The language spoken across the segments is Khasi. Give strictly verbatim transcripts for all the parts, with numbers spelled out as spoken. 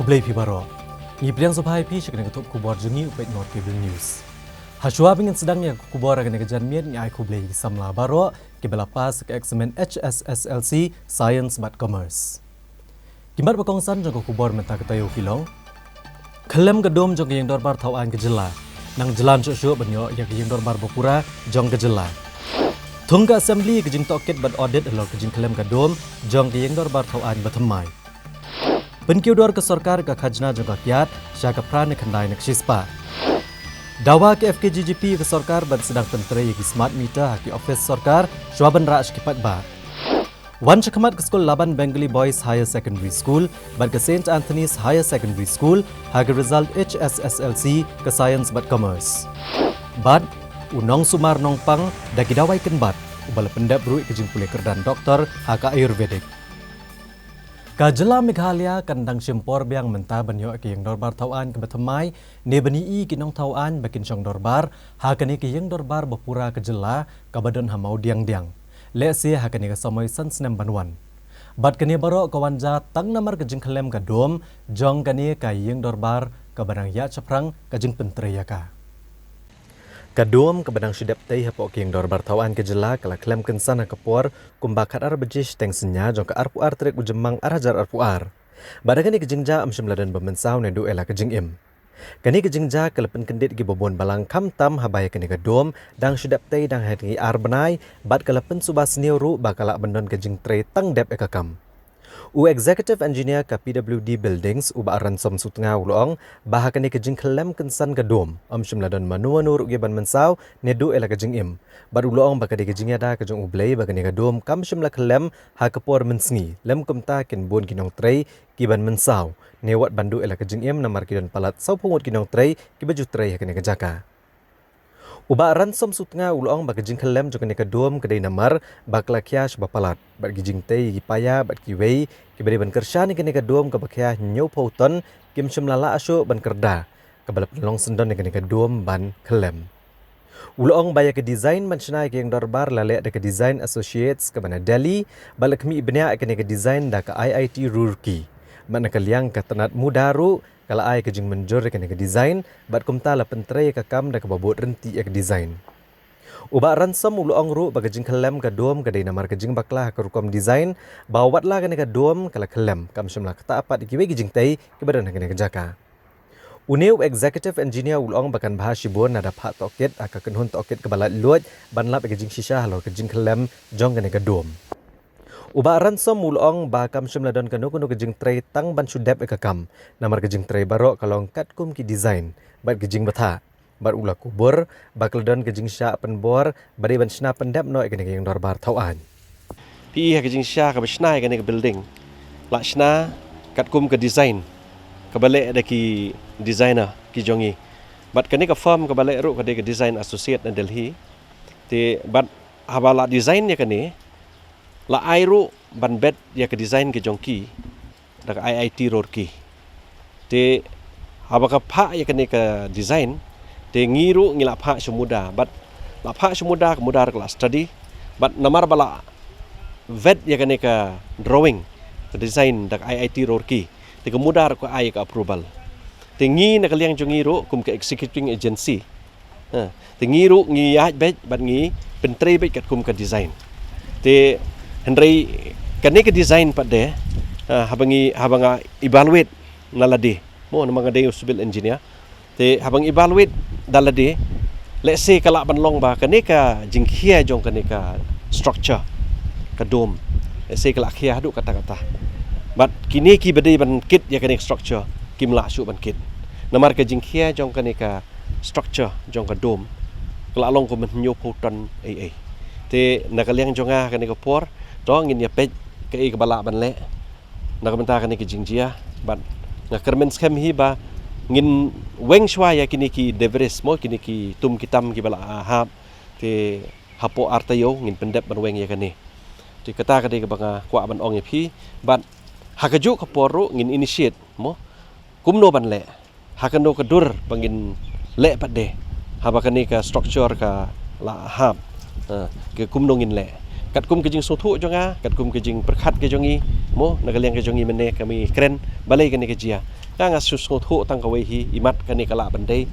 Khublei phi baroh. Ngi pdiang sngewbha ïa phi sha kane ka thup khubor jong ngi u peit North Cable News. Hashwa ba ngin sdang ïa ka khubor ha kane ka janmiet, ngi ai khublei ïa ki samla baroh kiba la pass ka eksamin H S S L C Science bad Commerce. Ki mat ba kongsan jong ka khubor mynta ka taïew ki long: Khyllem ka dome jong ka ïing dorbar thaw aiñ ka jylla. Nang jlan shuh shuh ban ïoh ïa ka ïing dorbar ba pura jong ka jylla. Thung ka Assembly ka jingtohkit bad audit halor ka jingkhyllem ka dome jong ka ïing dorbar thaw aiñ ba thymmai. Pynkiew dor ka sorkar ka khajna jong ka kiad sha ka phra ne khyndai ne ka shispah. Dawa ka F K G G P ka sorkar ban sdang pyntrei ïa ki smart meter ha ki office sorkar shwa ban rah sha ki paidbah. Wan shakhmat ka skul Laban Bengali Boys Higher Secondary School bad ka Saint Anthony's Higher Secondary School ha ka result H S S L C ka Science bad Commerce. Bad u nongsumar nongpang da ki dawai kynbat, uba la pyndep ruh ïa ka jingpule kyrdan doktor ha ka Ayurvedic. Ka jylla Meghalaya kan dang shim por biang mynta ban ïoh ïa ka ïing dorbar thaw aiñ kaba thymmai, ne ban ïohi ki nongthaw aiñ ba kin shong dorbar ha kane ka ïing dorbar ba pura ka jylla kaba don ha Mawdiangdiang, lehse ha kane ka samoi san snem ban wan. Bad kane baroh ka wan jia tang namar ka jingkhyllem ka dome jong kane ka ïing dorbar kaba dang ïaid shaphrang ka jingpyntrei ïa ka. Ka dome kaba dang shu dep tei hapoh ka ïing dorbar thaw aiñ ka jylla ka la khyllem kynsan ha ka por kumba khatar baje shiteng synñia jong ka arphew ar tarik u Jymmang ar hajar arphew ar. Bad ha kane ka jingjia ym shym la don ba mynsaw naduh ïa la ka jingim. Kane ka jingjia ka la pynkyndit ïa kiba bun balang, khamtam haba ïa kane ka dome dang shu dep tei dang ha ki ar bnai, bad ka la pynsuba sniew ruh ba ka lah ban don ka jingtrei tang dep ïa ka kam. U Executive Engineer ka P W D Buildings, u Bah Ransom Sutnga, u la ong ba ha kane ka jingkhyllem kynsan ka dome ym shym la don mano mano ruh kiban mynsaw naduh ïa la ka jingim. Bad u la ong ba ka dei ka jingïada ka jong U Blei ba kane ka dome kam shym la khyllem ha ka por mynsngi, lym kumta kin bun ki nongtrei kiban mynsaw, ne wat ban duh ïa la ka jingim, namar ki don palat sawphew ngut ki nongtrei kiba ju trei ha kane ka jaka. U Bah Ransom Sutnga u la ong ba ka jingkhyllem jong kane ka dome ka dei namar ba ka la khia shaba palat, bad ki jingtei ïa ki paia bad kiwei kiba dei ban kyrshan ïa kane ka dome kaba khia hynñiewphew ton kim shym la lah shuh ban kyrda, kaba la pynlong syndon ïa kane ka dome ban khyllem. U la ong ba ïa ka design ban shna ïa ka ïing dorbar la leh da ka Design Associates kaba na Delhi, bad la khmih bniah ïa kane ka design da ka I I T Roorkee. Bad na ka liang ka tnat MUDA ruh ka la ai ka jingmynjur ïa kane ka design, bad kumta la pyntrei ïa ka kam da kaba bud ryntih ïa ka design. U Bah Ransom u la ong ruh ba ka jingkhyllem ka dome ka dei namar ka jingbakla ha ka rukom design, ba wat la kane ka dome ka la khyllem, kam shym la ktah pat ïa kiwei ki jingtei kiba don ha kane ka jaka. Une u Executive Engineer u la ong ba kan bha shibun lada phah tohkit ha ka kynhun tohkit kaba laitluid ban lap ïa ka jingshisha halor ka jingkhyllem jong kane ka dome. U Bah Ransom u la ong ba kam shym la don kano kano ka jingtrei tang ban shu dep ïa ka kam, namar ka jingtrei baroh ka long katkum ki design bad ki jingbthah. Bad u la kubur ba ka la don ka jingshah pynbor ba dei ban shna pyndep noh ïa kane ka ïing dorbar thaw aiñ. Phi i ha ka jingshisha kaba shna ïa kane ka building, la shna katkum ka design kaba leh da ki designer ki jong ngi. Bad kane ka firm kaba leh ruh ka dei ka Design Associate na Delhi. Te bad haba la design ïa kane, la ai ruh ban bet ïa ka design ka jong ki da ka I I T Roorkee. Te haba ka phah ïa kane ka design, te ngi ruh ngi la phah sha MUDA, bad la phah sha MUDA, ka MUDA ruh ka la study, bad namar ba la vet ïa kane ka drawing, ka design da ka I I T Roorkee, te ka MUDA ruh ka ai ka approval. Te ngi na ka liang jong ngi ruh kum ka executing agency, ha, te ngi ruh ngi ïaid beit bad ngi pyntrei beit katkum ka design. Te hynrei kane ka design pat de, ha, haba ngi, haba nga evaluate na lade, mo, namar nga dei u civil engineer. Te haba nga evaluate da lade, lehse ka lah ban long ba kane ka jingkhia jong kane ka structure, ka dome, lehse ka lah khia haduh katta katta. Bad kine kiba dei ban kit ïa kane ka structure kim lah shuh ban kit, namar ka jingkhia jong kane ka structure jong ka dome ka la long kum hynñiewphew ton ei ei. Te na ka liang jong nga kane ka por, to ngin ïa peit kaei kaba lah ban leh na ka bynta kane ka jingjia. Bad nga kyrmen skhem hi ba ngin weng shuwa ïa kine ki debris, mo, kine ki tum ki tam kiba la hap. Te hapoh ar taïew ngin pyndep ban weng ïa kane. Te kata ka dei kaba nga kwah ban ong ïa phi. Bad ha kajuh ka por ruh ngin initiate, mo, kumno ban leh, ha kano ka dur ba ngin leh pat de, haba kane ka structure ka la hap, ha, ka kumno ngin leh. Katkum ka jingsngewthuh jong nga, katkum ka jingpyrkhat ka jong ngi, Mo, na ka liang ka jong ngi mynne ka mi kren balei kane ka jia. Nga nga shu sngewthuh tang kawei hi, imat kane ka lah ban dei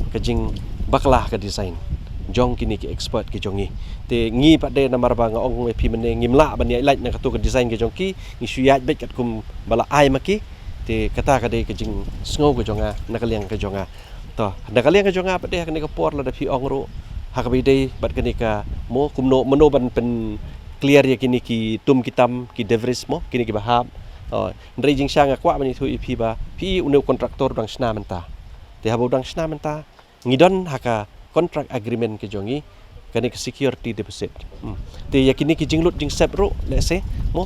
ka jingbakla ka design jong kine ki expert ki jong ngi. Te ngi pat de namar ba nga ong ïa phi mynne ngim lah ban ïaid lait na kato ka design ka jong ki, ngi shu ïaid beit katkum ba la ai ma ki. Te kata ka dei ka jingsngew ka jong nga na ka liang ka jong nga. To, na ka liang ka jong nga pat de ha kane ka por lada phi ong ruh ha kaba ïadei bad kane ka mo kumno mano ban pyn clear ïa kine ki tum ki tam ki debris mo kine ki ba hap. Oh, hynrei jingshisha nga kwah ban ïathuh ïa phi ba phi une u contractor u dang shna mynta. Te haba u dang shna mynta ngi don ha ka contract agreement ka jong ngi kane ka security deposit. Hmm. Te ïa kine ki jinglut jingsep ruh lehse mo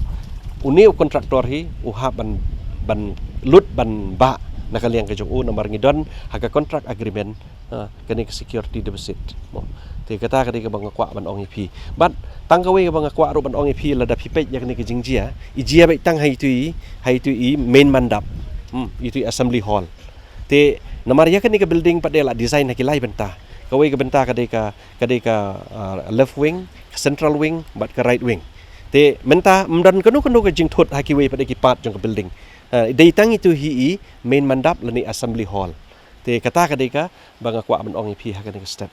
une u contractor hi u hap ban ban lut ban bah na ka liang ka jong u namar ngi don ha ka contract agreement. Ha, kane ka security deposit mo. Te kata ka dei kaba nga kwah ban ong ïa phi. Bad tang kawei kaba nga kwah ruh ban ong ïa phi lada phi peit ïa kane ka jingjia, i jia beit tang ha itu i, ha itu i main mandap. Hmm, itu i assembly hall. Te namar ïa kane ka building pat de la design ha ki lai bynta. Kawei ka bynta ka dei ka ka dei ka ah, left wing, ka central wing bad ka right wing. Te mynta ym don kano kano ka jingthut ha kiwei pat de ki part jong ka building. Ah, dei tang itu hi i main mandap lane assembly hall. Te kata ka dei kaba nga kwah ban ong ïa phi ha kane ka step.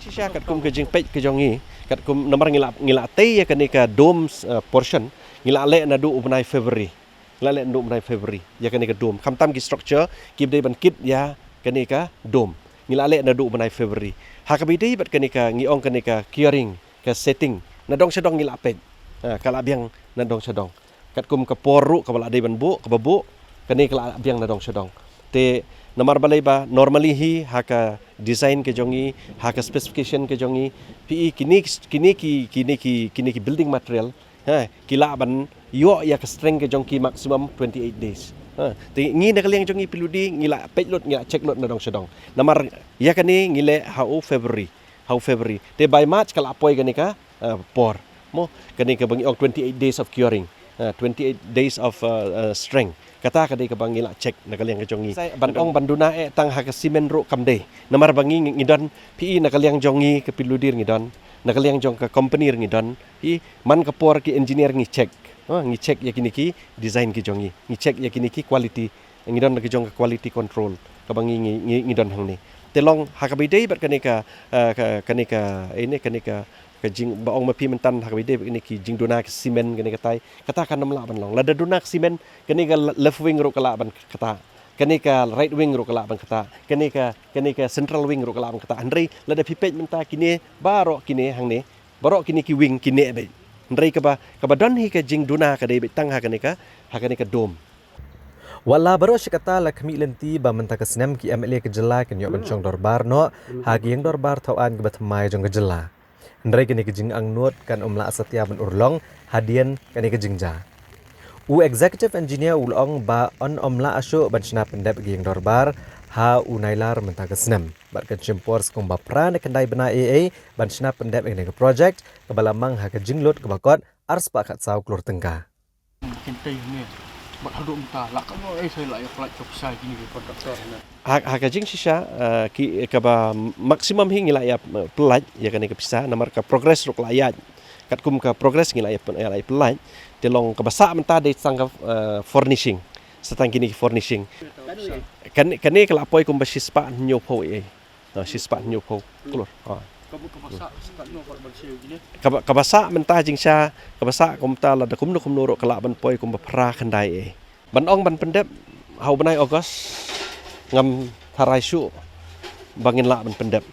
Shisha katkum ka jingpeit ka jong ngi, katkum namar ngi la ngi la tei ïa kane ka dome ah, portion, ngi la leh naduh u bnai February. Ngi la leh naduh u bnai February ïa kane ka dome. Khamtam ki structure kiba dei ban kit ïa kane ka dome ngi la leh naduh u bnai February. Ha kaba ïadei bad kane ka ngi ong kane ka curing, ka setting, na dong sha dong ngi la peit. Ah, ka la biang na dong sha dong. Katkum ka por ruh kaba la dei ban buh, kaba buh, kane ka la biang na dong sha dong. Te namar balei ba normally hi ha ka design ka jong ngi, ha ka specification ka jong ngi, phi i kine kine ki kine ki kine ki building material, ha, ki lah ban ïoh ïa ka strength ka jong ki maximum twenty-eight days. Ha, te ngi na ka liang jong ngi P W D ngi la peit lut, ngi la check lut na dong sha dong. Namar ïa kane ngi leh ha u February, ha u February. Te by March ka la poi kane ka ah, por. Mo, kane kaba ngi ong twenty-eight days of curing. Ah, twenty-eight days of ah, ah, strength. Kata ka dei kaba ngi la check na ka liang ka jong ngi. Ban ong ban duna eh tang ha ka cement ruh kam dei. Namar ba ngi ngi don phi i na ka liang jong ngi ka P W D ngi don. Na ka liang jong ka company ngi don. Phi i man ka por ki engineer ngi check. Ah, ngi check ïa kine ki design ki jong ngi. Ngi check ïa kine ki quality. Ngi don na ka jong ka quality control kaba ngi ngi ngi, ngi don hangne. Te long ha kaba ïadei bad kane ka ah, ka kane ka ine kane ka ka jing ba ong ma phi mynta ha kaba ïadei bad kane ki jingduna ka cement kane katai. Kata kan ym lah ban long. Lada duna ka cement kane ka le- left wing ruh ka lah ban kata. Kane ka right wing ruh ka lah ban kata. Kane ka kane ka central wing ruh ka lah ban kata. Hynrei lada phi peit mynta kine baroh kine hangne. Baroh kine ki wing kine beit. Hynrei kaba kaba don hi ka jingduna ka dei beit tang ha kane ka ha kane ka dome. Wat la baroh shi katta la khmih lynti ba mynta ka snem ki M L A ka jylla kin ïoh ban shong dorbar noh ha ka ïing dorbar thaw aiñ kaba thymmai jong ka jylla. Hynrei kane ka jingangnud kan ym lah satia ban urlong hadien kane ka jingjia. U Executive Engineer u la ong ba yn ym lah shuh ban shna pyndep ka ïing dorbar ha u Nailar mynta ka snem. Bad kan shim por sa kumba phra ne khyndai bnai ei ei ban shna pyndep ïa kane ka project kaba la mang ha ka jinglut kaba kot arspah khatsaw klur tyngka. Kin tei ne. Bad haduh mynta la ka noi sa la ïa pynlait ka pisa kine ki contractor ne. Ha, ha ka jingshisha ah, ki kaba maximum hi ngi la ïa eh, pynlait ïa kane ka pisa namar ka progress ruh ka la ïaid. Katkum ka progress ngi la ïa pyn- ïa la ïa pynlait. Te long kaba sah mynta dei tang ka eh, furnishing. Sa tang kine ki furnishing. Kane kane ka la poi kumba shispah hynñiewphew ei. Ah, shispah hynñiewphew klur. Ah. Kaba kaba sah shispah hynñiew bad ban siew kine. Kaba kaba sah mynta jingshisha kaba sah kumta lada kumno kumno ruh ka lah ban poi kumba phra khyndai ei. Ban ong ban pyndep ha u bnai August ngam tharai shuh ba ngin lah ban pyndep.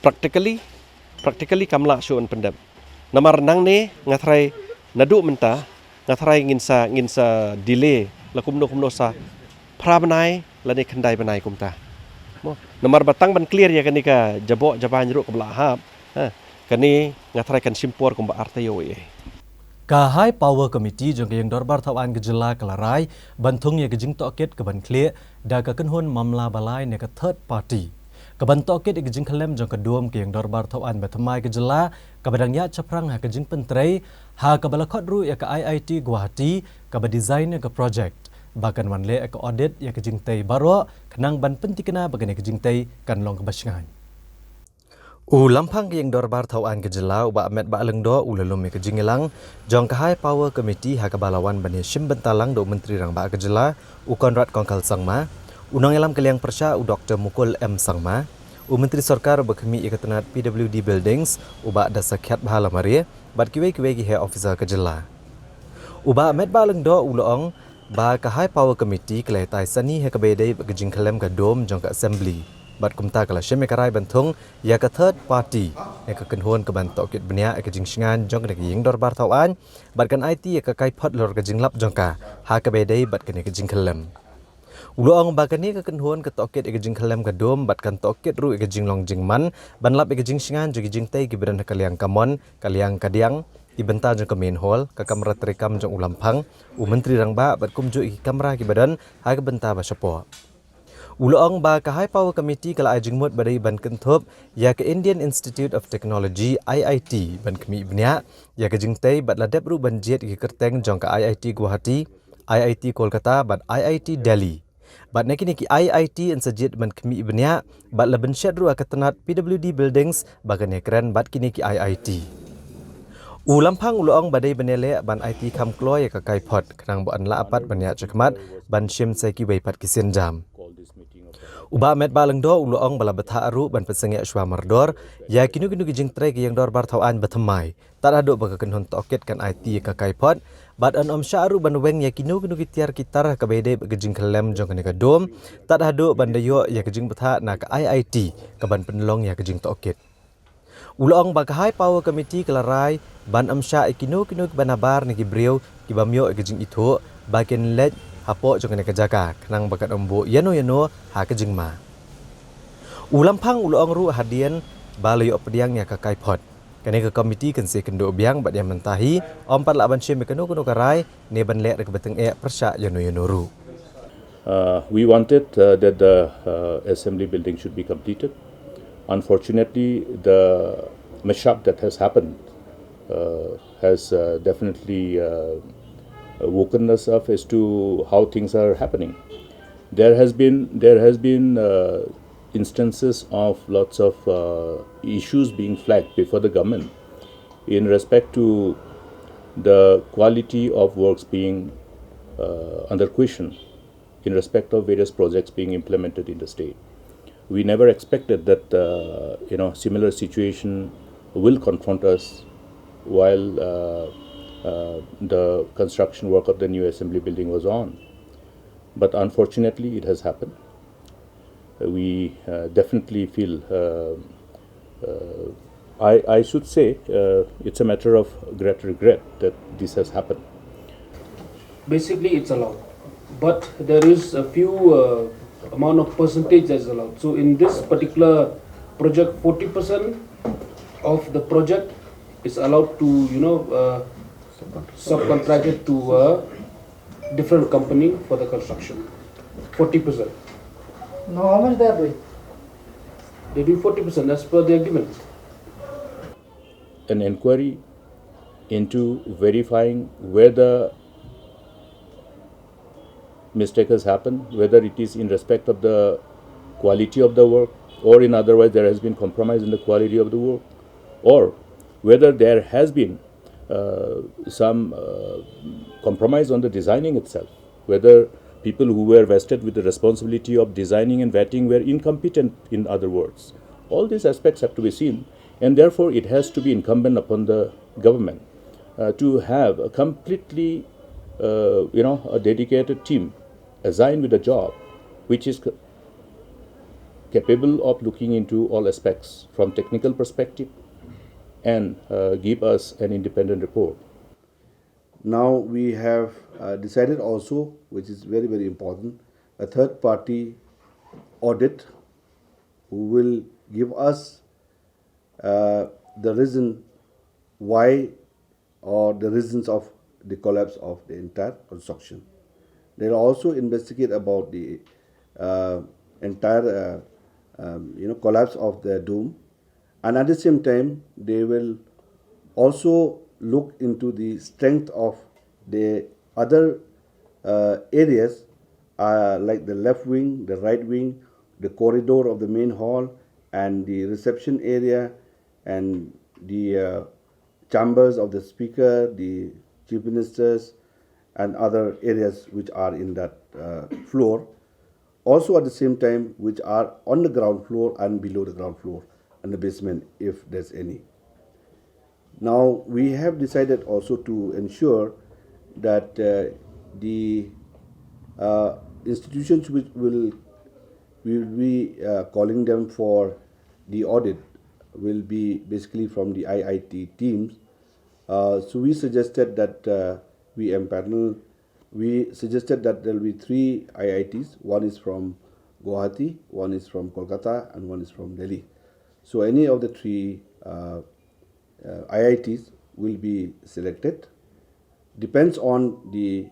Practically practically kam lah shuh ban pyndep. Namar nangne nga tharai naduh mynta nga tharai ngin sa ngin sa delay la kumno kumno sa phra bnai lane khyndai bnai kumta. Mo, namar ba tang ban clear ïa kane ka jaboh jabain ruh kaba la hap. Ha, kane nga tharai kan shim por kumba ar taïew ei ei. Ka High Power Committee jong ka ïing dorbar thaw aiñ ka jylla ka la rai ban thung ïa ka jingtohkit kaban khlieh da ka kynhun mamla ba lai ne ka third party kaban tohkit ïa ka jingkhyllem jong ka dome ka ïing dorbar thaw aiñ ba thymmai ka jylla kaba dang ïaid shaphrang ha ka jingpyntrei ha kaba la khot ruh ïa ka I I T Guwahati kaba design ïa ka project ba kan wan leh ïa ka audit ïa ka jingtei baroh khnang ban pyntikna ba kane ka jingtei kan long kaba shngaiñ. U Lamphang ka Ïing Dorbar Thawaiñ ka Jylla, u Bah Metbah Lyngdoh, u la lum ïa ka jingïalang jong ka High Power Committee ha kaba la wan ban ïashim bynta lang da u Myntri Rangbah ka Jylla, u Conrad Kongkhal Sangma, u Nongïalam ka Liang Pyrshah, u Doktor Mukul M Sangma, u Myntri Sorkar uba khmih ïa ka tnat P W D Buildings, u Bah Dasakhiatbha Lamare, bad kiwei kiwei ki heh officer ka jylla. U Bah Metbah Lyngdoh u la ong ba ka High Power Committee ka la ïatai sani ha kaba ïadei bad ka jingkhyllem ka dome jong ka Assembly, bad kumta ka la shim ïa ka rai ban thung ïa ka third party ïa ka kynhun kaban tohkit bniah ïa ka jingshngaiñ jong kane ka Ïing Dorbar Thawaiñ, bad kan aiti ïa ka kaiphod halor ka jinglap jong ka ha kaba ïadei bad kane ka jingkhyllem. U la ong ba kane ka kynhun ka tohkit ïa ka jingkhyllem ka dome bad kan tohkit ruh ïa ka jinglong jingman ban lap ïa ka jingshngaiñ jong ki jingtei kiba don ha ka liang kamon, ka liang kadiang, ki bynta jong ka main hall, ka kamra treikam jong u Lamphang, u Myntri Rangbah, bad kumjuh ïa ki kamra kiba don ha ka bynta ba shapoh. U la ong ba ka High Power Committee ka la ai jingmut ba dei ban kynthup ïa ka Indian Institute of Technology, I I T, ban khmih bniah ïa ka jingtei, bad la dep ruh ban jied ïa ki kyrteng jong ka I I T Guwahati, I I T Kolkata bad I I T Delhi. Bad na kine ki I I T yn sa jied ban khmih bniah, bad la bynshet ruh ha ka tnat P W D Buildings ba kan ïakren bad kine ki I I T. U Lamphang u la ong ba dei ban ïaleh ban aiti kham kloi ïa ka kaiphod, khnang ba yn lah pat ban ïaid shakhmat ban shim sa ïa kiwei pat ki sienjam. U Bah Metbah Lyngdoh u la ong ba la bthah ruh ban pynsangeh shuwa mardor ïa kino kino ki jingtrei ka Ïing Dorbar Thawaiñ ba thymmai, tad haduh ba ka kynhun tohkit kan aiti ïa ka kaiphod, bad yn ym shah ruh ban weng ïa kino kino ki tiar ki tar ha kaba ïadei bad ka jingkhyllem jong kane ka dome, tad haduh ban da ïoh ïa ka jingbthah na ka I I T kaban pynlong ïa ka jingtohkit. U la ong ba ka High Power Committee ka la rai ban ym shah ïa kino kino kiba nabar ne ki briew kibym ïoh ïa ka jingithuh ba kin leit hapoh jong kane ka jaka, khnang ba kan ym buh ïano ïano ha ka jingma. U Lamphang u la ong ruh hadien ba la ïoh pdiang ïa ka kaiphod, kane ka committee kan sa ïakynduh biang bad ïa mynta hi ym pat lah ban shim ïa kano kano ka rai ne ban leh da kaba tyngeh pyrshah ïano ïano ruh. Uh, we wanted uh, that the uh, assembly building should be completed. Unfortunately, the mishap that has happened uh, has uh, definitely uh, woken us up as to how things are happening. There has been there has been uh, instances of lots of uh, issues being flagged before the government in respect to the quality of works being uh, under question in respect of various projects being implemented in the state. We never expected that uh, you know similar situation will confront us while uh, uh, the construction work of the new assembly building was on. But unfortunately, it has happened. We uh, definitely feel uh, uh, I, I should say uh, it's a matter of great regret that this has happened. Basically, it's allowed, but there is a few uh, amount of percentage that is allowed. So in this particular project, forty percent of the project is allowed to, you know, uh, subcontract it to a different company for the construction. Forty percent. Now, how much they are doing? They do forty percent as per the agreement. An inquiry into verifying whether mistake has happened, whether it is in respect of the quality of the work, or in other words, there has been compromise in the quality of the work, or whether there has been uh, some uh, compromise on the designing itself, whether people who were vested with the responsibility of designing and vetting were incompetent, in other words. All these aspects have to be seen, and therefore it has to be incumbent upon the government uh, to have a completely, uh, you know, a dedicated team assigned with a job which is capable of looking into all aspects from technical perspective and uh, give us an independent report. Now we have uh, decided also, which is very, very important, a third party audit who will give us uh, the reason why or the reasons of the collapse of the entire construction. They'll also investigate about the uh, entire uh, um, you know, collapse of the dome, and at the same time they will also look into the strength of the other uh, areas uh, like the left wing, the right wing, the corridor of the main hall, and the reception area and the uh, chambers of the speaker, the chief ministers, and other areas which are in that uh, floor. Also, at the same time, which are on the ground floor and below the ground floor and the basement, if there's any. Now, we have decided also to ensure that uh, the uh, institutions which will we will be uh, calling them for the audit will be basically from the I I T teams. Uh, so we suggested that uh, we empanel, we suggested that there will be three I I Ts. One is from Guwahati, one is from Kolkata, and one is from Delhi. So any of the three uh, uh, I I Ts will be selected. Depends on the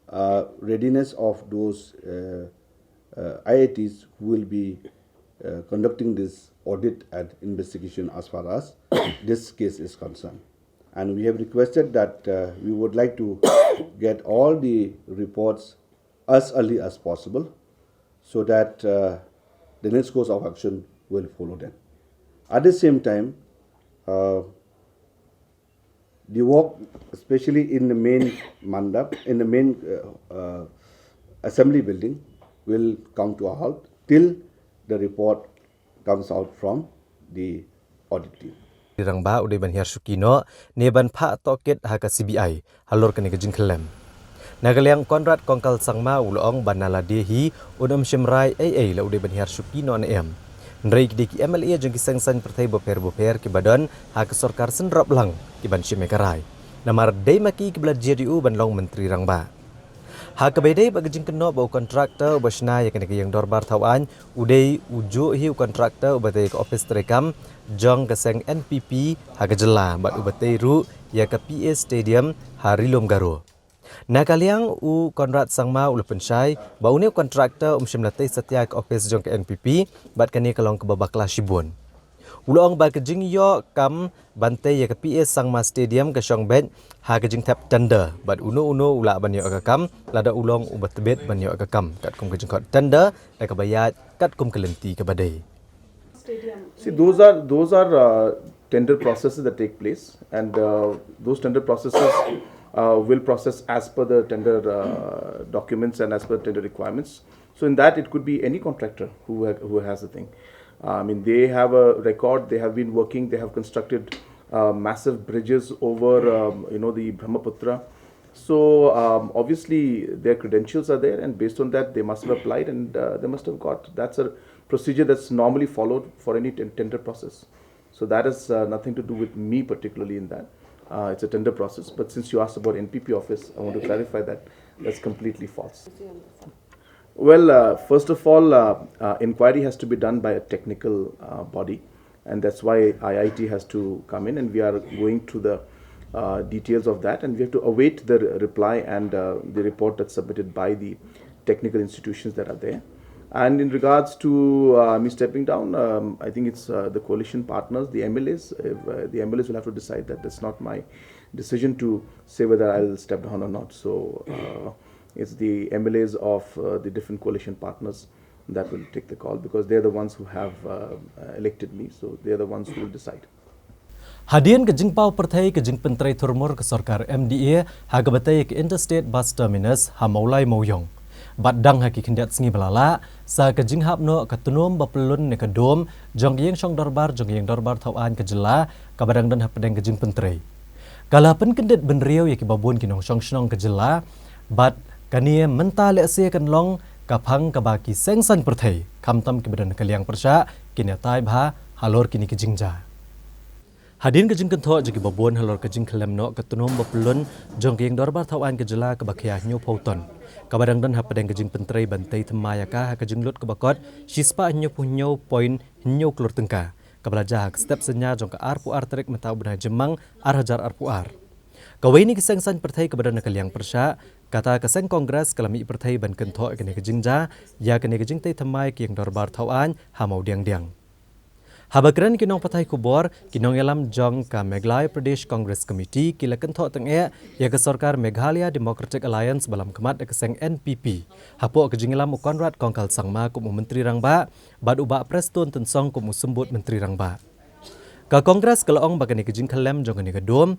uh, readiness of those uh, uh, I I Ts who will be uh, conducting this audit and investigation as far as this case is concerned. And we have requested that uh, we would like to get all the reports as early as possible so that uh, the next course of action will follow then. At the same time, uh, the work, especially in the main mandap, in the main uh, uh, assembly building, will come to a halt till the report comes out from the audit team. Rangbah u dei ban hiar shuki noh ne ban phah tohkit ha ka C B I halor kane ka jingkhyllem. Na ka liang Conrad Kongkal Sangma u la ong ba na lade hi un ym shim rai ei ei la u dei ban hiar shuki noh ne em. Hynrei ki dei ki M L A jong ki seng saiñ pyrthei bapher bapher kiba don ha ka sorkar synrop lang ki ban shim ïa ka rai. Namar dei ma ki kiba la jied ïa u ban long Myntri Rangbah. Ha kaba ïadei bad ka jingkynnoh ba u kontraktor uba shna ïa kane ka ïing dorbar thaw aiñ u dei u juh hi u kontraktor uba tei ïa ka ophis treikam jong ka seng N P P ha ka jylla bad uba tei ruh ïa ka P A Stadium ha Ri Lum Garo. Na ka liang u Conrad Sangma u la pynshai ba une u kontraktor um shym la tei satia ïa ka ophis jong ka N P P bad kane ka long kaba bakla shibun. U la ong ba ka jingïoh kam ban tei ïa ka P A Sangma Stadium ka shong beit ha ka jingthep tender bad uno uno u lah ban ïoh ïa ka kam lada u long uba tbit ban ïoh ïa ka kam katkum ka jingkhot tender da kaba ïaid katkum ka lynti kaba dei. See, those are those are uh, tender processes that take place, and uh, those tender processes uh, will process as per the tender uh, documents and as per tender requirements. So in that, it could be any contractor who ha- who has the thing. Uh, I mean, they have a record. They have been working. They have constructed uh, massive bridges over, um, you know, the Brahmaputra. So um, obviously, their credentials are there, and based on that, they must have applied, and uh, they must have got. That's a procedure that's normally followed for any ten- tender process. So that has uh, nothing to do with me particularly in that. Uh, it's a tender process. But since you asked about N P P office, I want to clarify that that's completely false. Well, uh, first of all, uh, uh, inquiry has to be done by a technical uh, body, and that's why I I T has to come in, and we are going through the uh, details of that, and we have to await the re- reply and uh, the report that's submitted by the technical institutions that are there. And in regards to uh, me stepping down, um, I think it's uh, the coalition partners, the M L As. If, uh, the M L As will have to decide that. That's not my decision to say whether I'll step down or not. So uh, it's the M L As of uh, the different coalition partners that will take the call, because they're the ones who have uh, uh, elected me. So they're the ones who will decide. Hadien ka jingpaw pyrthei ka jingpyntrei thurmur ka sorkar M D A ha kaba tei ka Interstate Bus Terminus ha Mawlai Mawiong. Bad dang ha ki khyndiat sngi ba la lah sa ka jinghap noh ka tnum ba pyllun ne ka dome jong ka ïing shong dorbar jong ka ïing dorbar thaw aiñ ka jylla kaba dang don hapdeng ka jingpyntrei. Ka la pynkyndit bynriew ïa kiba bun ki nongshong shnong ka jylla bad kane mynta lehse kan long ka phang kaba ki seng saiñ pyrthei khamtam kiba don ha ka liang pyrshah kin ïatai bha halor kine ki jingjia. Hadien ka jingkynthoh jong kiba bun halor ka jingkhyllem noh ka tnum ba pyllun jong ka ïing dorbar thaw aiñ ka jylla kaba khia hynñiewphew ton kaba dang don hapdeng ka jingpyntrei ban tei thymmai ïa ka ha ka jinglut kaba kot shispah hynñiewphew hynñiew point hynñiew klur tyngka kaba la jia ha ka step synñia jong ka arphew ar tarik mynta u bnai Jymmang ar hajar arphew ar. Kawei na ki seng saiñ pyrthei kaba don ha ka liang pyrshah kata ka seng Congress ka la mih pyrthei ban kynthoh ïa kane ka jingjia ïa kane ka jingtei thymmai ka ïing dorbar thaw aiñ ha Mawdiangdiang. Haba kren ki nongpathai khubor, ki nongïalam jong ka Meghalaya Pradesh Congress Committee ki la kynthoh tyngeh ïa ka sorkar Meghalaya Democratic Alliance ba lamkhmat da ka seng N P P hapoh ka jingïalam u Conrad Kongkal Sangma kum u Myntri Rangbah bad u Bah Prestone Tynsong kum u Symbud Myntri Rangbah. Ka Congress ka la ong ba kane ka jingkhyllem jong kane ka dome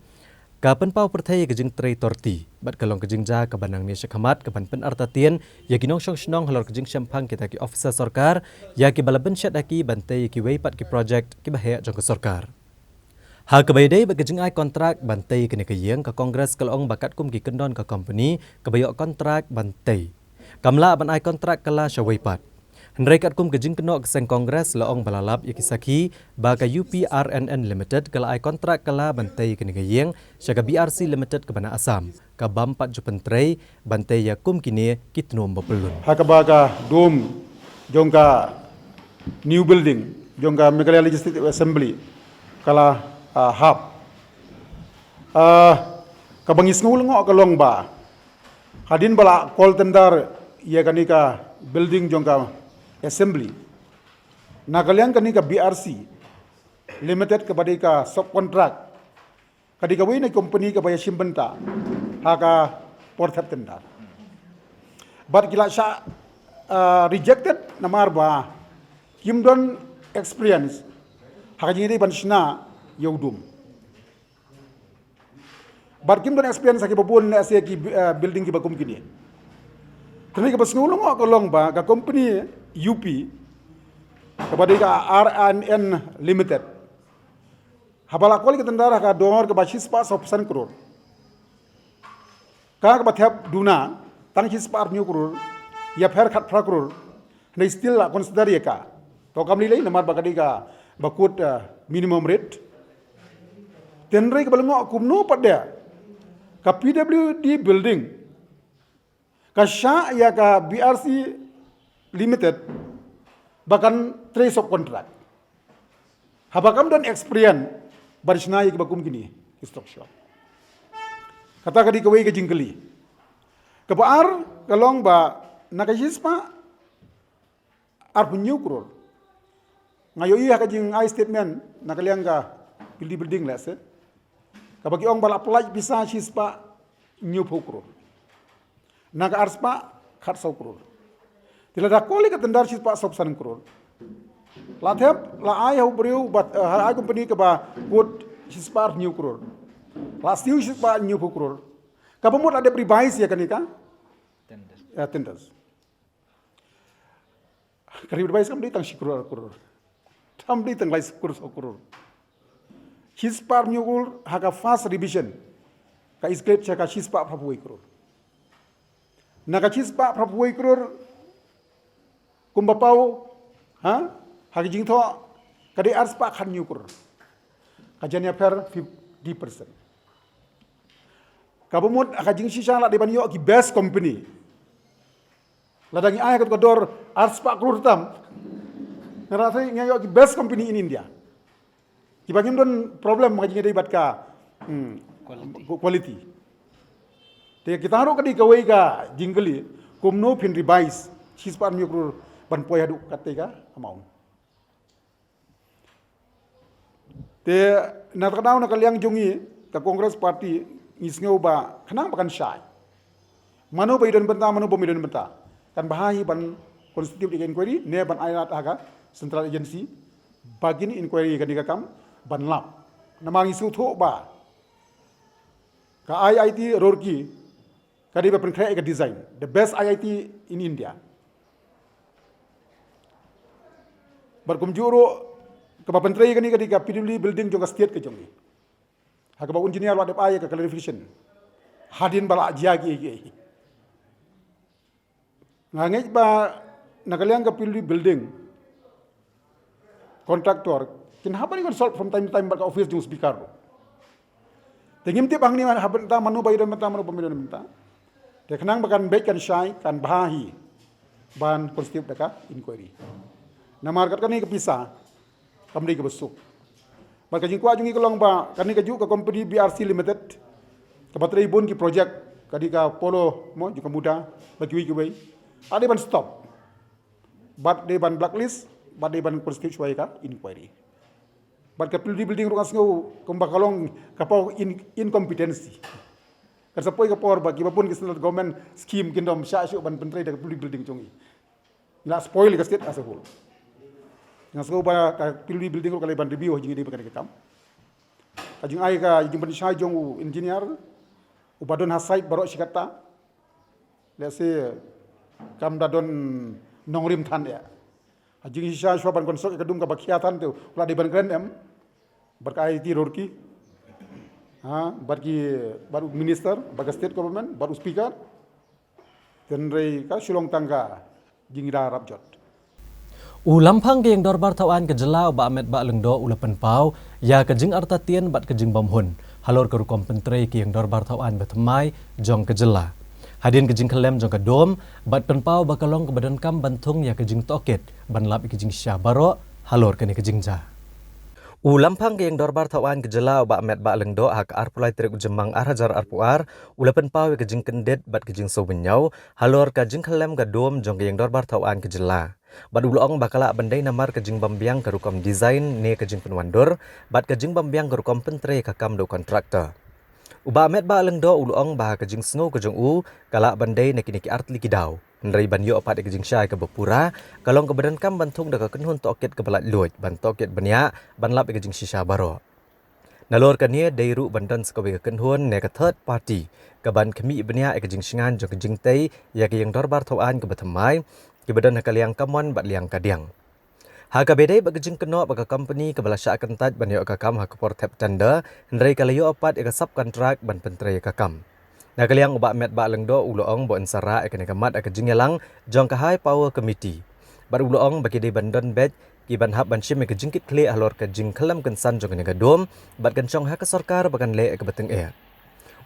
ka pynpaw pyrthei ïa ka jingtrei torti bad ka long ka jingjia kaba nangne shakhmat kaban pynartatien ïa ki nongshong shnong halor ka jingshemphang kita ki officer sorkar ïa kiba la bynshet ha ki ban tei ïa kiwei pat ki projek kiba heh jong ka sorkar. Ha kaba ïadei bad ka jingai kontrak ban tei kane ka ïing, ka Congress ka la ong ba katkum ki kyndon ka kompani kaba ïoh kontrak ban tei, kam lah ban ai kontrak kylla sha wei pat. Hynrei katkum ka jingkynnoh ka seng Congress la ong ba la lap ïa ki sakhi ba ka U P R N N Limited ka la ai kontrak kylla ban tei kane ka ïing sha ka B R C Limited kaba na Assam, ka bym pat ju pyntrei ban tei ïa kum kine ki tnum ba pyllun. Ha kaba ka dome jong ka new building jong ka Meghalaya Legislative Assembly ka la, ah, hap. Ah, kaba ngi sngew lyngngoh ka long ba hadien ba la call tender ïa kane ka building jong ka Assembly, na ka liang kane ka B R C Limited kaba dei ka subcontract, ka dei kawei na company kaba ïashim bynta ha ka por thep tender. Bad ki la shah, ah, rejected namar ba kim don experience ha ka jingïadei ban shna ïa u dome. Bad kim don experience ha kiba bun lehse ki, eh, building kiba kum kine. Te kaba sngew lyngngoh ka long ba ka company U P kaba dei ka R N N Limited, haba la call ïa ka tender ha ka dor kaba shispah sawphew san klur, ka kaba thep duna tang shispah arphew hynñiew klur, ïapher khatphra klur, hynrei still la consider ïa ka. To kam lei lei namar ba ka dei kaba kut, eh, minimum rate. Te hynrei kaba lyngngoh kumno pat de ka P W D building ka shah ïa ka B R C Limited ba kan trei subcontract, haba kam don experience ban shna ïa kiba kum kine ki structure. Kata ka dei kawei ka jingkylli. Kaba ar ka long ba na ka shispah arphew hynñiew klur, nga ïohi ha ka jingai statement na ka liang ka building, building lehse, kaba ki ong ba la pyllait pisa shispah hynñiewphew klur, na ka arspah khatsaw klur. Te lada call ïa ka tender shispah sawphew san klur, la thep, la ai ha u briew bad, eh, ha ai company kaba kut shispah arphew hynñiew klur, la siew shispah hynñiewphew klur, kaba mut la dep revise ïa kane ka, eh, tenders. Ka revise kam dei tang shi klur ar klur, kam dei tang lai klur saw klur. Shispah hynñiew klur ha ka first revision ka escalate sha ka shispah phraphew wei klur. Na ka shispah phraphew wei klur kumba paw, ha, ha ka jingthoh ka dei arspah khathynñiew klur, ka jan ïapher fifty percent. Kaba mut ha ka jingshisha la dei ban ïoh ki best company. Lada ngi ai ha kato ka dor arspah klur tam, nga la thrai ngi ïoh ki best company in India kiba ngim don problem ha ka jingïadei bad ka, hmm, quality. Quality. Te kita ruh ka dei kawei ka jingkylli, kumno phin revise shispah hynñiew klur ban poi haduh katei ka amount. Te na kata ka daw na ka liang jong ngi ka Congress Party ngi sngew ba khnang ba kan shai, mano ba ïadon bynta, mano ba ym ïadon bynta, kan bha hi ban constitute ïa ka inquiry ne ban ai lad ha ka Central Agency ba kin inquiry ïa kane ka kam ban lap. Namar ngi sngewthuh ba ka I I T Roorkee ka dei ba pynkhreh ïa ka design, the best I I T in India. Bad kumjuh ruh kaba pyntrei ïa kane ka dei ka P W D building jong ka state ka jong ngi, ha kaba u engineer u la dep ai ïa ka clarification hadien ba la jia kiei kiei. Nga ngeit ba na ka liang ka P W D building contractor kin hap ban consult from time to time bad ka office jong speaker ruh. Te ngim tip hangne ha bynta mano ba ïadon bynta, mano ba ym ïadon bynta. Te khnang ba kan beit kan shai, kan bha hi ban constitute da ka inquiry. Namar kat kane ka pisa kam dei kaba suk. Bad ka jingkwah jong ngi ka long ba kane kajuh ka company B R C Limited kaba trei bun ki project, ka dei ka Polo mo jong ka Muda bad kiwei kiwei, ka dei ban stop, bad dei ban blacklist, bad dei ban constitute shuwa ïa ka inquiry. Bad ka PWD building ruh nga sngew kumba ka long ka por in, incompetency. Kan sa poi ka por ba kiba bun ki central government scheme kin dom shah shuh ban pyntrei da ka PWD building jong i. Ngi la spoil ka state as a whole. Nga sngew ba ka PWD building ruh ka lei ban review ha jingdei ba ka dei ka kam. Ka jingai ka jingpynshai jong u engineer uba don ha site baroh shi katta. Let's say kam da don nongrim than ïa. Ha jingshisha shuwa ban construct ïa ka dum kaba khia than te u la dei ban kren em. Bad ka IIT Roorkee. Ha, bad ki, bad u minister, bad ka state government, bad u speaker. Hynrei ka shu long tang ka jingïada rap jot. U Lamphang ka Ïing Dorbar Thawaiñ ka Jylla u Bah Metbah Lyngdoh u la pynpaw ïa ka jingartatien bad ka jingbymhun halor ka rukom pyntrei ka Ïing Dorbar Thawaiñ bathymmai jong ka Jylla hadien ka jingkhyllem jong ka Dome, bad pynpaw ba ka long kaba donkam ban thung ïa ka jingtohkit ban lap ïa ka jingshisha baroh halor kane ka jingjia. U Lamphang ka Ïing Dorbar Thawaiñ ka Jylla u Bah Metbah Lyngdoh ha ka arphew lai tarik u Jymmang ar hajar arphew ar u la pynpaw ïa ka jingkyndit bad ka jingsngewbha halor ka jingkhyllem ka Dome jong ka Ïing Dorbar Thawaiñ ka Jylla. Bad u la ong ba ka lah ban dei namar ka jingbymbiang ka rukom design ne ka jingpynwandur bad ka jingbymbiang ka rukom pyntrei ka kam da u kontraktor. U Bah Metbah Lyngdoh u la ong ba ka jingsngew ka jong u ka lah ban dei na kine ki artylli ki daw. Hynrei ban ïoh pat ïa ka jingshai kaba pura ka long kaba donkam ban thung da ka kynhun tohkit kaba laitluid ban tohkit bniah ban lap ïa ka jingshisha baroh. Nalor kane dei ruh ban don sa kawei ka kynhun ne ka third party kaban khmih bniah ïa ka jingshngaiñ jong ka jingtei ïa ka Ïing Dorbar Thawaiñ kaba thymmai kiba don ha ka liang kamon bad liang kadiang. Ha kaba ïadei bad ka jingkynnoh ba ka company kaba la shah kyntait ban ïoh ka kam ha ka por thep tender, hynrei ka la ïoh pat ïa ka subcontract ban pyntrei ïa ka kam. Na ka liang u Bah Metbah Lyngdoh u la ong ba yn sa rah ïa kane ka mat ha ka jingïalang jong ka High Power Committee. Bad u la ong ba ki dei ban don beit kiban hap ban shim ïa ka jingkitkhlieh halor ka jingkhyllem kynsan jong kane ka Dome bad kan shong ha ka sorkar ba kan leh ïa kaba tyngeh.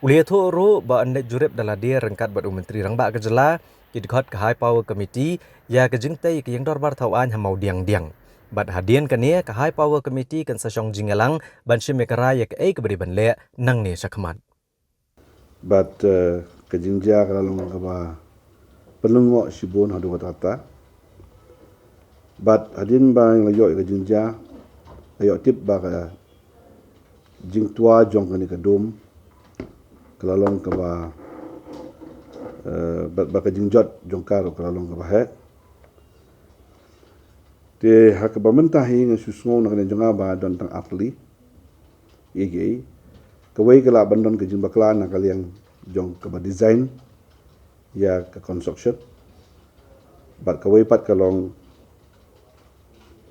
U la ïathuh ruh ba yn leit jurip da lade ryngkat bad u Myntri Rangbah ka Jylla, ki dkhot ka High Power Committee, ïa ka jingtei ka Ïing Dorbar Thawaiñ ha Mawdiangdiang. Bad hadien kane ka High Power Committee kan sa shong jingïalang ban shim ïa ka rai ïa kaei kaba dei ban leh nangne shakhmat. Bad, eh, ka jingjia ka la long kaba pynlyngngoh shibun haduh katta katta. Bad hadien ba la ïoh ïa ka jingjia, la ïoh tip ba ka jingtwa jong kane ka Dome ka la long kaba, eh, bad ba ka jingjot jong ka ruh ka la long kaba heh. Te ha kaba mynta hi nga shu sngew na ka liang jong nga ba don tang artylli. Ïa kiei, kawei ka lah ban don ka jingbakla na ka liang jong kaba design ïa ka construction. Bad kawei pat ka long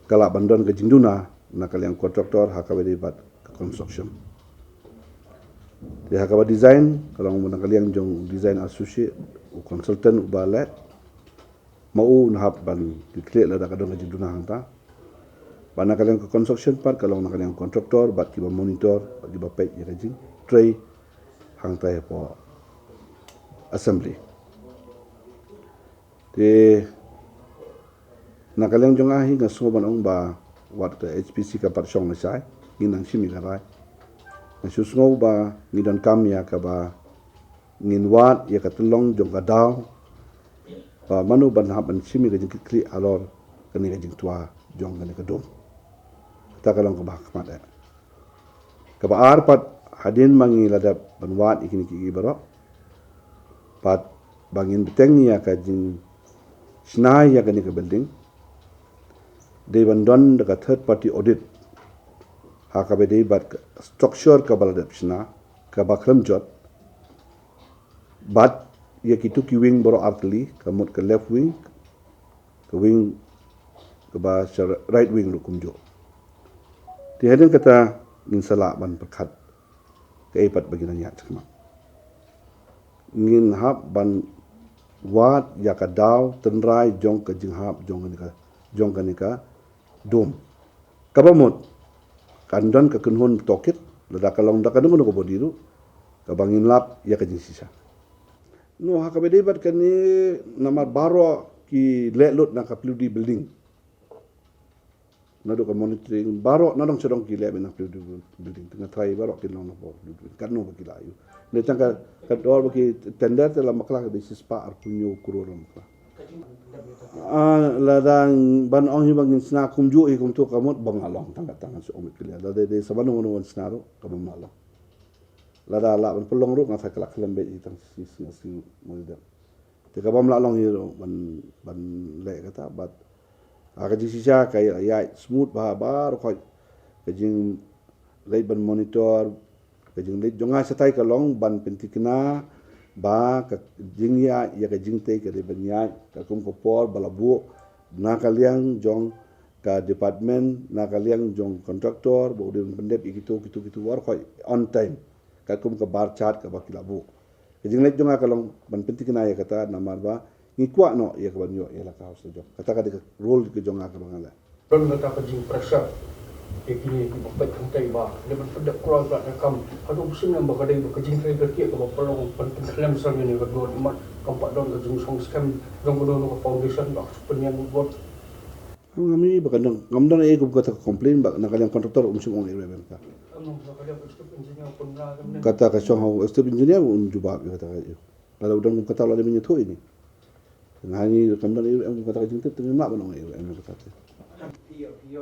ka lah ban don ka jingduna na ka liang contractor ha kaba ïadei bad ka construction. Te ha kaba design ka long na ka liang jong design associate, u consultant uba leh, ma u un hap ban kit khlieh lada ka don ka jingduna hangta. Bad na ka liang ka construction pat ka long na ka liang contractor bad kiba monitor bad kiba peit ïa ka jingtrei hangta hapoh assembly. Te na ka liang jong nga hi nga sngew ban ong ba wat ka H P C ka pat shong lashai, ngin nang shim ïa ka rai. Nga shu sngew ba ngi donkam ïa kaba ngin wad ïa ka tyllong jong ka daw ba mano ban hap ban shim ïa ka jingkitkhlieh halor kane ka jingtwa jong kane ka Dome. Kata ka long kaba ha khmat eh. Kaba ar pat, hadien ba ngi la dep ban wad ïa kine kiei baroh, pat ba ngin bteng ïa ka jingshna ïa kane ka building, dei ban don da ka third party audit ha kaba ïadei bad ka structure kaba la dep shna, kaba khlem jot, bad ïa kitu ki wing baroh artylli, ka mut ka left wing, ka wing kaba sha right wing ruh kumjuh. Te hadien kata ngin sa lah ban pyrkhat kaei pat ba ngin ïaid shakhmat. Ngin hap ban wad ïa ka daw tynrai jong ka jinghap jong kane ka, jong kane ka Dome. Kaba mut kan don ka kynhun tohkit, lada ka long da kano kano ka body ruh, kaba ngin lap ïa ka jingshisha. No, ha kaba ïadei bad kane namar baroh ki leh lut na ka P W D building. Naduh ka monitoring baroh nadong shadong ki leh beit na P W D building, te nga tharai baroh kin long na P W D building. Katno ba ki la ïoh. Ne tang ka, ka dor ba ki tender te la bakla ka dei shispah arphew hynñiew klur la bakla. Ah, lada ban ong hi ba ngin sna kumjuh hi kumto ka mut bym lah long, tang ka tang shu ong beit clear. Lada dei sa ban ong ban sna ruh ka bym lah long. Lada lah ban pynlong ruh nga sa ka lah khlem beit hi tang shi sngi sngi mut dei. Te ka bym lah long hi ruh ban ban leh kata, bad ha ka jingshisha ka ïaid smooth bha baroh khoit. Ka jingleit ban monitor, ka jingleit jong nga shatai ka long ban pynthikna ba ka jingïaid ïa ka jingtei ka dei ban ïaid katkum ka por ba la buh na ka liang jong ka department, na ka liang jong contractor ba u dei ban pyndep ïa kito kito kito baroh khoit on time, katkum ka bar chart kaba ki la buh. Ka jingleit jong nga ka long ban pynthikna ïa kata, namar ba ngi kwah noh ïa ka ban ïoh ïa la ka haus la jong. Kata ka dei ka role ka jong nga kaba nga leh. Don kata ka jingpressure ïa kine kiba peit hangtai ba dei ban pyndep kloi bad ka kam. Haduh ba sngewbha ba ka dei ba ka jingtrei ka kieh kaba pynlong ban pynkhlem sa ïa kane ka duwan, mat kam pat don ka jingsngewskhem jong kano kano ka foundation ba ka pynïaid buit. Ngam ïohi ba ka dang, ngam dang ïohi kum kata ka complain ba na ka liang contractor um shym ong ïa ruh em ka. Kata ka shong ha u executive engineer un jubab ïa kata ka ïoh. Lada u dang kum kata u la dei ban ïathuh ïa ngi. Nga ngi kam dang ïohi em kum kata ka jingtip te ngim lah ban ong ïa ruh em kata te.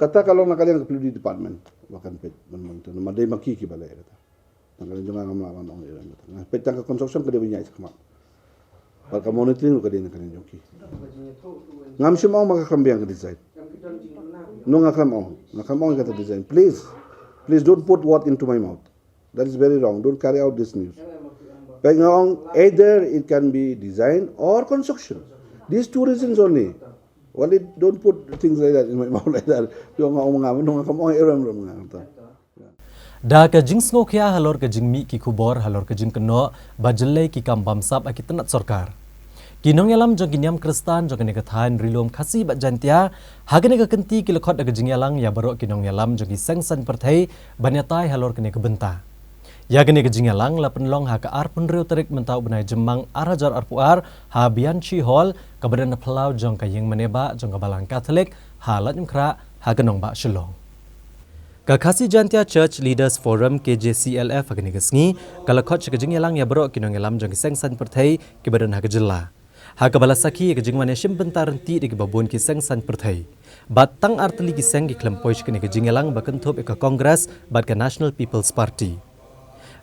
Kata ka long na ka liang ka P W D department ba kan peit ban monitor. Namar dei ma ki kiba leh kata. Na ka liang jong nga ngam lah ban ong ïa ruh em kata. Nga peit tang ka construction ka dei ban ïaid shakhmat. Bad ka monitoring ruh ka dei na ka liang jong ki. Ngam shym ong ba ka khlem biang ka design. No, nga khlem ong. Nga khlem ong ïa kata design. Please. Please don't put word into my mouth. That is very wrong. Don't carry out this news. Peit nga ong, either it can be design or construction. These two reasons only. Well, it, don't put things like that in my mouth like that. Phi ong nga ong nga, no, nga khlem ong ïa ruh em ruh nga kata. Da ka jingsngewkhia halor ka jingmih ki khubor halor ka jingkynnoh ba jyllei ki kam bamsap ha ki tnat sorkar, ki nongïalam jong ki niam Khristan jong kane ka thaiñ Ri-lum Khasi bad Jaiñtia ha kane ka kynti ki la khot da ka jingïalang ïa baroh ki nongïalam jong ki seng saiñ pyrthei ban ïatai halor kane ka bynta. Ïa kane ka jingïalang la pynlong ha ka arphew hynriew tarik mynta u bnai Jymmang ar hajar arphew ar ha Bianchi Hall kaba don ha phyllaw jong ka ïingmane bah jong ka Balang Katholik ha Laitumkhrah ha ka nongbah Shillong. Ka Khasi Jaiñtia Church Leaders Forum, K J C L F, ha kane ka sngi ka la khot sha ka jingïalang ïa baroh ki nongïalam jong ki seng saiñ pyrthei kiba don ha ka jylla, ha kaba la sakhi ïa ka jingwan ïashim bynta ryntih da kiba bun ki seng saiñ pyrthei. Bad tang ar tylli ki seng ki khlem poi sha kane ka jingïalang ba kynthup ïa ka Congress bad ka National People's Party.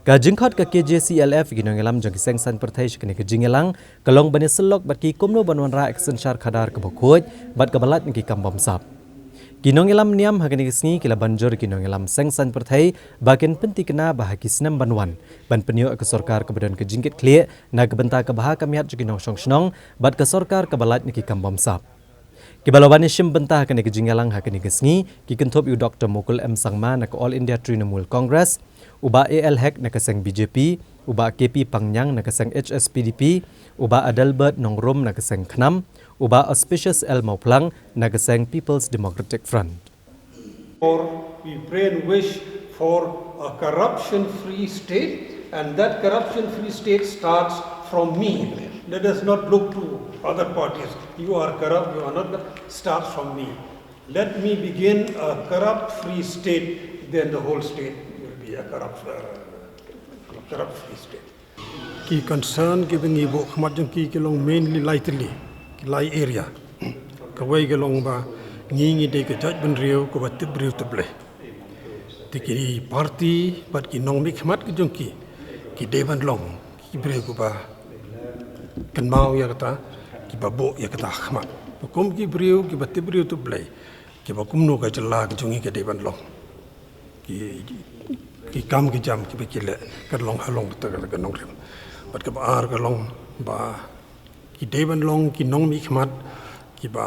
Ka jingkhot ka K J C L F ïa ki nongïalam jong ki seng saiñ pyrthei sha kane ka jingïalang ka long ban ïasyllok bad ki kumno ban wanrah ïa ka synshar khadar kaba khuid bad kaba lait na ki kam bamsap. Ki nongïalam niam ha kane ka sngi ki la ban jur ïa ki nongïalam seng saiñ pyrthei ba kin pynthikna ba ha ki snem ban wan ban pynïoh ïa ka sorkar kaba don ka jingkitkhlieh na ka bynta ka bha ka miat jong ki nongshong shnong bad ka sorkar kaba lait na ki kam bamsap. Kiba la wan ïashim bynta ha kane ka jingïalang ha kane ka sngi ki kynthup ïa u Doctor Mukul M Sangma na ka All India Trinamool Congress, u Bah A L Hek na ka seng B J P, u Bah K P Pangñiang na ka seng H S P D P, u Bah Adelbert Nongrum na ka seng KHNAM, u Bah Auspicious L Mawphlang na ka seng People's Democratic Front. For we pray and wish for a corruption-free state, and that corruption-free state starts from me. Let us not look to other parties. You are corrupt, you are not corrupt. Starts from me. Let me begin a corrupt-free state, then the whole state will be a corrupt, uh, corrupt-free state. Ki concern kiba ngi buh khmat jong ki ki long mainly lai tylli, ki lai area. Kawei ka long ba ngi ngi dei ka jaitbynriew kaba tip briew tip Blei. Te ki party bad ki nongmihkhmat ki jong ki, ki dei ban long ki briew kiba kynmaw ïa kata, kiba buh ïa kata khmat. Ba kum ki briew kiba tip briew tip Blei, kiba kumno ka jylla ka jong ngi ka dei ban long. Ki, ki kam ki jam kiba ki leh ka long halong kata ka nongrim. Bad kaba ar ka long ba ki dei ban long ki nongmihkhmat kiba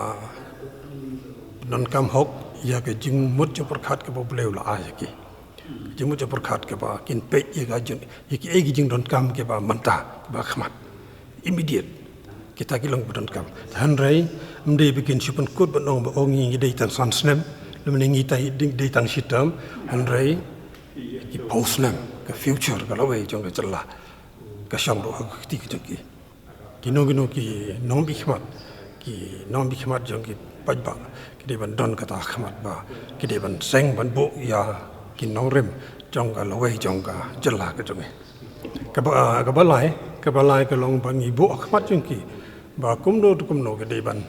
donkam hok ïa ka jingmut jingpyrkhat kaba U Blei u la ai ïa ki. Ka jingmut jingpyrkhat kaba kin peit ïa ka jing, ïa kiei ki jingdonkam kiba mynta, kiba khmat. Immediate. Kita ki long ba donkam. Hynrei ym dei ba kin shu pynkut ban ong ba ong ngi dei tang san snem, lymne ngi dei tang shi term, hynrei ki phew snem, ka future ka lawei jong ka jylla ka shong ruh ha ka kti ka jong ki. Kino kino ki nongmihkhmat, ki nongmihkhmat jong ki paidbah ki dei ban don kata khmat ba ki dei ban seng ban buh ïa ki nongrim jong ka lawei jong ka jylla ka jong ngi. Kaba, kaba lai, kaba lai ka long ba ngi buh khmat jong ki ba kumno te kumno ki dei ban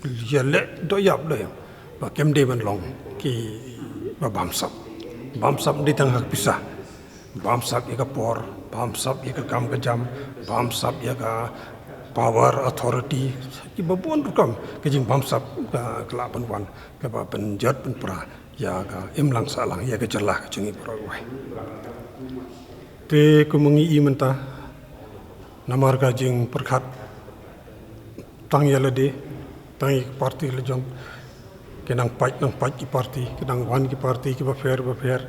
Ïaleh doh ïap doh ïap ba kim dei ban long kiba bamsap. Bamsap ym dei tang ha ka pisa. Bamsap ïa ka por, bamsap ïa ka kam ka jam, bamsap ïa ka power, authority, kiba bun rukom ka jingbamsap ka, ka lah ban wan kaba pynjot pynpra ïa ka imlang sahlang ïa ka jylla ka jong ngi baroh kawei. Te kumba ngi i mynta, namar ka jingpyrkhat tang ïa lade, tang ïa ki parti la jong, ki nang pait nang pait ki parti, ki nang wan ki parti kiba pher ba pher.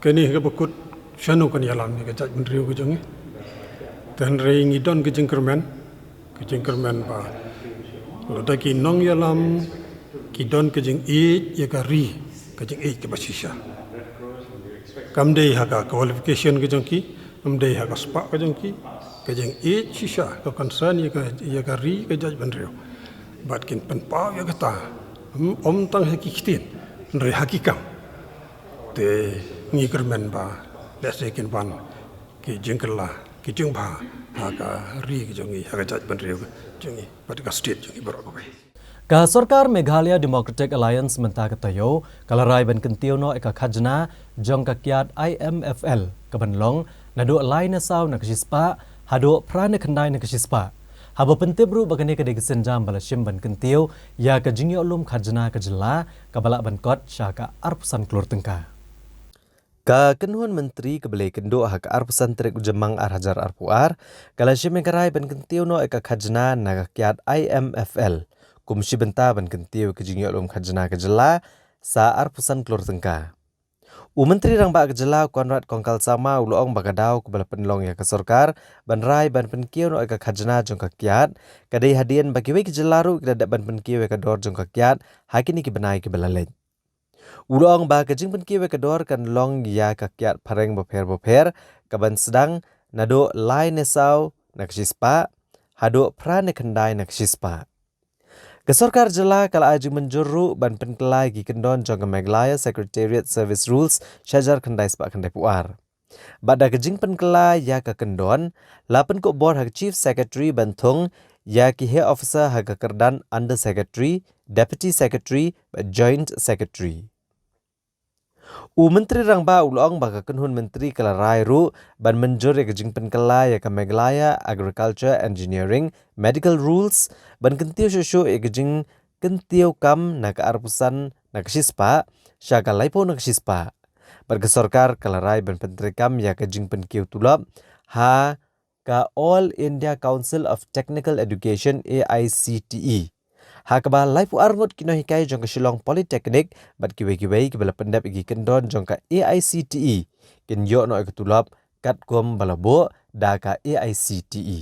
Kane kaba kut, shano kan ïalam ïa ka jaitbynriew ka jong ngi. Te hynrei ngi don ka jingkyrmen, ka jingkyrmen ba lada ki nongïalam ki don ka jingïeit ïa ka ri, ka jingïeit kaba shisha. Kam dei ha ka qualification ka jong ki, kam dei ha ka spah ka jong ki, ka jingïeit shisha, ka concern ïa ka, ïa ka ri, ka jaitbynriew. Bad kin pynpaw ïa kata, ym, ym tang ha ki ktien, hynrei ha ki kam. Te ngi kyrmen ba lehse kin wan ki jingkylla, ki jingbha ha ka ri ka jong ngi, ha ka jaitbynriew ka jong ngi bad ka state jong ngi baroh kawei. Ka sorkar Meghalaya Democratic Alliance mynta ka taïew ka la rai ban kyntiew noh ïa ka khajna jong ka kiad I M F L, kaban long naduh lai ne saw na ka shispah haduh phra ne khyndai na ka shispah. Haba pyntip ruh ba kane ka dei ka sienjam ba la shim ban kyntiew ïa ka jingïoh lum khajna ka jylla, kaba lah ban kot sha ka arphew san klur tyngka. Ka kynhun myntri kaba la ïakynduh ha ka arphew san tarik u Jymmang ar hajar arphew ar, ka la shim ïa ka rai ban kyntiew noh ïa ka khajna na ka kiad I M F L, kum shi bynta ban kyntiew ïa ka jingïoh lum khajna ka jylla sa arphew san klur tyngka. U Myntri Rangbah ka jylla Conrad Kongkal Sangma u la ong ba ka daw kaba la pynlong ïa ka sorkar ban rai ban pynkiew noh ïa ka khajna jong ka kiad, ka dei hadien ba kiwei ki jylla ruh ki la dep ban pynkiew ïa ka dor jong ka kiad ha kine ki bnai kiba la leit. U la ong ba ka jingpynkiew ïa ka dor kan long ïa ka kiad phareng bapher bapher, kaban sdang naduh lai ne saw na ka shispah haduh phra ne khyndai na ka shispah. Ka sorkar jylla ka la ai jingmynjur ruh ban pynkylla ïa ki kyndon jong ka Meghalaya Secretariat Service Rules shi hajar khyndai spah khyndai phew ar. Bad da ka jingpynkylla ïa ka kyndon, la pynkup bor ha ka Chief Secretary ban thung ïa ki heh officer ha ka kyrdan Under Secretary, Deputy Secretary bad Joint Secretary. U Myntri Rangbah u la ong ba ka kynhun myntri ka la rai ruh ban mynjur ïa ka jingpynkylla ïa ka Meghalaya Agriculture Engineering Medical Rules, ban kyntiew shuh shuh ïa ka jingkyntiew kam na ka arphew san na ka shispah sha ka laiphew na ka shispah. Bad ka sorkar ka la rai ban pyntreikam ïa ka jingpynkiew tulop ha ka All India Council of Technical Education, A I C T E, ha kaba laiphew ar ngut ki nonghikai jong ka Shillong Polytechnic bad kiwei kiwei kiba la pyndep ïa ki kyndon jong ka A I C T E kin ïoh noh ïa ka tulop katkum ba la buh da ka A I C T E.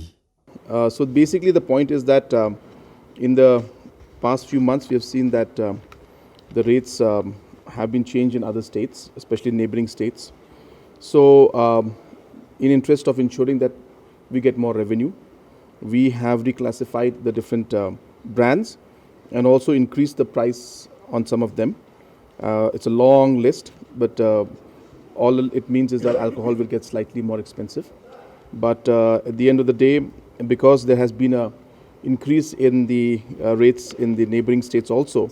Uh, so basically, the point is that, um, in the past few months, we have seen that, um, the rates, um, have been changed in other states, especially neighboring states. So, um, in interest of ensuring that we get more revenue, we have reclassified the different, uh, brands and also increased the price on some of them. Uh, it's a long list, but, uh, all it means is that alcohol will get slightly more expensive. But, uh, at the end of the day, because there has been a increase in the, uh, rates in the neighboring states also,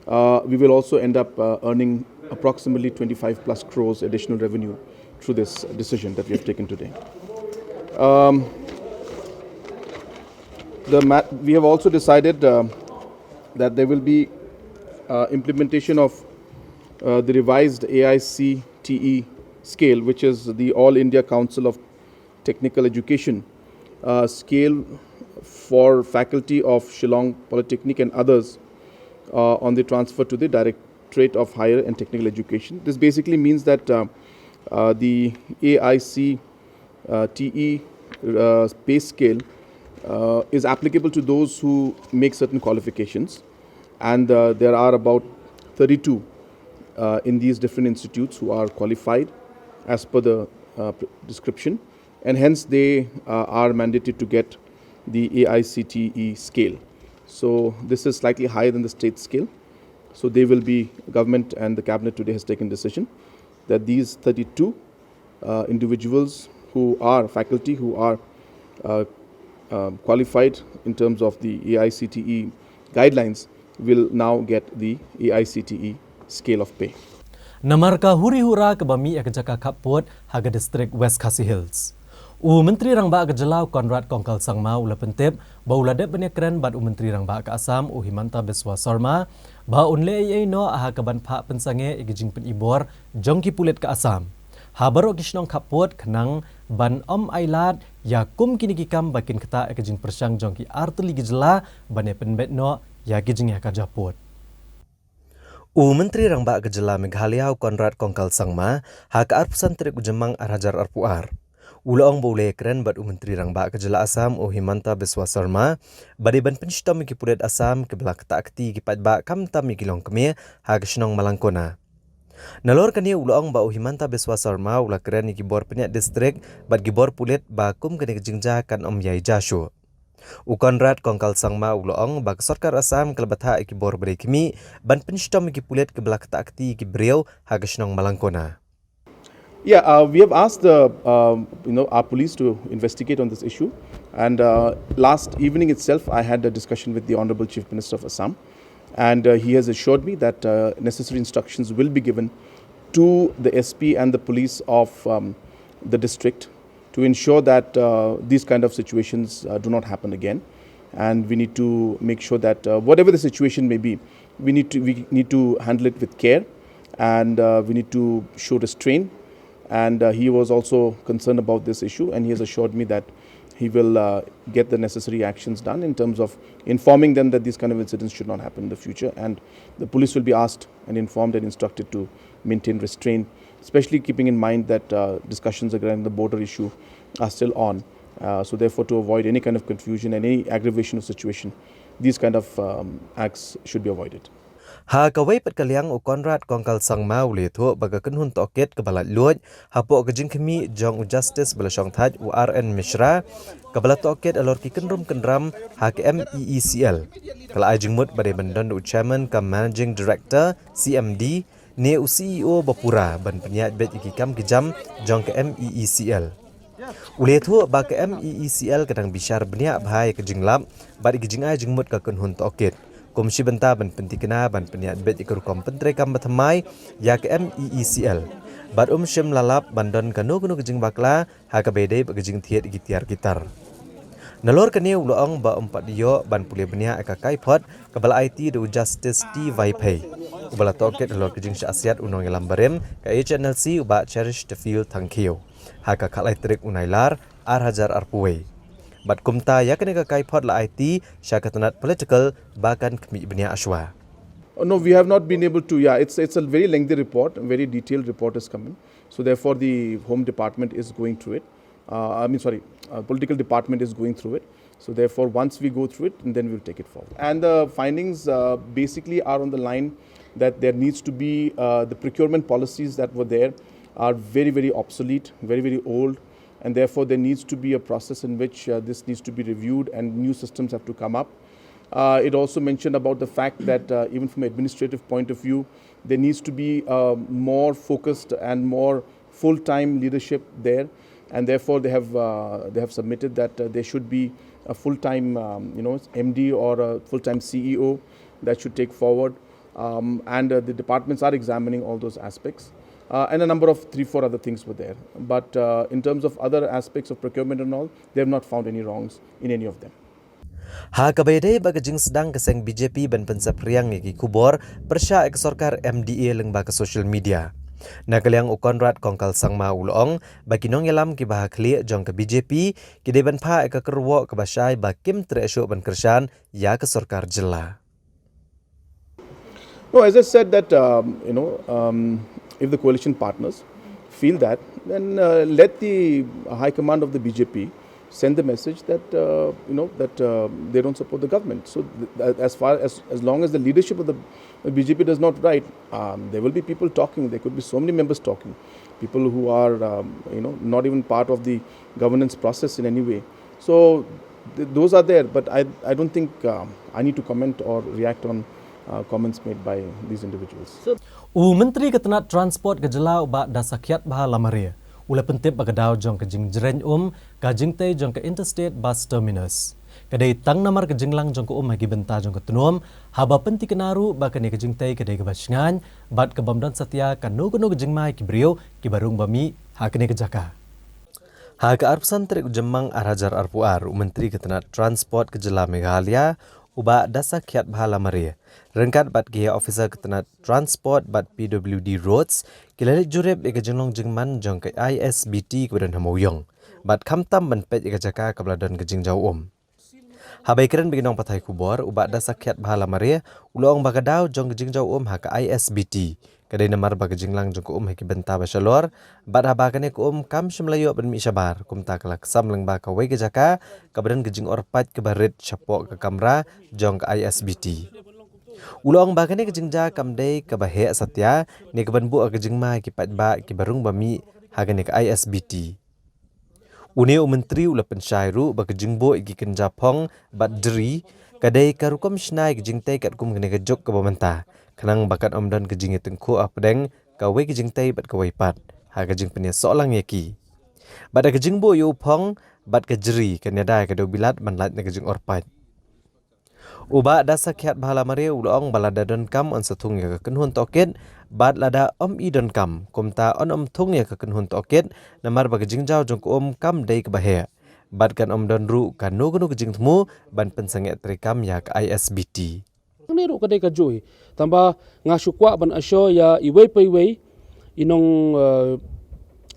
uh, we will also end up, uh, earning approximately twenty-five plus crores additional revenue through this decision that we have taken today. Um, the ma-, we have also decided, uh, that there will be, uh, implementation of, uh, the revised A I C T E scale, which is the All India Council of Technical Education, uh, scale for faculty of Shillong Polytechnic and others, uh, on the transfer to the Directorate of Higher and Technical Education. This basically means that, uh, uh, the A I C, uh, T E, uh, pay scale, uh, is applicable to those who make certain qualifications. And, uh, there are about thirty-two, uh, in these different institutes who are qualified as per the, uh, pr-, description, and hence they, uh, are mandated to get the A I C T E scale. So this is slightly higher than the state scale. So they will be, government and the cabinet today has taken decision that these thirty-two, uh, individuals who are faculty, who are, uh, uh, qualified in terms of the A I C T E guidelines will now get the A I C T E scale of pay. Namar ka huri hura kaba mih ïa ka jaka khappud ha ka district West Khasi Hills, u Myntri Rangbah ka jylla u Conrad Kongkal Sangma u la pyntip ba u la dep ban ïakren bad u Myntri Rangbah ka Assam u Himanta Biswa Sarma ba un leh ei ei noh ha kaban phah pynsangeh ïa ki jingpynibor jong ki pulit ka Assam ha baroh ki shnong khappud khnang ban ym ailad ïa kum kine ki kam ba kin ktah ïa ka jingpyrshang jong ki artylli ki jylla ban ïa pynbeit noh ïa ki jingïakajia pud. U Myntri Rangbah ka jylla Meghalaya u Conrad Kongkal Sangma ha ka arphew san tarik u Jymmang ar hajar arphew ar u la ong ba u la ïakren bad u Myntri Rangbah ka jylla Assam u Himanta Biswa Sarma ba dei ban pynshitom ïa ki pulit Assam kiba la ktah kti ïa ki paidbah khamtam ïa ki longkmie ha ka shnong Malangkona. Nalor kane u la ong ba u Himanta Biswa Sarma u la kren ïa ki bor pynïaid district bad ki bor pulit ba kum kane ka jingjia kan ym ïai jia shuh. U Conrad Kongkal Sangma u la ong ba ka sorkar Assam ka la bthah ïa ki bor ba dei khmih ban pynshitom ïa ki pulit kiba la ktah kti ïa ki briew ha ka shnong Malangkona. Yeah, uh, we have asked the, um, you know, our police to investigate on this issue. And uh, last evening itself, I had a discussion with the Honorable Chief Minister of Assam, and uh, he has assured me that uh, necessary instructions will be given to the S P and the police of um, the district to ensure that uh, these kind of situations uh, do not happen again. And we need to make sure that uh, whatever the situation may be, we need to we need to handle it with care, and uh, we need to show restraint. And uh, he was also concerned about this issue, and he has assured me that he will uh, get the necessary actions done in terms of informing them that these kind of incidents should not happen in the future, and the police will be asked and informed and instructed to maintain restraint, especially keeping in mind that uh, discussions regarding the border issue are still on. Uh, so therefore, to avoid any kind of confusion and any aggravation of situation, these kind of um, acts should be avoided. Ha kawei pat ka liang, u Conrad Kongkal Sangma u la ïathuh ba ka kynhun tohkit kaba laitluid hapoh ka jingkhmih jong u Justice ba la shongthait u R N Mishra kaba la tohkit halor ki kynrum kynram ha ka M E E C L ka la ai jingmut ba dei ban don da u Chairman cum Managing Director, C M D, ne u C E O ba pura ban pynïaid beit ïa ki kam ki jam jong ka M E E C L. U la ïathuh ba ka M E E C L ka dang bishar bniah bha ïa ka jinglap bad ïa ka jingai jingmut ka kynhun tohkit kum shi bynta ban pynthikna ban pynïaid beit ïa ka rukom pyntreikam bathymmai ïa ka M E E C L bad um shym la lap ban don kano kano ka jingbakla ha kaba ïadei bad ka jingthied ïa ki tiar ki tar. Nalor kane u la ong ba um pat ïoh ban pule bniah ïa ka kaiphod kaba la aiti da u Justice T Vaiphei uba la tohkit halor ka jingshah siat u nongïalam barim ka H N L C u Bah Cherish Tefil Thangkhiew ha ka khatlai tarik u Nailar ar hajar arphew wei. Bad kumta ïa kane ka kaiphod la aiti sha ka tnat political ba kan khmih bniah shuwa. Oh, no, we have not been able to. Yeah, it's it's a very lengthy report, a very detailed report is coming. So therefore, the Home Department is going through it. Uh, I mean, sorry, uh, political department is going through it. So therefore, once we go through it, and then we'll take it forward. And the findings uh, basically are on the line that there needs to be uh, the procurement policies that were there are very, very obsolete, very, very old, and therefore there needs to be a process in which uh, this needs to be reviewed and new systems have to come up. Uh, it also mentioned about the fact that uh, even from an administrative point of view, there needs to be uh, more focused and more full-time leadership there, and therefore they have uh, they have submitted that uh, there should be a full-time um, you know M D or a full-time C E O that should take forward, um, and uh, the departments are examining all those aspects. Uh, and a number of three, four other things were there. But uh, in terms of other aspects of procurement and all, they have not found any wrongs in any of them. Ha kaba ïadei bad ka jingsdang ka seng B J P ban pynsaphriang ïa ki khubor pyrshah ïa ka sorkar M D A lyngba ka social media, na ka liang u Conrad Kongkal Sangma u la ong ba ki nongïalam kiba ha khlieh jong ka B J P ki dei ban phah ïa ka kyrwoh kaba shai ba kim treh shuh ban kyrshan ïa ka sorkar jylla. No, as I said that um, you know um, if the coalition partners feel that, then uh, let the high command of the B J P send the message that uh, you know that uh, they don't support the government. So th- as far as as long as the leadership of the B J P does not write, um, there will be people talking. There could be so many members talking, people who are um, you know not even part of the governance process in any way. So th- those are there, but I I don't think um, I need to comment or react on uh, comments made by these individuals. So, u Myntri ka tnat Transport ka jylla u Bah Dasakhiatbha Lamare U la pyntip ba ka daw jong ka jingjreng um ka jingtei jong ka Interstate Bus Terminus ka dei tang namar ka jinglang jong ka um ha ki bynta jong ka tnum, haba pyntikna ruh ba kane ka jingtei ka dei kaba shngaiñ bad ka bym don satia kano kano ka jingma ïa ki briew kiba rung ba mih ha kane ka jaka. Ha ka arphew san tarik u Jymmang ar hajar arphew ar, u Myntri ka tnat Transport ka jylla Meghalaya, u Bah Dasakhiatbha Lamare, ryngkat bad ki officer ka tnat Transport bad P W D Roads, ki la leit jurip ïa ka jinglong jingman jong ka I S B T kaba don ha Mawïong bad khamtam ban peit ïa ka jaka kaba la don ka jingjaw um. Haba ïakren bad ki nongpathai khubor, u Bah Dasakhiatbha Lamare u la ong ba ka daw jong ka jingjaw um ha ka I S B T ka dei namar ba ka jinglang jong ka um ha ki bynta ba shalor, bad haba kane ka um kam shym la ïoh ban mih shabar, kumta ka la ksam lyngba kawei ka jaka kaba don ka jingor paid kaba rit shapoh ka kamra jong ka I S B T. U la ong ba kane ka jingjia kam dei kaba heh satia ne kaban buh ka jingma ha ki paidbah kiba rung ba mih ha kane ka I S B T. Une u Myntri u la pynshai ruh ba ka jingbuh ïa ki kynja phong bad jri ka dei ka rukom shna ïa ka jingtei katkum kane ka juk kaba mynta, khnang ba kan ym don ka jingïatyngkhuh hapdeng kawei ka jingtei bad kawei pat ha ka jingpynïasoh lang ïa ki. Bad da ka jingbuh ïa u phong bad ka jri, kan ïada ïa ka dewbilat ban lait na ka jingor paid. U Bah Dasakhiatbha Lamare u la ong ba lada donkam yn sa thung ïa ka kynhun tohkit, bad lada ym i donkam, kumta yn ym thung ïa ka kynhun tohkit, namar ba ka jingjaw jong ka um kam dei kaba heh bad kan ym don ruh kano kano ka jingthmu ban pynsangeh treikam ïa ka I S B T. Hangne ruh ka dei kajuh hi. Tang ba nga shu kwah ban assure ïa iwei pa iwei i nong, eh,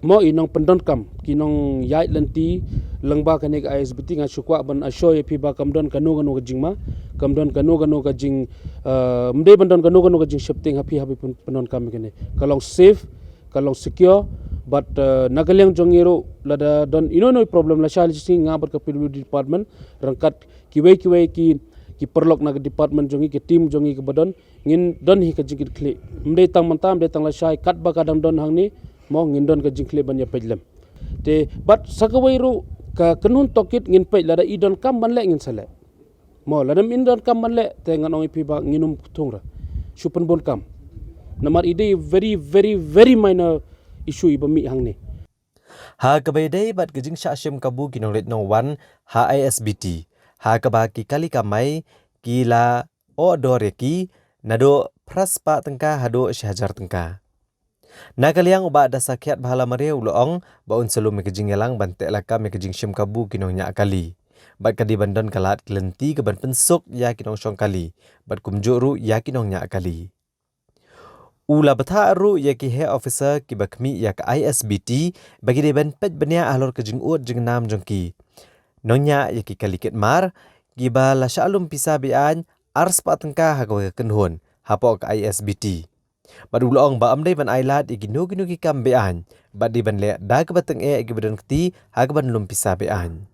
mo i nongpyndonkam, ki nongïaid lynti lyngba kane ka I S B T, nga shu kwah ban assure ïa phi ba kam don kano kano ka jingma, kam don kano kano ka jing, eh, ym dei ban don kano kano ka jingsheptieng ha phi haba phi pyn-, pyndonkam ïa kane. Ka long safe, ka long secure, bad, eh, na ka liang jong ngi ruh lada don ino ino i problem lashai lashisngi, nga bad ka P W D department ryngkat kiwei kiwei ki, ki paralok na ka department jong ngi, ki team jong ngi kaba don, ngin don hi ka jingkitkhlieh. Ym dei tang mynta, ym dei tang lashai, katba ka dang don hangne, mo, ngin don ka jingkitkhlieh ban ïa peit lem. Te bad sa kawei ruh, ka kynhun tohkit ngin peit, lada i donkam ban leh ngin sa leh. Mo, lada ym i donkam ban leh, te ngan ong ïa phi ba ngin ym thung re. Shu pynbun kam. Namar i dei very, very, very minor issue iba mih hangne. Ha kaba ïadei bad ka jingshah shim kabu ki nongleit nongwan ha I S B T, ha kaba ki kali kamai ki la oh dor ïa ki naduh phra spah tyngka haduh shi hajar tyngka. Na ka liang u Bah Dasakhiatbha Lamare u la ong ba un sa lum ïa ka jingïalang ban teh lakam ïa ka jingshim kabu ki nongñiah kali, bad ka dei ban don ka lad ki lynti kaban pynsuk ïa ki nongshong kali bad kumjuh ruh ïa ki nongñiah kali. U la bthah ruh ïa ki heh officer kiba khmih ïa ka I S B T ba ki dei ban peit bniah halor ka jingud jingnam jong ki nongñiah ïa ki kali kit mar kiba la shah lum pisa be-aiñ ar spah tyngka ha kawei ka kynhun hapoh ka I S B T. Bad u la ong ba ym dei ban ailad ïa kino kino ki kam be-aiñ, bad dei ban leh da kaba tyngeh ïa kiba don kti ha kaban lum pisa be-aiñ.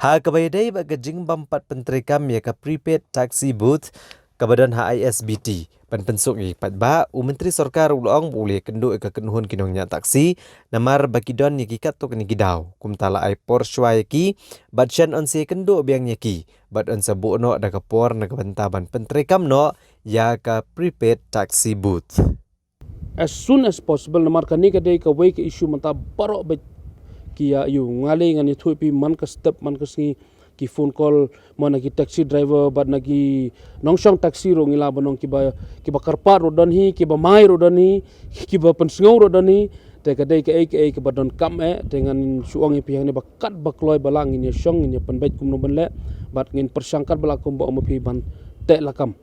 Ha kaba ïadei bad ka jingbym pat pyntreikam ïa ka prepaid taxi booth kaba don ha I S B T ban pynsuk ïa ki paidbah, u Myntri Sorkar u la ong ba u la ïakynduh ïa ka kynhun ki nongñiah taxi namar ba ki don ïa ki katto katne ki daw, kumta la ai por shuwa ïa ki bad shen yn sa ïakynduh biang ïa ki bad yn sa buh noh da ka por na ka bynta ban pyntreikam noh ïa ka prepaid taxi booth. As soon as possible, namar kane ka dei kawei ka issue mynta baroh bad ki ïa ïoh. Nga lei ngan ïathuh ïa phi man ka step man ka sngi ki phone call man na ki taxi driver bad na ki nongshong taxi ruh ngi lah ban ong kiba, kiba kyrpad ruh don hi, kiba mai ruh don hi, kiba pynsngew ruh don hi. Te ka dei kaei kaei kaba donkam eh, te ngan shu ong ïa phi hangne ba katba kloi ba lah ngin ïa shong, ngin ïa pynbeit kumno ban leh bad ngin pyrshang katba lah kumba ong ma phi ban teh lakam.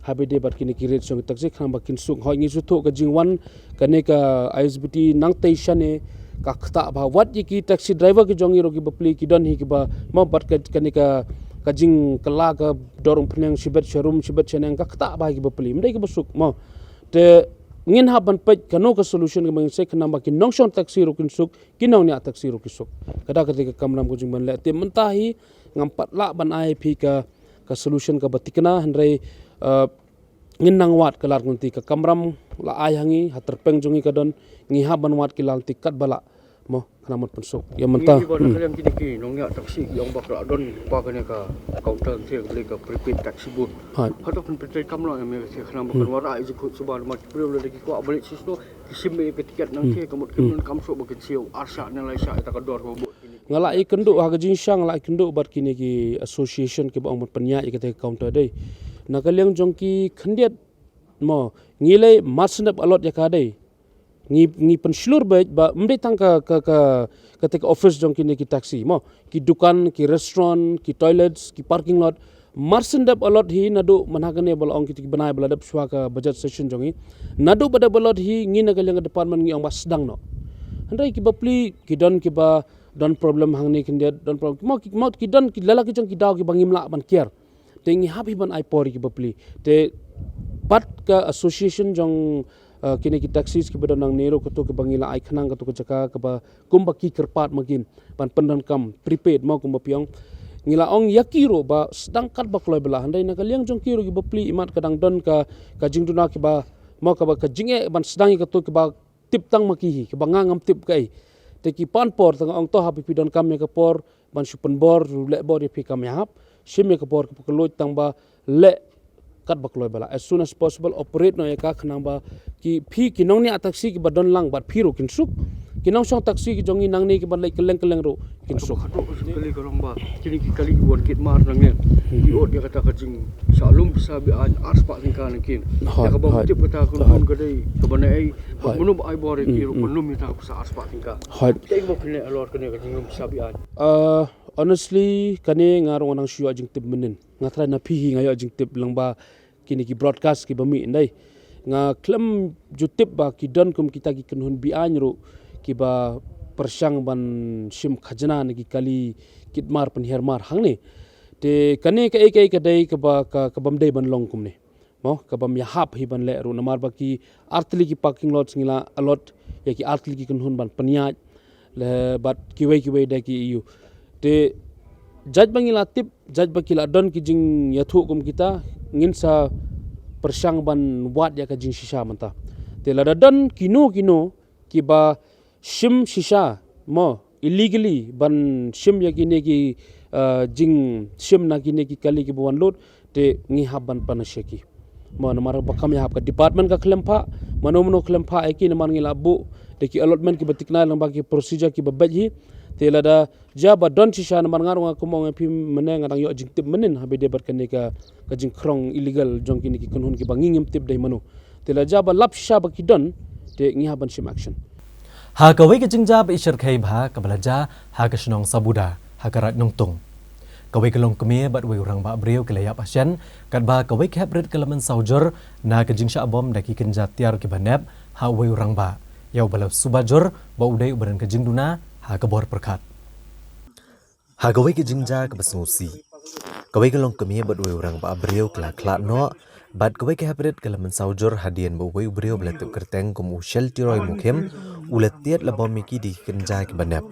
Haba ïadei bad kine ki rate shong ki taxi khnang ba kin suk. Hooid, ngi sngewthuh ka jingwan kane ka I S B T nangtei shane ka ktah bha, wat ïa ki taxi driver ki jong ngi ruh kiba plie ki don hi kiba mo, bad ka, kane ka, ka jingkylla ka dor umphniang shibit sharum shibit shaneng ka ktah bha kiba plie, ym dei kiba suk mo. Te ngin hap ban peit kano ka solution kaba ngin sei khnang ba ki nongshong taxi ruh kin suk, ki nongñiah taxi ruh ki suk. Ka da ka dei ka kamram ka jingban leh. Te mynta hi ngam pat lah ban ai phi ka, ka solution kaba thikna, hynrei, eh, ngin nang wad ka lad ka lynti. Ka kamram la ai ha ngi, ha tyrpeng jong ngi ka don, ngi hap ban wad ki lad lynti katba lah Mo, khnang ban pynsuk ïa mynta. Ngi ba na ka liang kine ki nongñiah taxi ki ong ba ka la don pa kane ka counter, ki ong ka prepaid taxi booth. Hooid. Hato pynpyntrei kam noh ïa me ka khnang ba kan wanrah ïa jingkut suba, namar ki briew lada ki kwah ban leit shisha ki shim ïa ka tiket nangta ka mut kim don kam shuh ba kin siew ar shah ne lai shah ïa ka dor ka booth. Nga la ïakynduh ha ka jingshisha, nga la ïakynduh bad kine ki association kiba ong ban pynïaid ïa kata ka counter dei. Na ka liang jong ki khyndiat mo, ngi lei mar shen dep allot ïa ka dei. Ngi, ngi pynshlur beit ba ym dei tang ka, ka, ka, kata ka office jong kine ki taxi mo, ki dukan, ki restaurant, ki toilets, ki parking lot. Mar shen dep allot hi naduh mynta kane ba la ong kita ki bnai ba la dep shuwa ka budget session jong ngi. Naduh ba dep allot hi ngi na ka liang ka department ngi ong ba sdang noh. Hynrei ki bapli ki don kiba don problem hangne khyndiat, don problem. Mo ki, mo ki don ki lala ki jong ki daw kiba ngim lah ban kiar. Te ngi hap hi ban ai por ïa ki bapli. Te pat ka association jong, uh, kine ki taxis kiba don nangne ruh, kato kaba ngi la ai khnang kato ka jaka kaba kumba ki kyrpad ma ki ban pyndonkam prepaid mo kumba phi ong. Ngi la ong ïa ki ruh ba sdang katba kloi ba lah, hynrei na ka liang jong ki ruh ki bapli imat ka dang don ka, ka jingduna kiba mo kaba ka jingeh ban sdang ïa kato kaba tip tang ma ki hi, kaba nga ngam tip kaei. Te ki pan por tang ong to haba phi donkam ïa ka por ban shu pynbor ruh leh bor ïa phi kam ïahap, shim ïa ka por kaba ka luid tang ba leh katba kloi ba lah. As soon as possible operate noh ïa ka khnang ba ki phi ki nongñiah taxi kiba don lang bad phi ruh kin suk. Ki nongshong taxi ki jong ngi nangne kiba leit kylleng kylleng ruh kin suk. Hato ka kali ka long ba kine ki kali kiba wan kit mar nangne ki ot ïa kata ka jingshah lum pisa beaiñ ar spah tyngka na ki. Hooid, ïa kaba tip kata ka long ka dei kaba naei. Hooid. Mano ba ai bor ïa ki ruh ban lum ïa kata ka pisa ar spah tyngka. Hooid. Te ba phi leh halor kane ka jinglum pisa beaiñ. Uh, honestly kane nga ruh nga nang shu ïoh jingtip mynnin. Nga trai na phi hi nga ïoh jingtip lang ba kine ki broadcast kiba mih ndai. Nga khlem ju tip ba ki don kum kita ki kynhun beaiñ ruh kiba pyrshang ban shim khajna na ki kali kit mar pynhiar mar hangne. Te kane kaei kaei ka dei kaba ka, kabym dei ban long kumne. Mo, kabym ïahap hi ban leh ruh namar ba ki artylli ki parking lots ngi la allot ïa ki artylli ki kynhun ban pynïaid. Le bad kiwei kiwei da ki E U. Te jait ba ngi la tip, jait ba ki la don ki jingïathuh kum kita, ngin sa pyrshang ban wad ïa ka jingshisha mynta. Te lada don kino kino kiba shim shisha mo illegally ban shim ïa kine ki, uh, jingshim na kine ki kali kiba wan lut, te ngi hap ban pynïaid ïa ki. Mo namar ba kam ïahap ka department ka khlem phah, mano mano khlem phah ïa ki namar ngi la buh da ki allotment kiba tikna lang ba ki procedure kiba beit hi. Te lada jia ba don shisha namar nga ruh nga kum ong ïa phi mynne nga dang ïoh jingtip mynnin haba ïadei bad kane ka, ka jingkhrong illegal jong kine ki kynhun kiba ngi ngim tip dei mano. Te lada jia ba lap shisha ba ki don te ngi hap ban shim action. Ha kawei ka jingjia ba i shyrkhei bha kaba la jia ha ka shnong Sabuda ha ka Raid Nongtung. Kawei ka longkmie bad uwei u rangbah briew ki la ïap hashen katba kawei ka heprit ka la mynsaw jur na ka jingshah bom da ki kynja tiar kiba nep ha uwei u rangbah ïa uba la suba jur ba u dei uba don ka jingduna ha ka bor pyrkhat. Ha kawei ka jingjia kaba sngewsih, kawei ka longkmie bad uwei u rangbah briew ki la khlad noh bad kawei ka heprit ka la mynsaw jur hadien ba uwei u briew ba la tip kyrteng kum u Sheltiroi Mukhim u la tied la bom ïa ki da ki kynja kiba nep.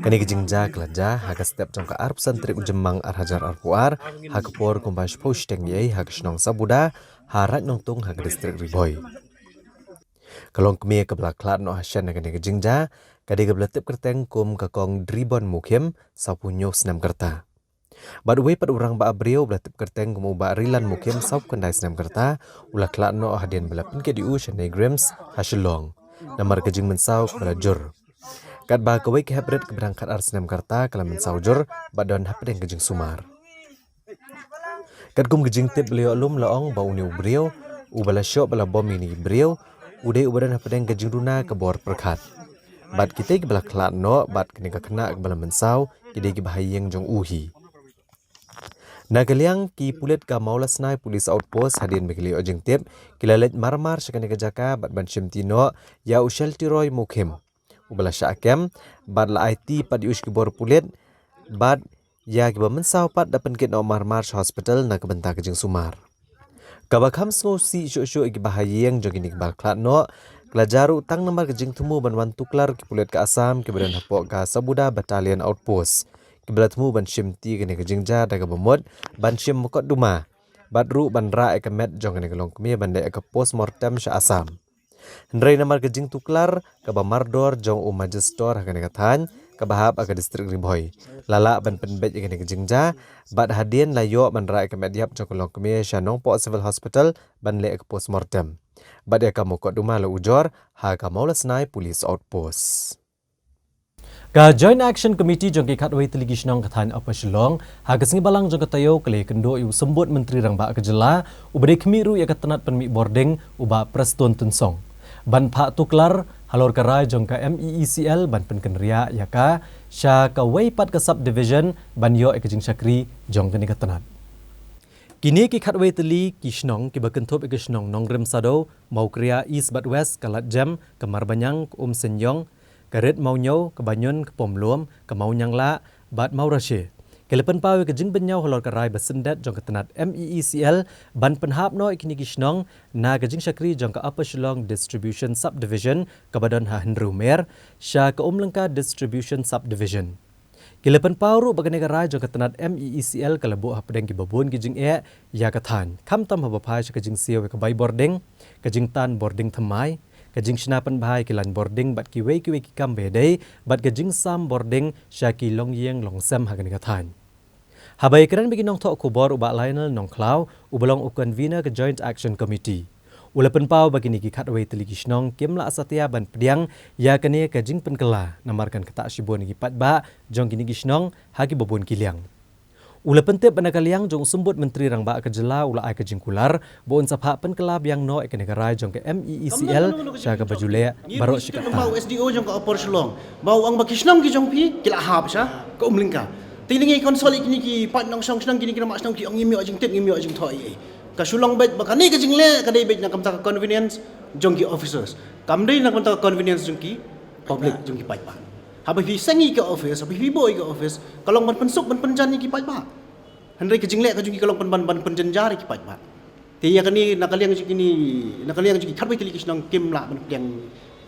Kane ka jingjia ka la jia ha ka step jong ka arphew san tarik u Jymmang ar hajar arphew ar ha ka por kumba shiphew shiteng ïa ha ka shnong Sabuda ha Raid Nongtung ha ka distrik Ri Bhoi. Ka longkmie kaba la khlad noh hashen na kane ka jingjia ka dei kaba la tip kyrteng kum ka Kong Dribon Mukhim, sawphew hynñiew snem ka rta. Bad uwei pat u rangbah briew ba la tip kyrteng kum u Bah Rilan Mukhim, sawphew khyndai snem ka rta, u la khlad noh hadien ba la pynkit ïa u sha NEIGRIHMS ha Shillong namar ka jingmynsaw kaba la jur. Katba kawei ka heprit kaba dang khatar snem ka rta ka la mynsaw jur bad don hapdeng ka jingsumar. Katkum ka jingtip ba la ïoh lum la ong ba une u briew uba la shoh ba la bom ïa kine ki briew u dei uba don hapdeng ka jingduna ka bor pyrkhat. Bad kitei kiba la khlad noh bad kane ka khynnah kaba la mynsaw ki dei kiba ha ïing jong u hi. Na ka liang ki pulit ka Mawlasnai Police Outpost hadien ba ki la ïoh jingtip ki la leit marmar sha kane ka jaka bad ban shimti noh ïa u Sheltiroi Mukhim uba la shah kem bad la aiti pat ïa u sha ki bor pulit bad ïa kiba mynsaw pat da pynkit noh marmar sha hospital na ka bynta ka jingsumar. Kaba kham sngewsih shuh shuh ïa kiba ha ïing jong kine kiba khlad noh ka la jia ruh tang namar ka jingthmu ban wan tuklar ki pulit ka Assam kiba don hapoh ka Sabuda Battalion Outpost kiba la thmu ban shimti kane ka jingjia da kaba mut ban shim mukotduma bad ruh ban rah ïa ka met jong kane ka longkmie ban leh ïa ka postmortem sha Assam. Hynrei namar ka jingtuklar kaba mardor jong u Magistrate ha kane ka thaiñ kaba hap ha ka distrik Ri Bhoi, la lah ban pynbeit ïa kane ka jingjia, bad hadien la ïoh ban rah ïa ka met ïap jong ka longkmie sha Nongpoh Civil Hospital ban leh ka postmortem. Bad ïa ka mukotduma la ujor ha ka Mawlasnai Police Outpost. Ka Joint Action Committee jong ki khatwei tylli ki shnong ka thaiñ Upper Shillong ha ka sngi Balang jong ka taïew ka la ïakynduh ïa u Symbud Myntri Rangbah ka jylla, uba dei khmih ruh ïa ka tnat pynmih bording, u Bah Prestone Tynsong, ban phah tuklar halor ka rai jong ka M E E C L ban pynkynriah ïa ka sha kawei pat ka subdivision ban ïoh ïa ka jingshakri jong kane ka tnat. Kine ki khatwei tylli ki shnong kiba kynthup ïa ka shnong Nongrim Sadew, Mawkria East bad West, ka Latjem, ka Marbaniang, ka Umsynïong, ka Rit Mawnïew, ka Banyun, ka Pumlum, ka Mawnianglah bad Mawrashe, ki la pynpaw ïa ka jingbynñiaw halor ka rai ba syndet jong ka tnat M E E C L ban pynhap noh ïa kine ki shnong na ka jingshakri jong ka Upper Shillong Distribution Subdivision kaba don ha Hynriewmer sha ka Umlyngka Distribution Subdivision. Ki la pynpaw ruh ba kane ka rai jong ka tnat M E E C L ka la buh hapdeng kiba bun ki jingeh ïa ka thaiñ, khamtam haba phai sha ka jingsiew ïa ka bai bording, ka jingtan bording thymmai, ka jingshna pynbha ïa ki lain bording bad kiwei kiwei ki kam ba ïadei bad ka jingsam bording sha ki longïing longsem ha kane ka thaiñ. Haba ïakren bad ki nongthoh khubor, u Bah Lionel Nongkhlaw, uba long u convener ka Joint Action Committee, u la pynpaw ba kine ki khatwei tylli ki shnong kim lah satia ban pdiang ïa kane ka jingpynkylla namar kan ktah shibun ïa ki paidbah jong kine ki shnong ha kiba bun ki liang. U la pyntip ba na ka liang jong u Symbud Myntri Rangbah ka jylla u la ai ka jingkular ba un sa phah pynkylla biang noh ïa kane ka rai jong ka M E E C L sha kaba ju leh baroh shi katta. Ba u S D O jong ka Upper Shillong ba u ong ba ki shnong ki jong phi ki la hap sha ka Umlyngka. Te ngi consult ïa kine ki paid nongshong shnong, kine ki nongmah shnong ki ong ngim ïoh jingtip, ngim ïoh jingthoh ei ei. Ka shu long beit ba kane ka jingleh ka dei beit na ka bynta ka convenience jong ki officers, kam dei na ka bynta ka convenience jong ki public, jong ki paidbah. Haba phi seng ïa ka office, haba phi buh ïa ka office, ka long ban pynsuk ban pynjan ïa ki paidbah. Hynrei ka jingleh ka jong ki ka long ban, ban pynjynjar ïa ki paidbah. Te ïa kane na ka liang jong kine, na ka liang jong ki khatwei tylli ki shnong kim lah ban pdiang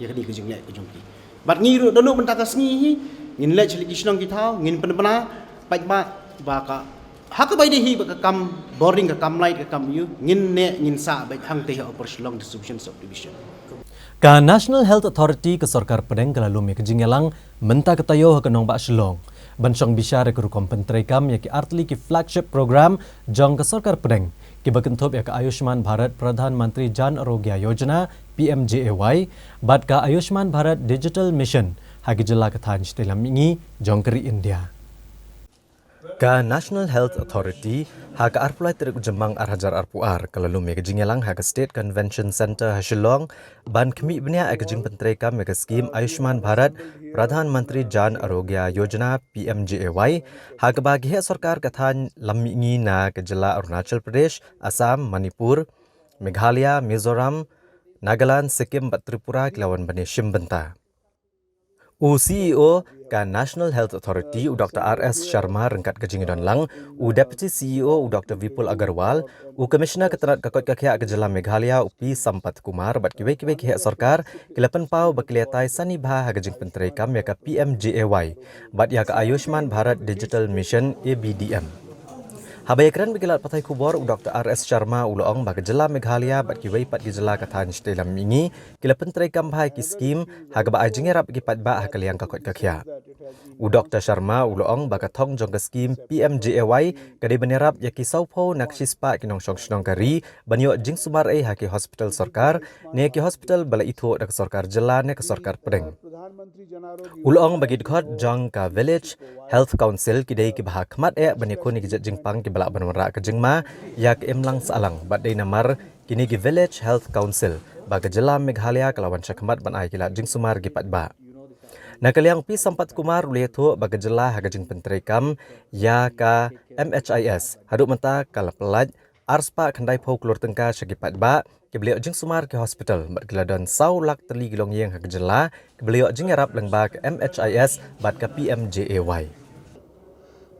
ïa kane ka jingleh ka jong ki. Bad ngi ruh don na ka bynta ka sngi hi ngin leit sha ki shnong ki thaw, ngin pynbna paidbah ba ka, ha kaba ïadei hi ba ka kam bording, ka kam light, ka kam ïu, ngin neh ngin sah beit hangtei ha Upper Shillong Distribution Subdivision. Ka National Health Authority ka sorkar pdeng ka la lum ïa ka jingïalang mynta ka taïew ha ka nongbah Shillong ban shong bishar ïa ka rukom pyntreikam ïa ki artylli ki flagship program jong ka sorkar pdeng, kiba kynthup ïa ka Ayushman Bharat Pradhan Mantri Jan Arogya Yojana, P M J A Y, bad ka Ayushman Bharat Digital Mission ha ki jylla ka thaiñ shatei lam mihngi jong ka ri India. Ka National Health Authority ha ka arphew lai tarik u Jymmang ar hajar arphew ar ka la lum ïa ka jingïalang ha ka State Convention Centre ha Shillong ban khmih bniah ïa ka jingpyntreikam ïa ka skim Ayushman Bharat Pradhan Mantri Jan Arogya Yojana, P M J A Y, ha kaba ki heh sorkar ka thaiñ lam mihngi na ka jylla Arunachal Pradesh, Assam, Manipur, Meghalaya, Mizoram, Nagaland, Sikkim bad Tripura ki la wan ban ïashim bynta. U C E O ka National Health Authority, u Doctor R S Sharma, ryngkat ka jingdon lang u Deputy C E O, u Doctor Vipul Agarwal, u Commissioner ka tnat ka koit ka khiah ka jylla Meghalaya, u P Sampath Kumar, bad kiwei kiwei ki heh sorkar ki la pynpaw ba ki la ïatai sani bha ha ka jingpyntreikam ïa ka P M J A Y bad ïa ka Ayushman Bharat Digital Mission, A B D M. Haba ïakren bad ki lad pathai khubor, u Doctor R S Sharma u la ong ba ka jylla Meghalaya bad kiwei pat ki jylla ka thaiñ shatei lam mihngi ki la pyntreikam bha ïa ki skim ha kaba ai jingïarap ïa ki paidbah ha ka liang ka koit ka khiah. U Doctor Sharma u la ong ba ka thong jong ka skim P M J A Y ka dei ban ïarap ïa ki sawphew na ka shispah ki nongshong shnong ka ri ban ïoh jingsumar ei ha ki hospital sorkar ne ki hospital ba la ithuh da ka sorkar jylla ne ka sorkar pdeng. U la ong ba ki dkhot jong ka Village Health Council ki dei kiba ha khmat eh ban ïakhun ïa ki jait jingpang kiba lah ban wanrah ka jingma ïa ka imlang sahlang, bad dei namar kine ki Village Health Council ba ka jylla Meghalaya ka la wan sha khmat ban ai ki lad jingsumar ïa ki paidbah. Na ka liang u P Sampath Kumar u la ïathuh ba ka jylla ha ka jingpyntreikam ïa ka M H I S haduh mynta ka la pyllait ar spah khyndaiphew klur tyngka sha ki paidbah kiba la ïoh jingsumar ki hospital, bad ki la don saw lak tylli ki longïing ha ka jylla kiba la ïoh jingïarap lyngba ka M H I S bad ka P M J A Y.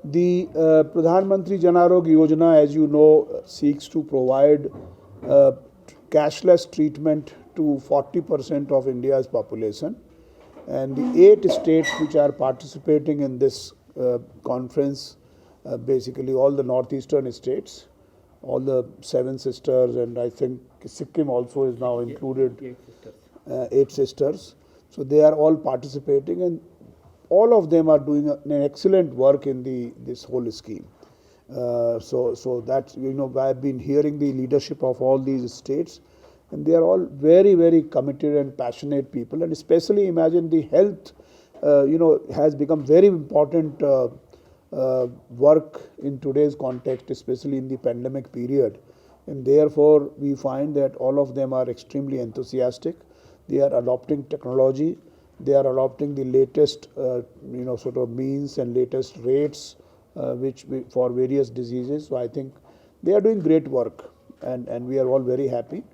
The uh, Pradhan Mantri Jan Arogya Yojana, as you know, seeks to provide uh, cashless treatment to forty percent of India's population. And the eight states which are participating in this uh, conference, uh, basically all the northeastern states, all the seven sisters, and I think Sikkim also is now included. Yes, yes, sisters. uh, eight sisters. So they are all participating, and all of them are doing a- an excellent work in the this whole scheme. Uh, so, so that, you know, I've been hearing the leadership of all these states, and they are all very, very committed and passionate people. And especially, imagine the health, uh, you know, has become very important uh, uh, work in today's context, especially in the pandemic period. And therefore, we find that all of them are extremely enthusiastic. They are adopting technology. They are adopting the latest, uh, you know, sort of means and latest rates, uh, which we, for various diseases. So I think they are doing great work, and, and we are all very happy.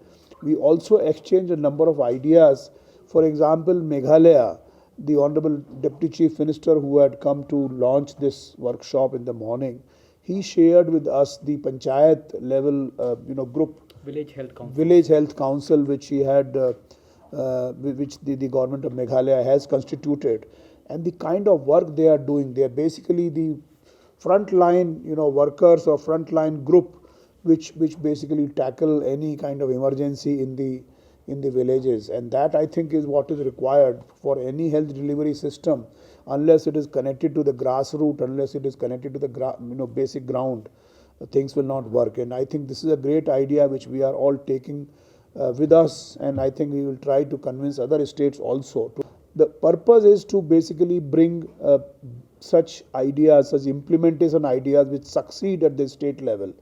We also exchange a number of ideas. For example, Meghalaya, the Honorable Deputy Chief Minister who had come to launch this workshop in the morning, he shared with us the panchayat level, uh, you know, group, Village Health Council. Village Health Council, which he had, uh, uh, whi- which the, the government of Meghalaya has constituted, and the kind of work they are doing. They are basically the frontline, you know, workers or frontline group, which which basically tackle any kind of emergency in the in the villages, and that, I think, is what is required for any health delivery system. Unless it is connected to the grassroots, unless it is connected to the gra- you know, basic ground, uh, things will not work. And I think this is a great idea which we are all taking uh, with us, and I think we will try to convince other states also. To, the purpose is to basically bring uh, such ideas, such implementation ideas which succeed at the state level,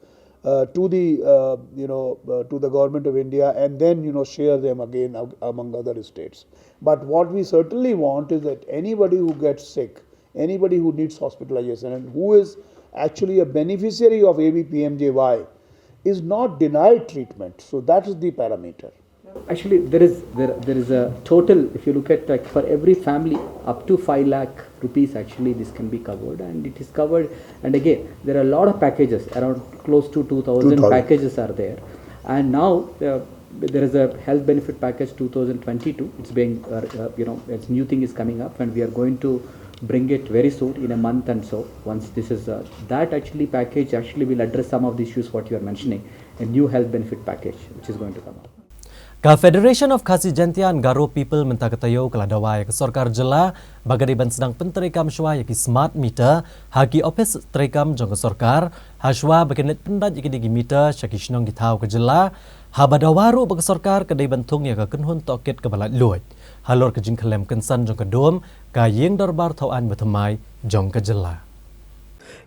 uh, to the uh, you know uh, to the government of India, and then, you know, share them again ag- among other states. But what we certainly want is that anybody who gets sick, anybody who needs hospitalization, and who is actually a beneficiary of A B P M J Y, is not denied treatment. So that is the parameter. Actually, there is there, there is a total. If you look at, like, for every family, up to five lakh rupees, actually this can be covered, and it is covered. And again, there are a lot of packages, around close to two thousand. Two thousand. Packages are there, and now uh, there is a health benefit package two thousand twenty-two. It's being uh, uh, you know, its new thing is coming up, and we are going to bring it very soon, in a month and so. Once this is uh, that actually package actually will address some of the issues what you are mentioning, a new health benefit package which is going to come up. Ka Federation of Khasi Jaintia and Garo People mynta ka taïew ka la dawa ïa ka sorkar jylla ba ka dei ban sdang pyntreikam shwa ïa ki smart meter ha ki ophis treikam jong ka sorkar, ha shwa ba kin leit pyndait ïa kine ki meter sha ki shnong ki thaw ka jylla, haba dawa ruh ba ka sorkar ka dei ban thung ïa ka kynhun tohkit kaba laitluid. Halor ka jingkhyllem kynsan jong ka dum ka ïing dorbar thaw aiñ bathymmai jong ka jylla.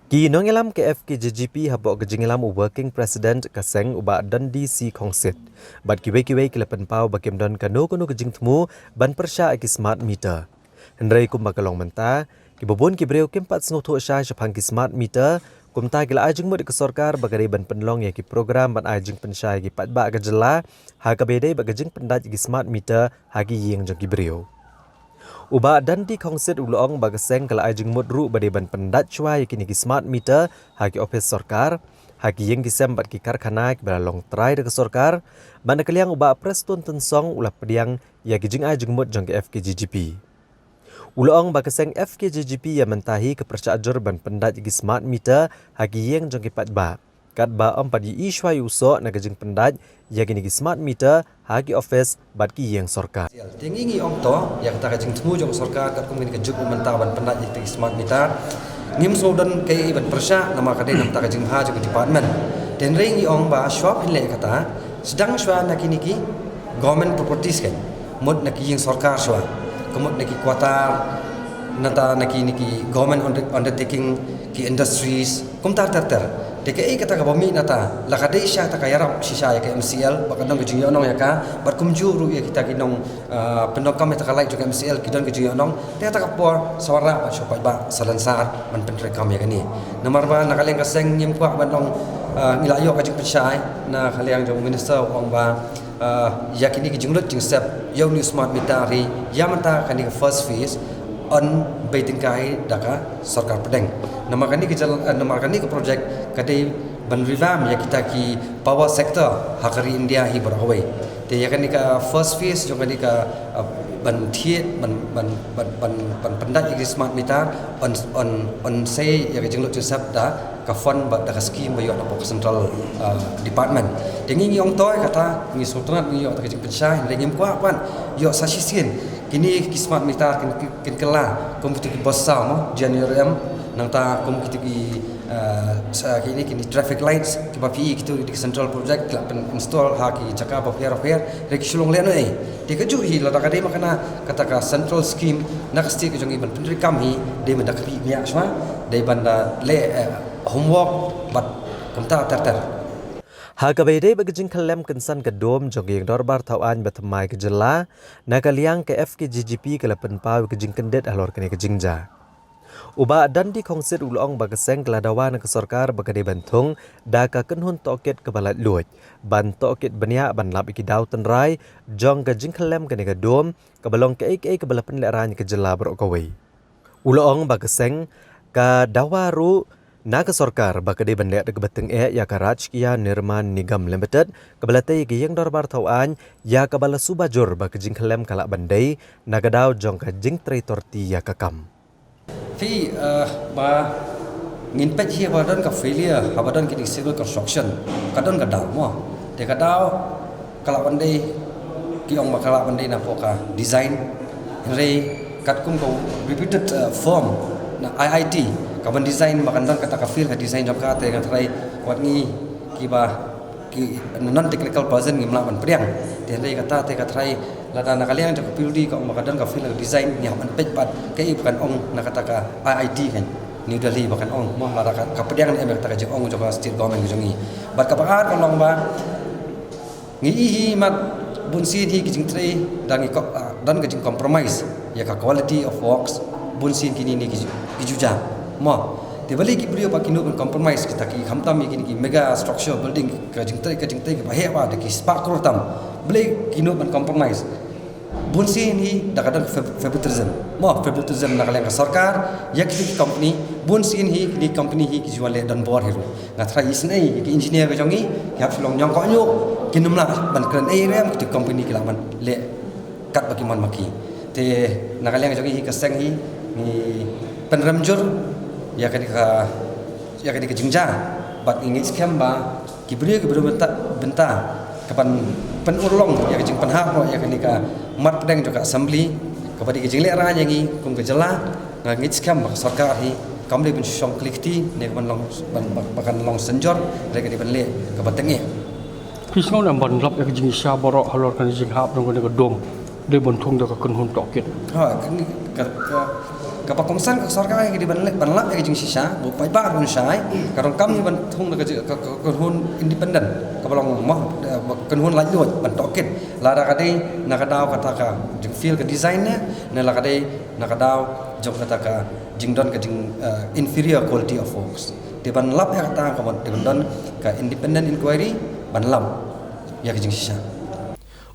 Ki nongïalam ka F K J G P hapoh ka jingïalam u Working President ka seng, u Bah Dundee C Khongsit, bad kiwei kiwei ki la pynpaw ba kim don kano kano ka jingthmu ban pyrshah ïa ki smart meter. Hynrei kumba ka long mynta, kiba bun ki briew kim pat sngewthuh shai shaphang ki smart meter. Kumta ki la ai jingmut ïa ka sorkar ba ka dei ban pynlong ïa ki program ban ai jingpynshai ïa ki paidbah ka jylla, ha kaba ïadei bad ka jingpyndait ïa ki smart meter ha ki ïing jong ki briew. U Bah Dundee Khongsit u la ong ba ka seng ka la ai jingmut ruh ba dei ban pyndait shwa ïa kine ki smart meter ha ki ophis sorkar, ha ki ïing ki sem bad ki karkhana kiba la long trai da ka sorkar. Bad na ka liang u Bah Prestone Tynsong u la pdiang ïa ki jingai jingmut jong ka F K J G P. U la ong ba ka seng F K J G P ïa mynta hi ka pyrshah jur ban pyndait ïa ki smart meter ha ki ïing jong ki paidbah, katba ym pat ïohi shwa ïa u soh na ka jingpyndait ïa kine ki smart meter ha ki ophis bad ki ïing sorkar. Te ngi ngi ong to ïa kata ka jingthmu jong ka sorkar katkum kine ka juk mynta ban pyndait ïa ki smart meter. Ngim sngewdon kaei ban pyrshah namar ka dei namar ka jingbha jong ka department. Te hynrei ngi ong ba shwa phin leh kata, sdang shwa na kine ki government properties kan, mut na ki ïing sorkar shwa, ka mut na ki quarter, nata na kine ki government under- undertaking, ki industries, kumta ter ter. Te kaei kata kaba mih nata, la ka dei shisha ta ka ïarap shisha ïa ka M C L, ba ka don ka jingïohnong ïa ka, bad kumjuh ruh ïa kita ki nong, ah, pyndonkam ïa ta ka light jong ka M C L ki don ka jingïohnong. Te kata ka por sa wanrah ba shu paidbah Salonsar ban pyntreikam ïa kane. Namar ba na ka liang ka seng ngim kwah ban ong, ah, ngi la ïoh ka jingpynshai na ka liang jong u minister u ong ba, ah, ïa kine ki jinglut jingsep ïa une u smart meter hi, ïa mynta kane ka first phase yn bei tyngkai da ka sorkar pdeng. Namar kane ka jylla, eh, namar kane ka project ka dei ban revamp ïa kita ki power sector ha ka ri India hi baroh kawei. Te ïa kane ka first phase jong kane ka, eh, Ban thied, ban, ban, ban, ban, ban pyndait ïa ki smart meter, yn, yn, yn sei ïa ka jinglut jingsep da ka fund bad da ka scheme ba ïoh na ka central, uh, department. Te ngi ngi ong toi kata, ngi sngewtynnat ngi ïoh da ka jingpynshai, hynrei ngim kwah ban ïoh sa shisien. Kine ki smart meter kin, kin, kin kylla kum kito ki bus saw mo, J N R M, nangta kum kito ki, uh, sa kine kine traffic lights kiba phi i kito ki central project ki la pyn-install ha ki jaka bapher bapher, hynrei ki shu long lehnohei. Te kajuh hi lada ka dei ma kane kata ka central scheme na ka state ka jong ngi ban pyntreikam hi, dei ban da khmih bniah shuwa, dei ban da leh, eh, homework bad kumta ter ter. Ha kaba ïadei bad ka jingkhyllem kynsan ka dom jong ka ïing dorbar thaw aiñ ba thymmai ka jylla, na ka liang ka F K G G P ka la pynpaw ïa ka jingkyndit halor kane ka jingjia. U Bah Dandi Khongsit u la ong ba ka seng ka la dawa na ka sorkar ba ka dei ban thung da ka kynhun tohkit kaba laitluid ban tohkit bniah ban lap ïa ki daw tynrai jong ka jingkhyllem kane ka dom kaba long kaei kaei kaba la pynlehraiñ ïa ka jylla baroh kawei. U la ong ba ka seng ka dawa ruh na ka sorkar ba ka dei ban leh da kaba tyngeh ïa ka Rajkiya Nirman Nigam Limited kaba la tei ïa ka ïing dorbar thaw aiñ ïa kaba la suba jur ba ka jingkhyllem ka lah ban dei na ka daw jong ka jingtrei torti ïa ka kam. Phi, eh, ba ngin peit hi ba don ka failure, haba don kine civil construction, ka don ka daw mo. Te ka daw ka lah ban dei, ki ong ba ka lah ban dei na pdeng ka design. Hynrei katkum ka reputed, eh, firm na I I T ka ban design, ba kan don kata ka feel ka design jong ka, te nga tharai wat ngi kiba ki non-technical person ngim lah ban pdiang. Te hynrei kata te ka tharai lada na ka liang jong ka P W D ka ong ba ka don ka feel ka design, ngi hap ban peit pat kaei ba kan ong na kata ka I I T kan, New Delhi ba kan ong mo, lada ka, ka pdiang ne em ïa kata ka jingong jong ka state government ka jong ngi. Bad kaba ar ka long ba ngi i hi mat bunsien hi ki jingtrei da ngi ko-, ah, don ka jingcompromise ïa ka quality of works, bunsien kine ne ki ju-, ki jujang mo. Te balei ki briew ba ki nud ban compromise kita ki, khamtam ïa kine ki mega structure building, ka jingtrei, ka jingtrei kaba heh ba da ki spah klur tam. Balei ki nud ban compromise? Bunsien hi da ka don fab-, favoritism mo, favoritism na ka liang ka sorkar ïa kito ki company. Bunsien hi kine company hi ki ju wan leh donbor hi ruh. Nga tharai isynei ïa ki engineer ka jong ngi ki hap shu long ñiangkohñiuh, kin ym lah ban kren ei ruh em, kito company ki lah ban leh kat ba ki mon ma ki. Te na ka liang jong ngi hi ka seng hi, ngi pynrem jur ïa kane ka, ïa kane ka jingjia. Bad ngi ngeit skhem ba ki briew, ki briew bynta, bynta ka ban pynurlong ïa ka jingpynhap noh ïa kane ka mat pdeng jong ka assembly, kaba dei ka jinglehraiñ ïa ngi kum ka jylla. Nga ngeit skhem ba ka sorkar hi kam dei ban shong kli kti ne ka ban long, ban, ba, ba kan long synjor, hynrei ka dei ban leh kaba tyngeh. Phi sngew ne em ban lap ïa ka jingshisha baroh halor kane ka jinghap jong kane ka dom, dei ban thung da ka kynhun tohkit? Ha, ka, ka, ka, kaba kongsan ka sorkar ka dei ban leh, ban lap ïa ka jingshisha, ba u paidbah un shai. Ka donkam hi ban thung da ka ji-, ka, ka, ka kynhun independent, kaba long mo, eh, kynhun laitluid ban tohkit. Lada ka dei na ka daw kata ka jingfeel ka design ne, ne la ka dei na ka daw jong kata ka jingdon ka jing, eh, inferior quality of works. Te ban lap ïa kata ka ban, te ban don ka independent inquiry ban lap ïa ka jingshisha.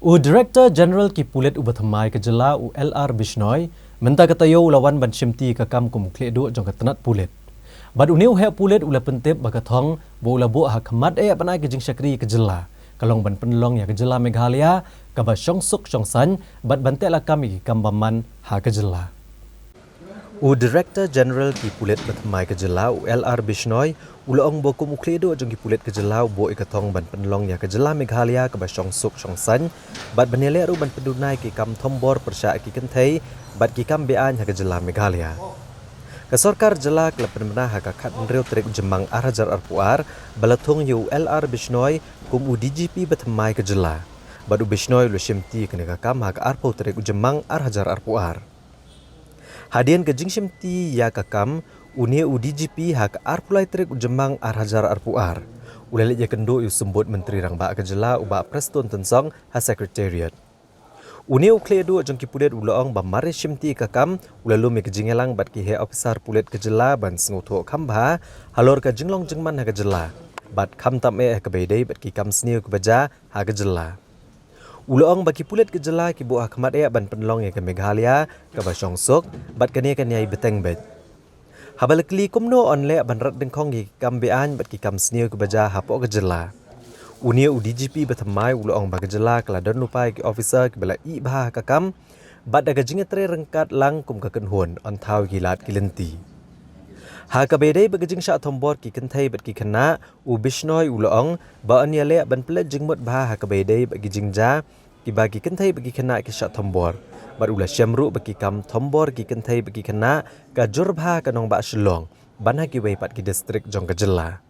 U Director General ki pulit uba thymmai ka jylla u L R Bishnoi mynta ka taïew u la wan ban shimti ka kam kum u khlieh duh jong ka tnat pulit. Bad une u heh pulit u la pyntip ba ka thong ba u la buh ha khmat eh ban ai ka jingshakri ka jylla ka long ban pynlong ïa ka jylla Meghalaya kaba shong suk shong saiñ bad ban teh lakam ïa ki kam bymman ha ka jylla. U Director General ki pulit ba thymmai ka jylla u L R Bishnoi u la ong ba kum u khlieh duh jong ki pulit ka jylla u buh ïa ka thong ban pynlong ïa ka jylla Meghalaya kaba shong suk shong saiñ bad ban ïaleh ruh ban pynduna ïa ki kam thombor pyrshah ïa ki kynthei bad ki kam be-aiñ ha ka jylla Meghalaya. Ka sorkar jylla ka la pynbna ha ka khathynriew tarik u Jymmang ar hajar arphew ar ba la thung ïa u L R Bishnoi kum u D G P ba thymmai ka jylla. Bad u Bishnoi u la shimti ïa kane ka kam ha ka arphew tarik u Jymmang ar hajar arphew ar. Hadien ka jingshimti ïa ka kam, une u D G P ha ka arphew lai tarik u Jymmang ar hajar arphew ar u la leit ïakynduh ïa u Symbud Myntri Rangbah ka jylla u Bah Prestone Tynsong ha Secretariat. Une u khlieh duh jong ki pulit u la ong ba mar ïa shimti ïa ka kam u la lum ïa ka jingïalang bad ki heh ophisar pulit ka jylla ban sngewthuh kham bha halor ka jinglong jingman ha ka jylla bad khamtam eh ha kaba ïadei bad ki kam sniew kiba jia ha ka jylla. U la ong ba ki pulit ka jylla ki buh ha khmat eh ban pynlong ïa ka Meghalaya kaba shong suk bad kane kan ïai bteng beit. Haba la kylli kumno yn leh ban rat dyngkhong ïa ki kam be-aiñ bad ki kam sniew kiba jia hapoh ka jylla, une u D G P ba thymmai u la ong ba ka jylla ka la don lypa ïa ki ophisar kiba la ïeh bha ha ka kam bad da ka jingtrei ryngkat lang kum ka kynhun yn thaw ïa ki lad ki lynti. Ha kaba ïadei bad ka jingshah thombor ki kynthei bad ki khynnah, u Bishnoi u la ong ba yn ïaleh ban pynleit jingmut bha ha kaba ïadei bad ki jingjia kiba ki kynthei bad ki khynnah ki shah thombor. Bad u la shem ruh ba ki kam thombor ki kynthei bad ki khynnah ka jur bha ha ka nongbah Shillong, ban ha kiwei pat ki distrik jong ka jylla.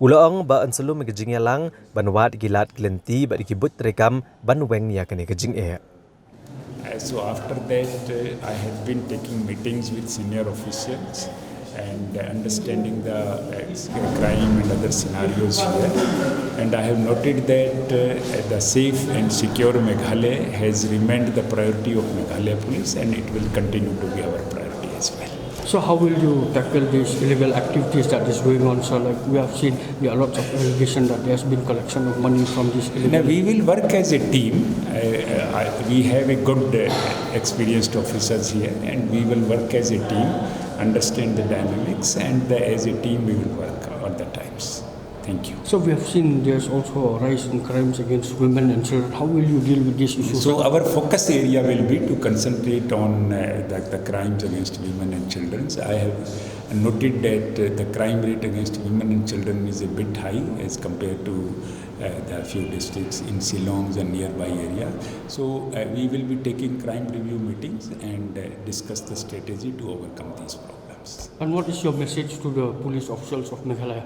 U la ong ba yn sa lum ïa ka jingïalang ban wad ïa ki lad ki lynti bad ïa ki buit treikam ban weng ïa kane ka jingeh. Uh, so after that, uh, I had been taking meetings with senior officials and, uh, understanding the, uh, crime and other scenarios here. And I have noted that, uh, the safe and secure Meghalaya has remained the priority of Meghalaya Police, and it will continue to be our priority as well. So how will you tackle these illegal activities that is going on, sir? Like, we have seen there are lots of allegation that there has been collection of money from these illegal. Now, we will work as a team. Uh, uh, I, we have a good, uh, experienced officers here, and we will work as a team, understand the dynamics, and, uh, as a team we will work on the times. Thank you. So we have seen there's also a rise in crimes against women and children. How will you deal with this issue? So our focus area will be to concentrate on, uh, the, the crimes against women and children. I have noted that, uh, the crime rate against women and children is a bit high as compared to, uh, the few districts in Shillong and nearby area. So, uh, we will be taking crime review meetings and, uh, discuss the strategy to overcome these problems. And what is your message to the police officials of Meghalaya?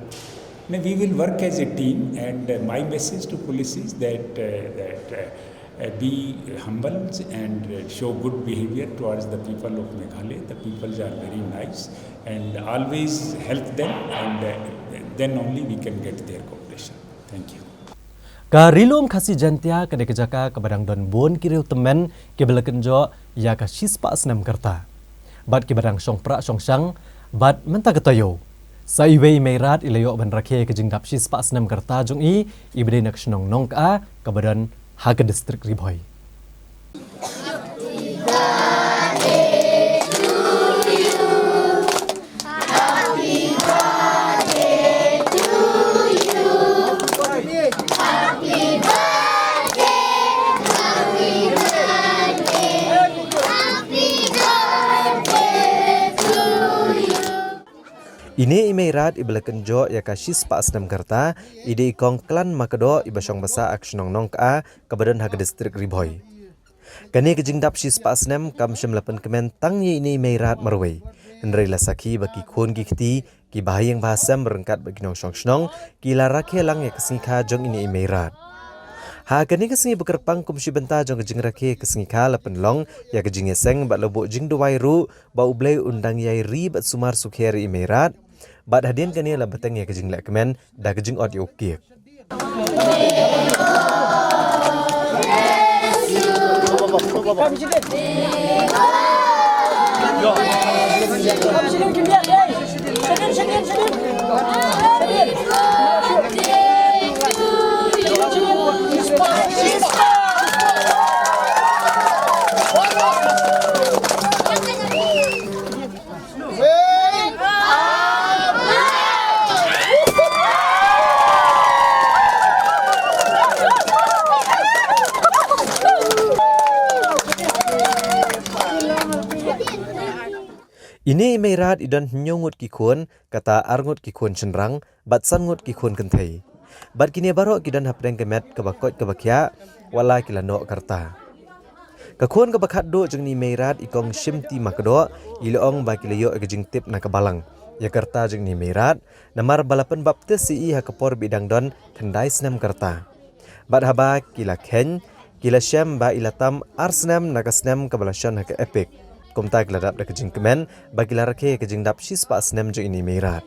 No, we will work as a team, and, uh, my message to police is that, uh, that, uh, uh, be humble and, uh, show good behavior towards the people of Meghalaya. The people are very nice, and always help them, and, uh, then only we can get their cooperation. Thank you. Ka Ri Lum Khasi Jaiñtia ka dei ka jaka kaba dang don bun ki riew tymmen kiba la kynjoh ïa ka shispah snem ka rta bad kiba dang shong prah shong shang bad mynta ka taïew sa iwei i Meirat i la ïoh ban rakhe ka jingdap shispah snem ka rta jong i, iba dei na ka shnong Nongkha kaba don ha ka distrik Ri Bhoi. Ine i Meirat iba la kynjoh ïa ka shispah snem ka rta i dei i Kong Klan Makdoh iba shong basa ha ka shnong Nongkha kaba don ha ka distrik Ri Bhoi. Kane ka jingdap shispah snem kam shym la pynkmen tang ïa ine i Meirat marwei, hynrei la sakhi ba ki khun ki kti, ki bahaïing bahasem ryngkat bad ki nongshong shnong ki la rakhe lang ïa ka sngi kha jong ine i Meirat. Ha kane ka sngi ba kyrpang kum shi bynta jong ka jingrakhe ka sngi kha la pynlong ïa ka jingïaseng bad la buh jingduwai ruh ba U Blei un dang ïai ri bad sumar sukher ïa i Meirat. Bad hadien kane la bteng ïa ka jingleh kmen da ka jingot ïa u cake. Ine i Meirat i don hynñiew ngut ki khun, kata ar ngut ki khun shynrang bad san ngut ki khun kynthei. Bad kine baroh ki don hapdeng ka met kaba koit kaba khiah, wat la ki la noh ka rta. Ka khun kaba khatduh jong ine i Meirat i Kong Shimti Makdoh i la ong ba ki la ïoh ïa ka jingtip na ka balang ïa ka rta jong ine i Meirat, namar ba la pynbaptis ïa i ha ka por ba i dang don khyndai snem ka rta. Bad haba ki la kheiñ, ki la shem ba i la tam ar snem na ka snem kaba la shon ha ka EPIC. Kumta ki la dap da ka jingkmen ba ki la rakhe ïa ka jingdap shispah snem jong ine i Meirat.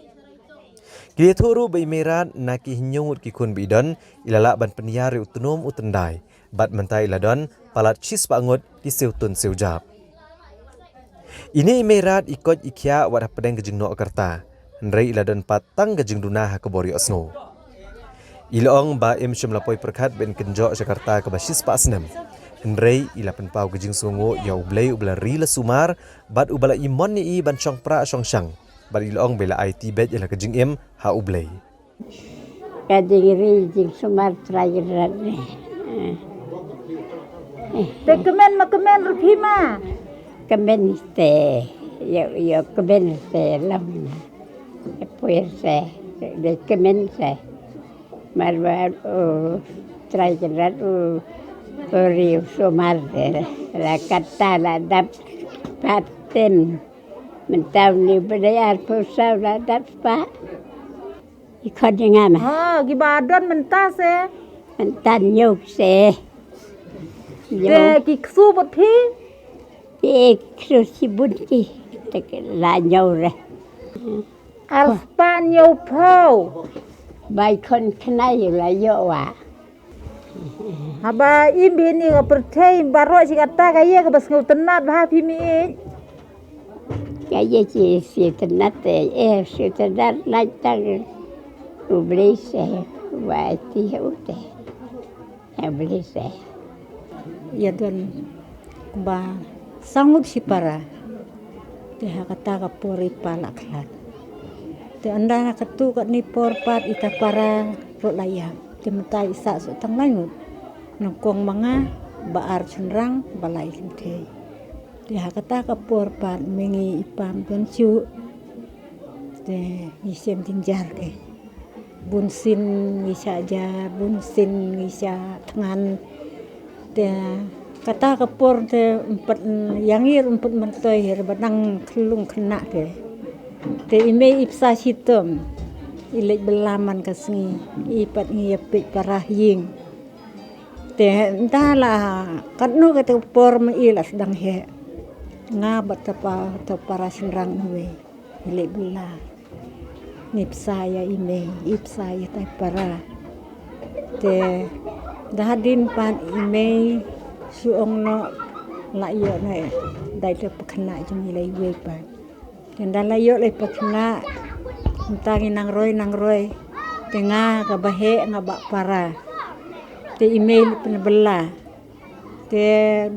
Ki la ïathuh ruh ba i Meirat na ki hynñiew ngut ki khun ba i don, i la lah ban pynïar ïa u tnum u tyndai bad mynta i la don palat shispah ngut ki siew tun siew jap. Ine i Meirat i koit i khiah wat hapdeng ka jingnoh ka rta, hynrei i la don pat tang ka jingduna ha ka bor ïohsngew. I la ong ba im shym la poi pyrkhat ban kynjoh sha ka rta kaba shispah snem, hynrei i la pynpaw ka jingsngewnguh ïa U Blei uba la ri la sumar bad uba la imon ïa i ban shong prah shong shang. Bad i la ong ba i la aiti beit ïa la ka jingim ha U Blei. Ka jingri jingsumar Trai Kynrad ne. Te kmen ma kmen ruh phi ma. Kmen te, ïa, ïa kmen te lam na. Puir se, de kmen se. Mar ba u Trai Kynrad u, u riewsumar te. La kata la dap pat tem. Mynta une ba dei arphew saw la dap pat. I khot ïa nga ma. Ha, ki ba don mynta se. Mynta ñiew se. Te ki ksu bad phi. Te ki ksu shibun ki. Te ki la ñiew re. Arspah ñiew phew. Bai khon khnai la ïoh wa. Haba im bini ka pyrthei baroh shi katta ka ïa kaba sngewtynnat bha phi mih. Ka ïa shi, shi tynnat te, eh, shi tynnat lait tang u Blei se, wa ti u te. U Blei se. Ïa don kumba saw ngut shi para. Te ha kata ka por i pa la khlad. Te ynda na katu katne por pat ita para ruh la ïap. Te mynta i sah suk tang lai ngut. Nyngkong ma nga, ba ar shynrang, ba lai lynti. Te ha kata ka por pat me ngi i pa ym don shuh. Te ngi shem jynjar ke. Bun sien ngi shah ja, bun sien ngi shah thngan. Te kata ka por te ym pat, ïa ngi ruh ym pat myntoi hi ba dang khyllung khynnah te. Te i mei i bsa shitom. I leit bylla man ka sngi. I pat ngi ïa peit para ha ïing. Te ynda la katno kata ka por ma i la sdang heh. Nga bad ta pa, ta para shynrang uwei. I leit bylla. Ngi bsa ïa i mei, i bsa ïa ta i para. Te da hadien pat i mei shu ong noh la ïoh noh dei ta pa khynnah jong i la iwei pat. Te ynda la ïoh la i pa khynnah mynta ngi nang roi nang roi. Te nga kaba heh nga bah para. Te i mei la pynbylla. Te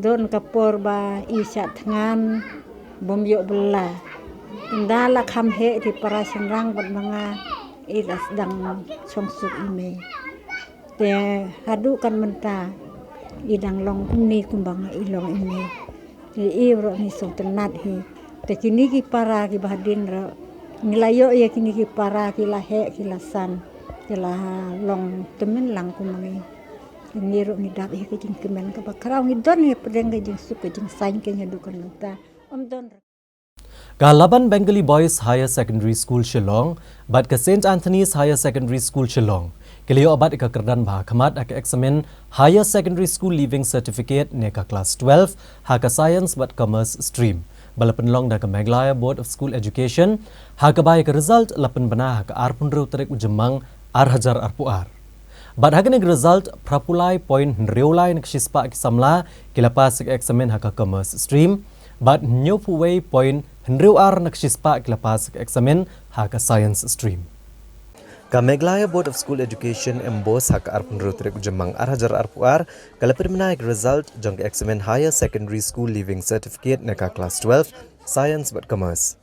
don ka por ba i shah thngan bym ïoh bylla. Ynda la kham heh te para shynrang bad ma nga i la sdang shong suk i mei. Te haduh kan mynta i dang long kumne kumba nga i long i mei. Te i ruh ngi sngewtynnat hi. Te kine ki para kiba hadien ruh ngi la ïoh ïa kine ki para ki la heh ki la san ki la long tymmen lang kumba ngi. Ngi ruh ngi dap ïa ka jingkmen kaba khraw ngi don ïa pdeng ka jingsuk ka jingsaiñ ka ngi haduh kan mynta. Ym don. Ka Laban Bengali Boys Higher Secondary School Shillong bad ka Saint Anthony's Higher Secondary School Shillong ki la ïoh bat ïa ka kyrdan ba ha khmat ha ka eksamin Higher Secondary School Leaving Certificate ne ka Class twelve ha ka Science bad Commerce Stream ba la pynlong da ka Meghalaya Board of School Education, ha kaba ïa ka result la pynbna ha ka arphew hynriew tarik u Jymmang ar hajar arphew ar. Bad ha kane ka result, phraphew lai point hynriew lai na ka shispah ki samla ki la pass ïa ka eksamin ha ka Commerce Stream, bad hynñiewphew wei point hynriew ar na ka shispah ki la pass ïa ka eksamin ha ka Science Stream. Ka Meghalaya Board of School Education, MBOSE, ha ka arphew hynriew tarik u Jymmang ar hajar arphew ar ka la pynbna ïa ka result jong ka eksamin Higher Secondary School Leaving Certificate na ka Class twelve, Science bad Commerce.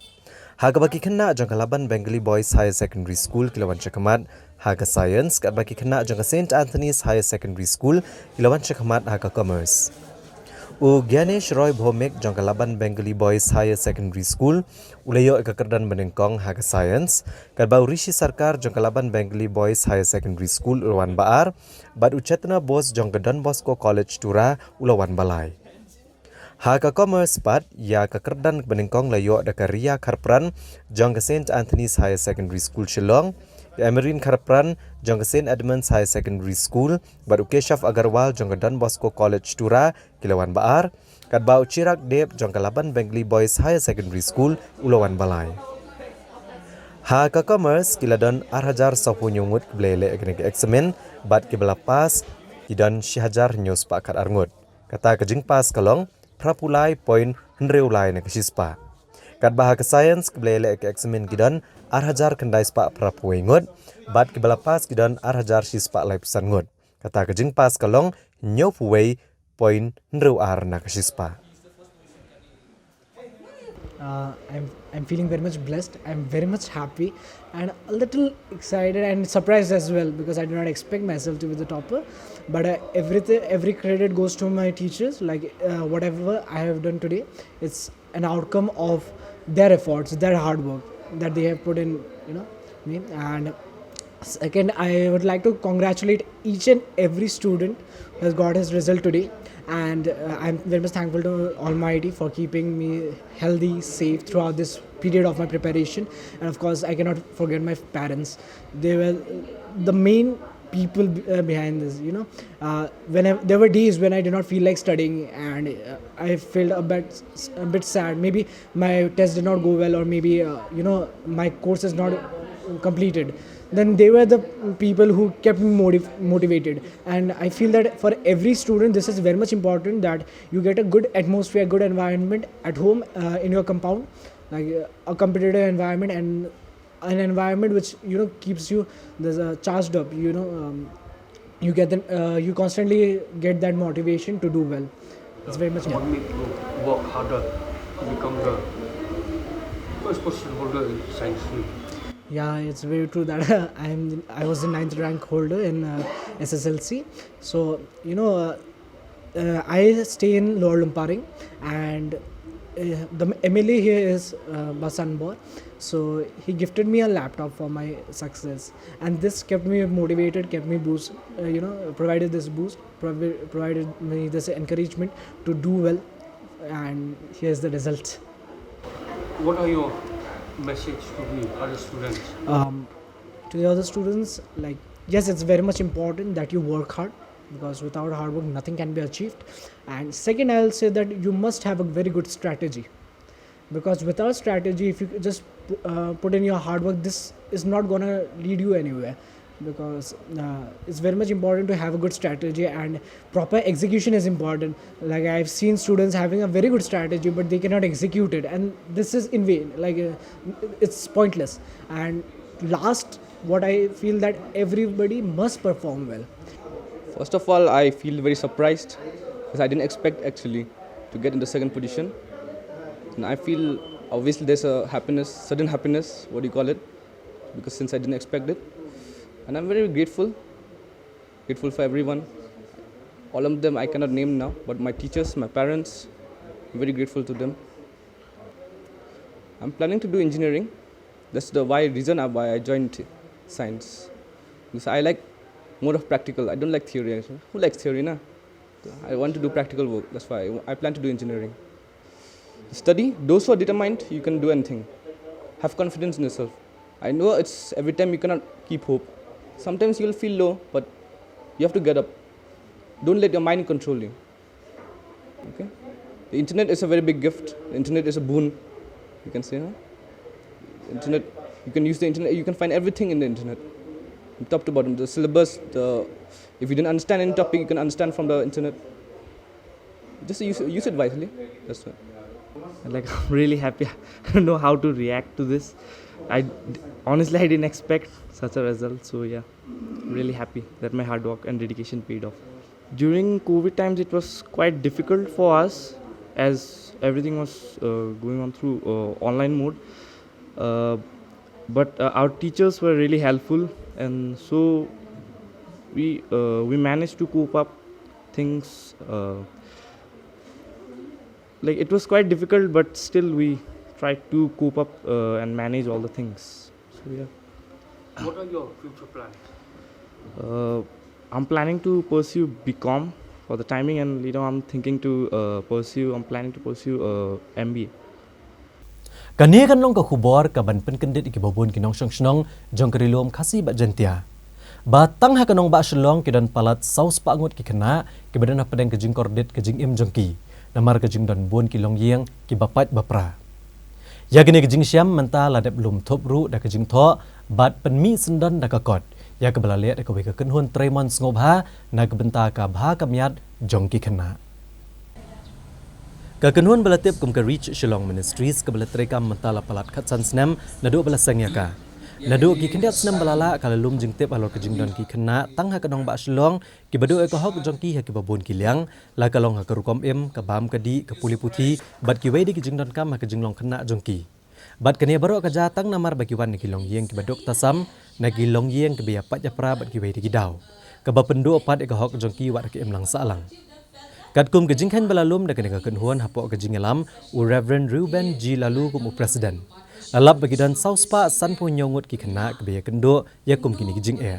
Ha kaba ki khynnah jong ka Laban Bengali Boys Higher Secondary School ki la wan sha khmat ha ka Science, katba ki khynnah jong ka Saint Anthony's Higher Secondary School ki la wan sha khmat ha ka Commerce. U Gyanesh Roy Bhowmik jong ka Laban Bengali Boys Higher Secondary School u la ïoh ïa ka kyrdan banyngkong ha ka Science, katba u Rishi Sarkar jong ka Laban Bengali Boys Higher Secondary School u la wan ba ar, bad u Chetna Bose jong ka Don Bosco College Tura u la wan ba lai. Ha ka Commerce pat, ïa ka kyrdan banyngkong la ïoh da ka Ria Kharpran jong ka Saint Anthony's Higher Secondary School Shillong, ka Emerin Kharpran jong ka Saint Edmund's Higher Secondary School, bad u Keshav Agarwal jong ka Don Bosco College Tura ki la wan ba ar, katba u Chirag Deb jong ka Laban Bengali Boys Higher Secondary School u la wan ba lai. Ha ka Commerce ki la don ar hajar sawphew hynñiew ngut kiba la ïaleh ïa kane ka eksamin, bad kiba la pass ki don shi hajar hynñiew spah khatar ngut. Kata ka jingpass ka long phraphew lai point hynriew lai na ka shispah. Katba ha ka Science kiba la ïaleh ïa ka eksamin ki don ar hajar khyndai spah phraphew wei ngut, bad kiba la pass ki don ar hajar shi spah laiphew san ngut. Kata ka jingpass ka long hynñiewphew wei point hynriew ar na ka shispah. Uh, I'm I'm feeling very much blessed. I'm very much happy and a little excited and surprised as well, because I did not expect myself to be the topper. But uh, everything, every credit goes to my teachers. Like uh, whatever I have done today, it's an outcome of their efforts, their hard work that they have put in, you know, me. And second, I would like to congratulate each and every student who has got his result today. And uh, I'm very much thankful to Almighty for keeping me healthy, safe throughout this period of my preparation. And of course, I cannot forget my parents. They were the main people uh, behind this, you know. Uh, whenever there were days when I did not feel like studying, and uh, I felt a bit a bit sad. Maybe my test did not go well, or maybe uh, you know, my course is not completed. Then they were the people who kept me motiv- motivated. And I feel that for every student, this is very much important, that you get a good atmosphere, good environment at home, uh, in your compound, like uh, a competitive environment, and an environment which, you know, keeps you, there's a charged up, you know. Um, you get the, uh, you constantly get that motivation to do well. It's very much important. What make you work harder to become the first position holder in science stream? Yeah, it's very true that I'm I was the ninth rank holder in uh, S S L C. So you know, uh, uh, I stay in Lower Lumparing, and uh, the M L A here is uh, Bah Sanbor. So he gifted me a laptop for my success, and this kept me motivated, kept me boost. Uh, you know, provided this boost, provi- provided me this encouragement to do well, and here's the result. What are your message to the other students? Um, to the other students, like, yes, it's very much important that you work hard, because without hard work, nothing can be achieved. And second, I'll say that you must have a very good strategy, because without strategy, if you just uh, put in your hard work, this is not gonna lead you anywhere, because uh, it's very much important to have a good strategy, and proper execution is important. Like, I've seen students having a very good strategy, but they cannot execute it, and this is in vain. Like uh, it's pointless. And last, what I feel, that everybody must perform well. First of all, I feel very surprised because I didn't expect actually to get in the second position. And I feel obviously there's a happiness, sudden happiness, what do you call it? Because since I didn't expect it. And I'm very grateful, grateful for everyone. All of them I cannot name now, but my teachers, my parents, I'm very grateful to them. I'm planning to do engineering. That's the why reason why I joined science. Because I like more of practical. I don't like theory. Who likes theory, na? I want to do practical work. That's why I plan to do engineering. Study. Those who are determined, you can do anything. Have confidence in yourself. I know it's every time you cannot keep hope. Sometimes you'll feel low, but you have to get up. Don't let your mind control you. Okay? The internet is a very big gift. The internet is a boon. You can say, huh? Internet. You can use the internet. You can find everything in the internet, from top to bottom. The syllabus. The if you didn't understand any topic, you can understand from the internet. Just use use it wisely. That's it. Like I'm really happy. I don't know how to react to this. I honestly I didn't expect such a result. So yeah, really happy that my hard work and dedication paid off. During COVID times, it was quite difficult for us as everything was uh, going on through uh, online mode. Uh, but uh, our teachers were really helpful, and so we uh, we managed to cope up things. Uh, like it was quite difficult, but still we tried to cope up uh, and manage all the things. So yeah. What are your future plans? Uh, I'm planning to pursue B Com for the timing, and you know I'm thinking to uh, pursue. I'm planning to pursue uh, M B A. Kane kan long ka khubor ka ban pynkyndit ïa ki babun ki nongshong shnong jong ka Ri Lum Khasi bad Jaintia. Ba tang ha ka nongbah Shillong ki don palat saw spah ngut ki khynnah kiba don hapdeng ka jingkordit ka jingim jong ki namar ka jingdon bun ki longïing kiba pait ba pra. Ïa kane ka jingshem mynta la dep lum thup ruh da ka jingthoh bad pynmih syndon da ka kot ïa kaba la leh da kawei ka kynhun trei mon sngewbha na ka bynta ka bha ka miat jong ki khynnah. Ka kynhun ba la tip kum ka Reach Shillong Ministries kaba la treikam mynta la palat khatsan snem naduh ba la seng ïa ka. Naduh ki khyndiat snem ba la leit ka la lum jingtip halor ka jingdon ki khynnah tang ha ka nongbah Shillong kiba duh ïa ka hok jong ki ha kiba bun ki liang, la ka long ha ka rukom im, ka bam ka dih, ka pule puthi bad kiwei de ki jingdonkam ha ka jinglong khynnah jong ki. Bad kane baroh ka jia tang namar ba ki wan na ki longïing kiba duk tasam, na ki longïing kiba ïapait ïapra bad kiwei de ki daw, kaba pynduh pat ïa ka hok jong ki wat ha ka imlang sahlang. Katkum ka jingkheiñ ba la lum da kane ka kynhun hapoh ka jingïalam u Reverend Reuben G Laloo kum u President, la lap ba ki don saw spah sanphew hynñiew ngut ki khynnah kiba ïakynduh ïa kum kine ki jingeh.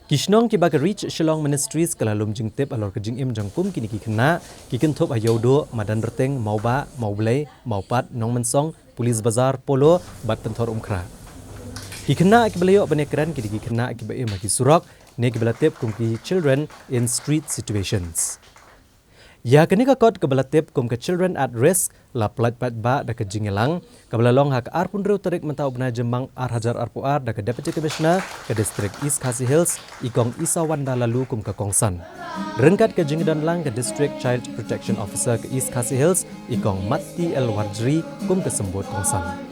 Ki shnong kiba ka Reach Shillong Ministries ka la lum jingtip halor ka jingim jong kum kine ki khynnah ki kynthup ha Ïewduh, Madanrting, Mawbah, Mawblei, Mawpat, Nongmynsong, Police Bazar, Polo bad Pynthorumkhrah. Ki khynnah kiba la ïoh ban ïakren ki dei ki khynnah kiba im ha ki surok ne kiba la tip kum ki children in street situations. Ïa kane ka kot kaba la tip kum ka Children at Risk la pyllait paidbah da ka jingïalang kaba la long ha ka arphew hynriew tarik mynta u bnai Jymmang ar hajar arphew ar da ka Deputy Commissioner ka District East Khasi Hills, i Kong Isawanda Laloo kum ka kongsan, ryngkat ka jingdon lang ka District Child Protection Officer ka East Khasi Hills, i Kong Matti L Warjri kum ka symbud kongsan.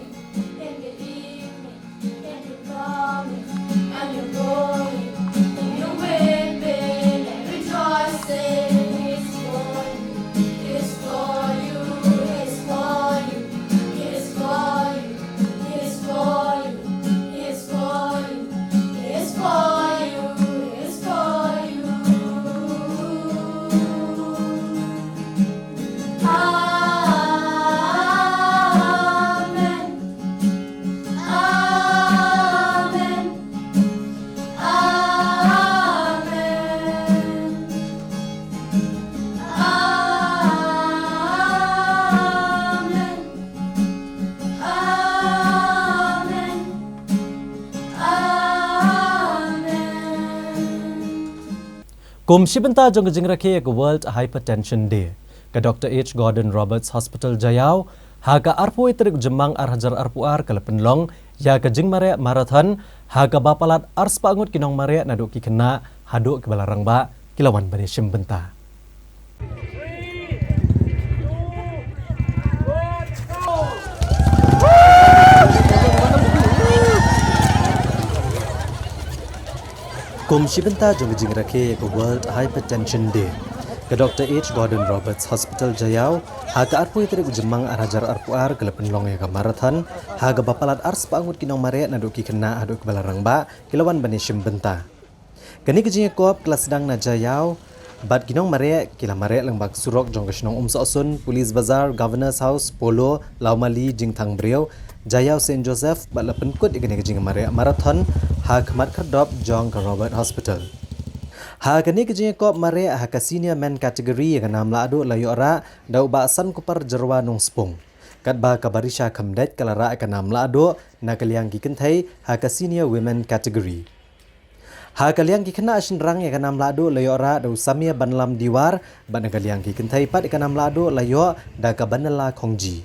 Kum shi bynta jong ka jingrakhe ïa ka World Hypertension Day, ka Doctor H Gordon Roberts Hospital Jaïaw ha ka arphew tarik Jymmang ar hajar arphew ar ka la pynlong ïa ka jingmareh marathon ha kaba palat arspah ngut ki nongmareh naduh ki khynnah haduh kiba la rangbah ki la wan ban ïashim bynta. Kum shi bynta jong ka jingrakhe ïa ka World Hypertension Day, ka Doctor H Gordon Roberts Hospital Jaïaw ha ka arphew tarik Jymmang ar hajar arphew ar ka la pynlong ïa ka marathon ha kaba palat arspah ngut ki nongmareh naduh ki khynnah haduh kiba la rangbah ki la wan ban ïashim bynta. Kane ka jingïakop ka la sdang na Jaïaw bad ki nongmareh ki la mareh lyngba ka surok jong ka shnong Umsohsun, Police Bazar, Governor's House, Polo, Lawmali, Jingthang Briew, Jaïaw Saint Joseph bad la pynkut ïa kane ka jingmareh marathon ha khmat khyrdop jong ka Robert Hospital. Ha kane ka jingïakop mareh ha ka senior men category ïa ka nam lahduh la ïoh rah da u Bah Sankupar Jyrwa Nongspung. Katba ka Barisha Khymdeit ka la rah ïa ka nam lahduh na ka liang ki kynthei ha ka senior women category. Ha ka liang ki khynnah shynrang ïa ka nam lahduh la ïoh rah da u Samia Banlam Diwar bad na ka liang ki kynthei pat ïa ka nam lahduh la ïoh da ka Banala Khongji.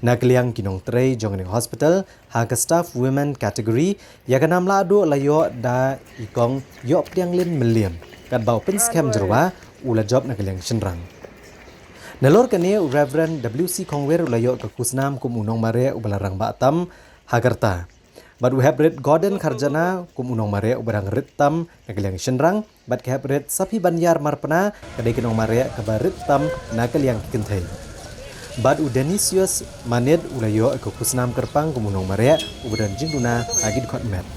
Na ka liang ki nongtrei jong kane ka hospital ha ka staff women category ïa ka nam lahduh la ïoh da i Kong Ïohpdianglin Mylliem, katba u Pynskhem Jyrwa u la jop na ka liang shynrang. Nalor kane u Reverend W C Khongwir u la ïoh ka khusnam kum u nongmareh uba la rangbah tam ha ka rta. Bad u Heprit Gordon Kharjana kum u nongmareh uba dang rit tam na ka liang shynrang, bad ka Heprit Saphi Banyar Marpna ka dei ka nongmareh kaba rit tam na ka liang ki kynthei. Bad u Denisius Manit u la ïoh ka khusnam kyrpang kum u nongmareh uba don jingduna ha ki dkhot met.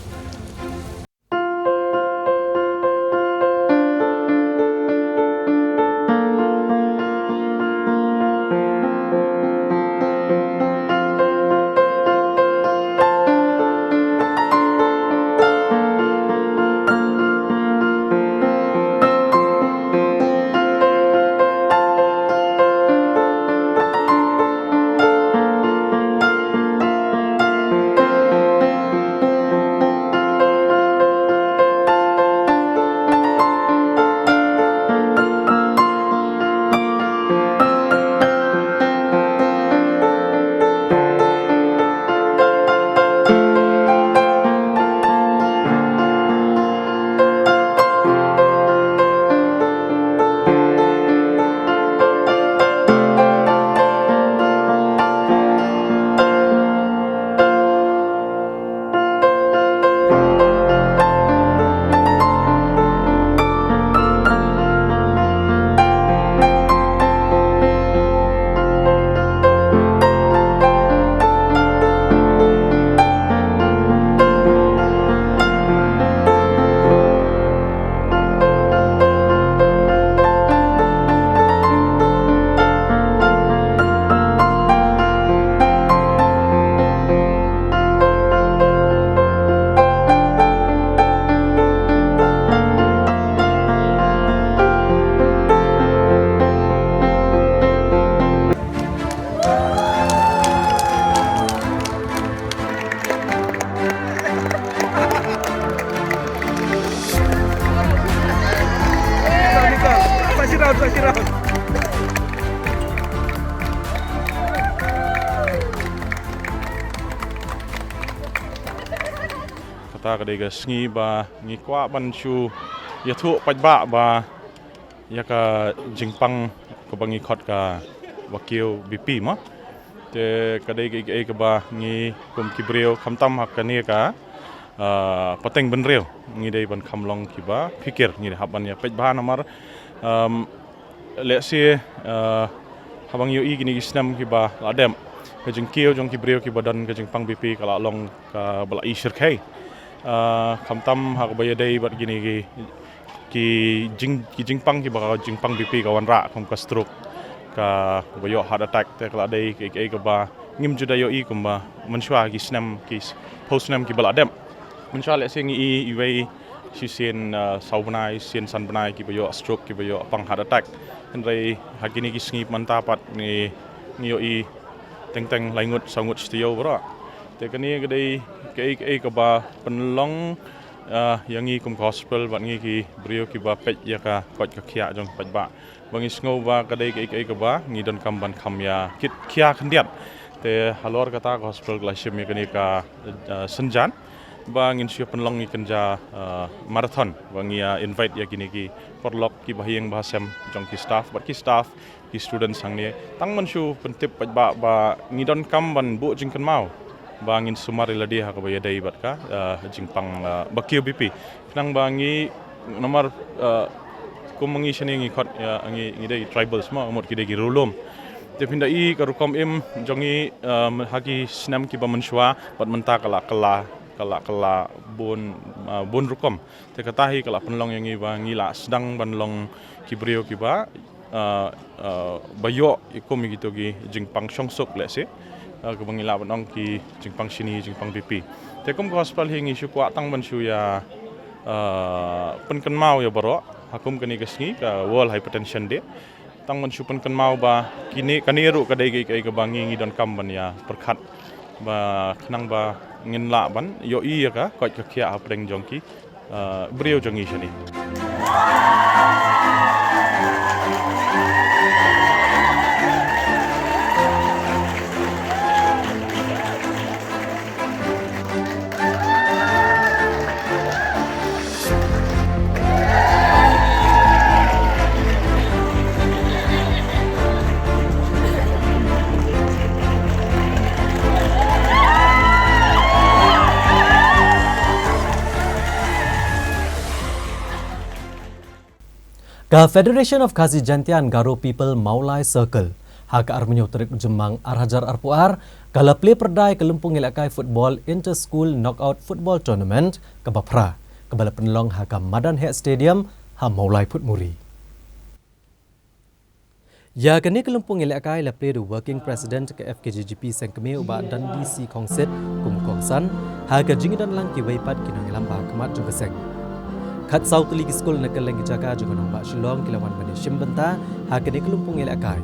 Ta ka dei ka sngi ba ngi kwah ban shu ïathuh paidbah ba ïa ka jingpang kaba ngi khot ka Bakiew Bipi mo. Te ka dei ka, ka, kaba ngi kum ki briew khamtam ha kane ka, ah, pateng bynriew ngi dei ban kham long kiba phikir, ngi dei hap ban ïa peit bha namar, um, lehse, ah, haba ngi ïohi kine ki snem kiba la dep, ka jingkiew jong ki briew kiba don ka jingpang bipi ka la long kaba la i shyrkhei. Ah, khamtam ha kaba ïadei bad kine ki, ki jing, ki jingpang kiba ka jingpang bipi ka wanrah kum ka stroke, kaba ïoh heart attack, te ka la dei ka, ka, kaba ngim ju da ïohi kumba mynshuwa ki snem, ki s-, phew snem kiba la dep. Mynshuwa lehse ngi i iwei shisien, ah, saw bnai, shisien san bnai kiba ïoh stroke, kiba ïoh pang heart attack. Hynrei ha kine ki sngi mynta pat ngi, ngi ïohi teng teng lai ngut, saw ngut shi taïew baroh. Te kane ka dei kaei kaei kaba pynlong, ah, ïa ngi kum ka hospital bad ngi ki briew kiba peit ïa ka koit ka khiah jong paidbah. Ba ngi sngew ba ka dei kaei kaei kaba ngi donkam ban kham ïa kit khia khyndiat. Te halor kata ka hospital ka la shim ïa kane ka, ah, synjan ba ngin shu pynlong ïa kane ka, ah, marathon ba ngi, ah, invite ïa kine ki paralok kiba ha ïing ba ha sem jong ki staff bad ki staff, ki students hangne. Tang ban shu pyntip paidbah ba ngi donkam ban buh jingkynmaw ba ngin sumar ïa lade ha kaba ïadei bad ka, ah, jingpang, ah, Bakiew Bipi. Khnang ba ngi namar, ah, kum ngi shane ngi khot, ïa, ngi, ngi dei tribals mo, mut ki dei ki riewlum. Te phin da i ka rukom im jong ngi, ah, ha ki snem kiba mynshuwa bad mynta ka la, ka la, ka la, ka la bun, ah, bun rukom. Te kata hi ka la pynlong ïa ngi ba ngi la sdang ban long ki briew kiba, ah, ah, ba ïoh ïa kum ïa kito ki jingpang shongsuk lehse, ah, kaba ngi lah ban ong ki jingpang shini, jingpang bipi. Te kum ka hospital hi ngi shu kwah tang ban shu ïa, ah, pynkynmaw ïa baroh ha kum kane ka sngi ka World Hypertension Day. Tang ban shu pynkynmaw ba kine, kane ruh ka dei kaei kaei kaba ngi, ngi donkam ban ïa pyrkhat ba khnang ba ngin lah ban ïohi ïa ka koit ka khiah hapdeng jong ki, ah, briew jong ngi shane. Ka Federation of Khasi Jaintia and Garo People Mawlai Circle, ha ka arphew hynñiew tarik u Jymmang ar hajar arphew ar, ka la plie pyrda ïa ka lympung ïalehkai football Inter School Knockout Football Tournament kaba phra, kaba la pynlong ha ka Madan Heh Stadium ha Mawlai Phutmuri. Ïa kane ka lympung ïalehkai la plie da u Working President ka F K J G P Seng Kmie u Bah Dundee C Khongsit kum u kongsan, ha ka jingïadonlang kiwei pat ki nongïalam ba ha khmat jong ka seng. Khatsaw tylli ki skul na kylleng ki jaka jong ka nongbah Shillong ki la wan ban ïashim bynta ha kane ka lympung ïalehkai.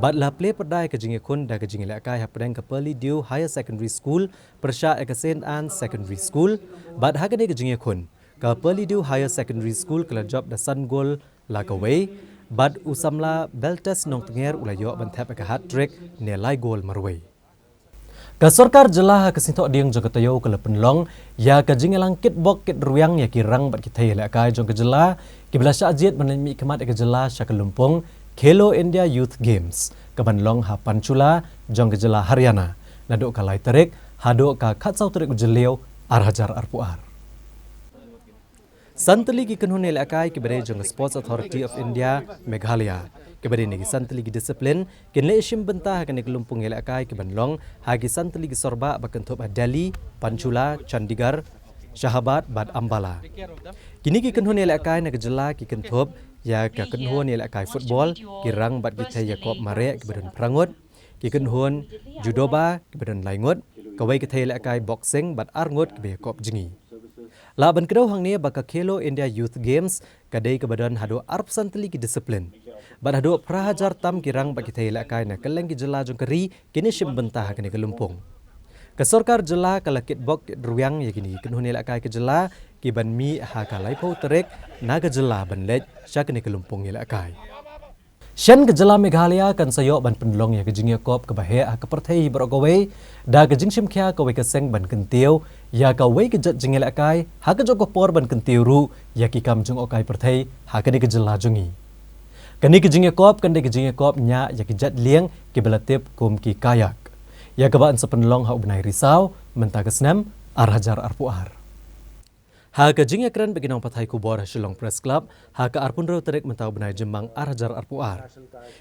Bad la plie pyrda ïa ka jingïakhun da ka jingïalehkai hapdeng ka Pyrley Dew Higher Secondary School pyrshah ïa ka Saint Anne's Secondary School. Bad ha kane ka jingïakhun, ka Pyrley Dew Higher Secondary School ka la jop da san gol la kawei, bad u samla Beltes Nongtnger u la ïoh ban thep ïa ka hat-trick ne lai gol marwei. Ka sorkar jylla ha ka sngi Thohdieng jong ka taïew ka la pynlong ïa ka jingïalang kitbok kitrwiang ïa ki rang bad ki thei ïalehkai jong ka jylla, kiba la shah jied ban leit mihkhmat ïa ka jylla sha ka lympung Khelo India Youth Games, kaban long ha Panchkula jong ka jylla Haryana, naduh ka lai tarik haduh ka khatsaw tarik u Jylliew ar hajar arphew ar. San tylli ki kynhun ïalehkai kiba dei jong ka Sports Authority of India Meghalaya, kiba dei na ki san tylli ki discipline, kin leit shim bynta ha kane ka lympung ïalehkai kiban long ha ki san tylli ki sorbah ba kynthup ha Delhi, Panchkula, Chandigarh, Shahabad bad Ambala. Kine ki kynhun ïalehkai na ka jylla ki kynthup ïa ka kynhun ïalehkai football, ki rang bad ki thei ïakop mareh kiba don phra ngut, ki kynhun judoba kiba don lai ngut, kawei ka thei ïalehkai boxing bad ar ngut kiba ïakop jngi. Lah ban kdew hangne ba ka Khelo India Youth Games ka dei kaba don haduh arphew san tylli ki discipline, bad haduh phra hajar tam ki rang bad ki thei ïalehkai na kylleng ki jylla jong ka ri kin ïashim bynta ha kane ka lympung. Ka sorkar jylla ka la kitbok kitrwiang ïa kine ki kynhun ïalehkai ka jylla kiban mih ha ka laiphew tarik na ka jylla ban leit sha kane ka lympung ïalehkai. Shen ka jylla Meghalaya kan sa ïoh ban pynlong ïa ka jingïakop kaba heh ha ka pyrthei baroh kawei da ka jingshim khia kawei ka seng ban kyntiew ïa kawei ka jait jingïalehkai ha ka jong ka por ban kyntiew ruh ïa ki kam jngohkai pyrthei ha kane ka jylla jong ngi. Kane ka jingïakop kan dei ka jingïakop ñiah ïa ki jait lieng kiba la tip kum ki kayak, ïa kaba yn sa pynlong ha u bnai Risaw mynta ka snem ar hajar arphew ar. Ha ka jingïakren bad ki nongpathai khubor ha Shillong Press Club ha ka arphew hynriew tarik mynta u bnai Jymmang ar hajar arphew ar,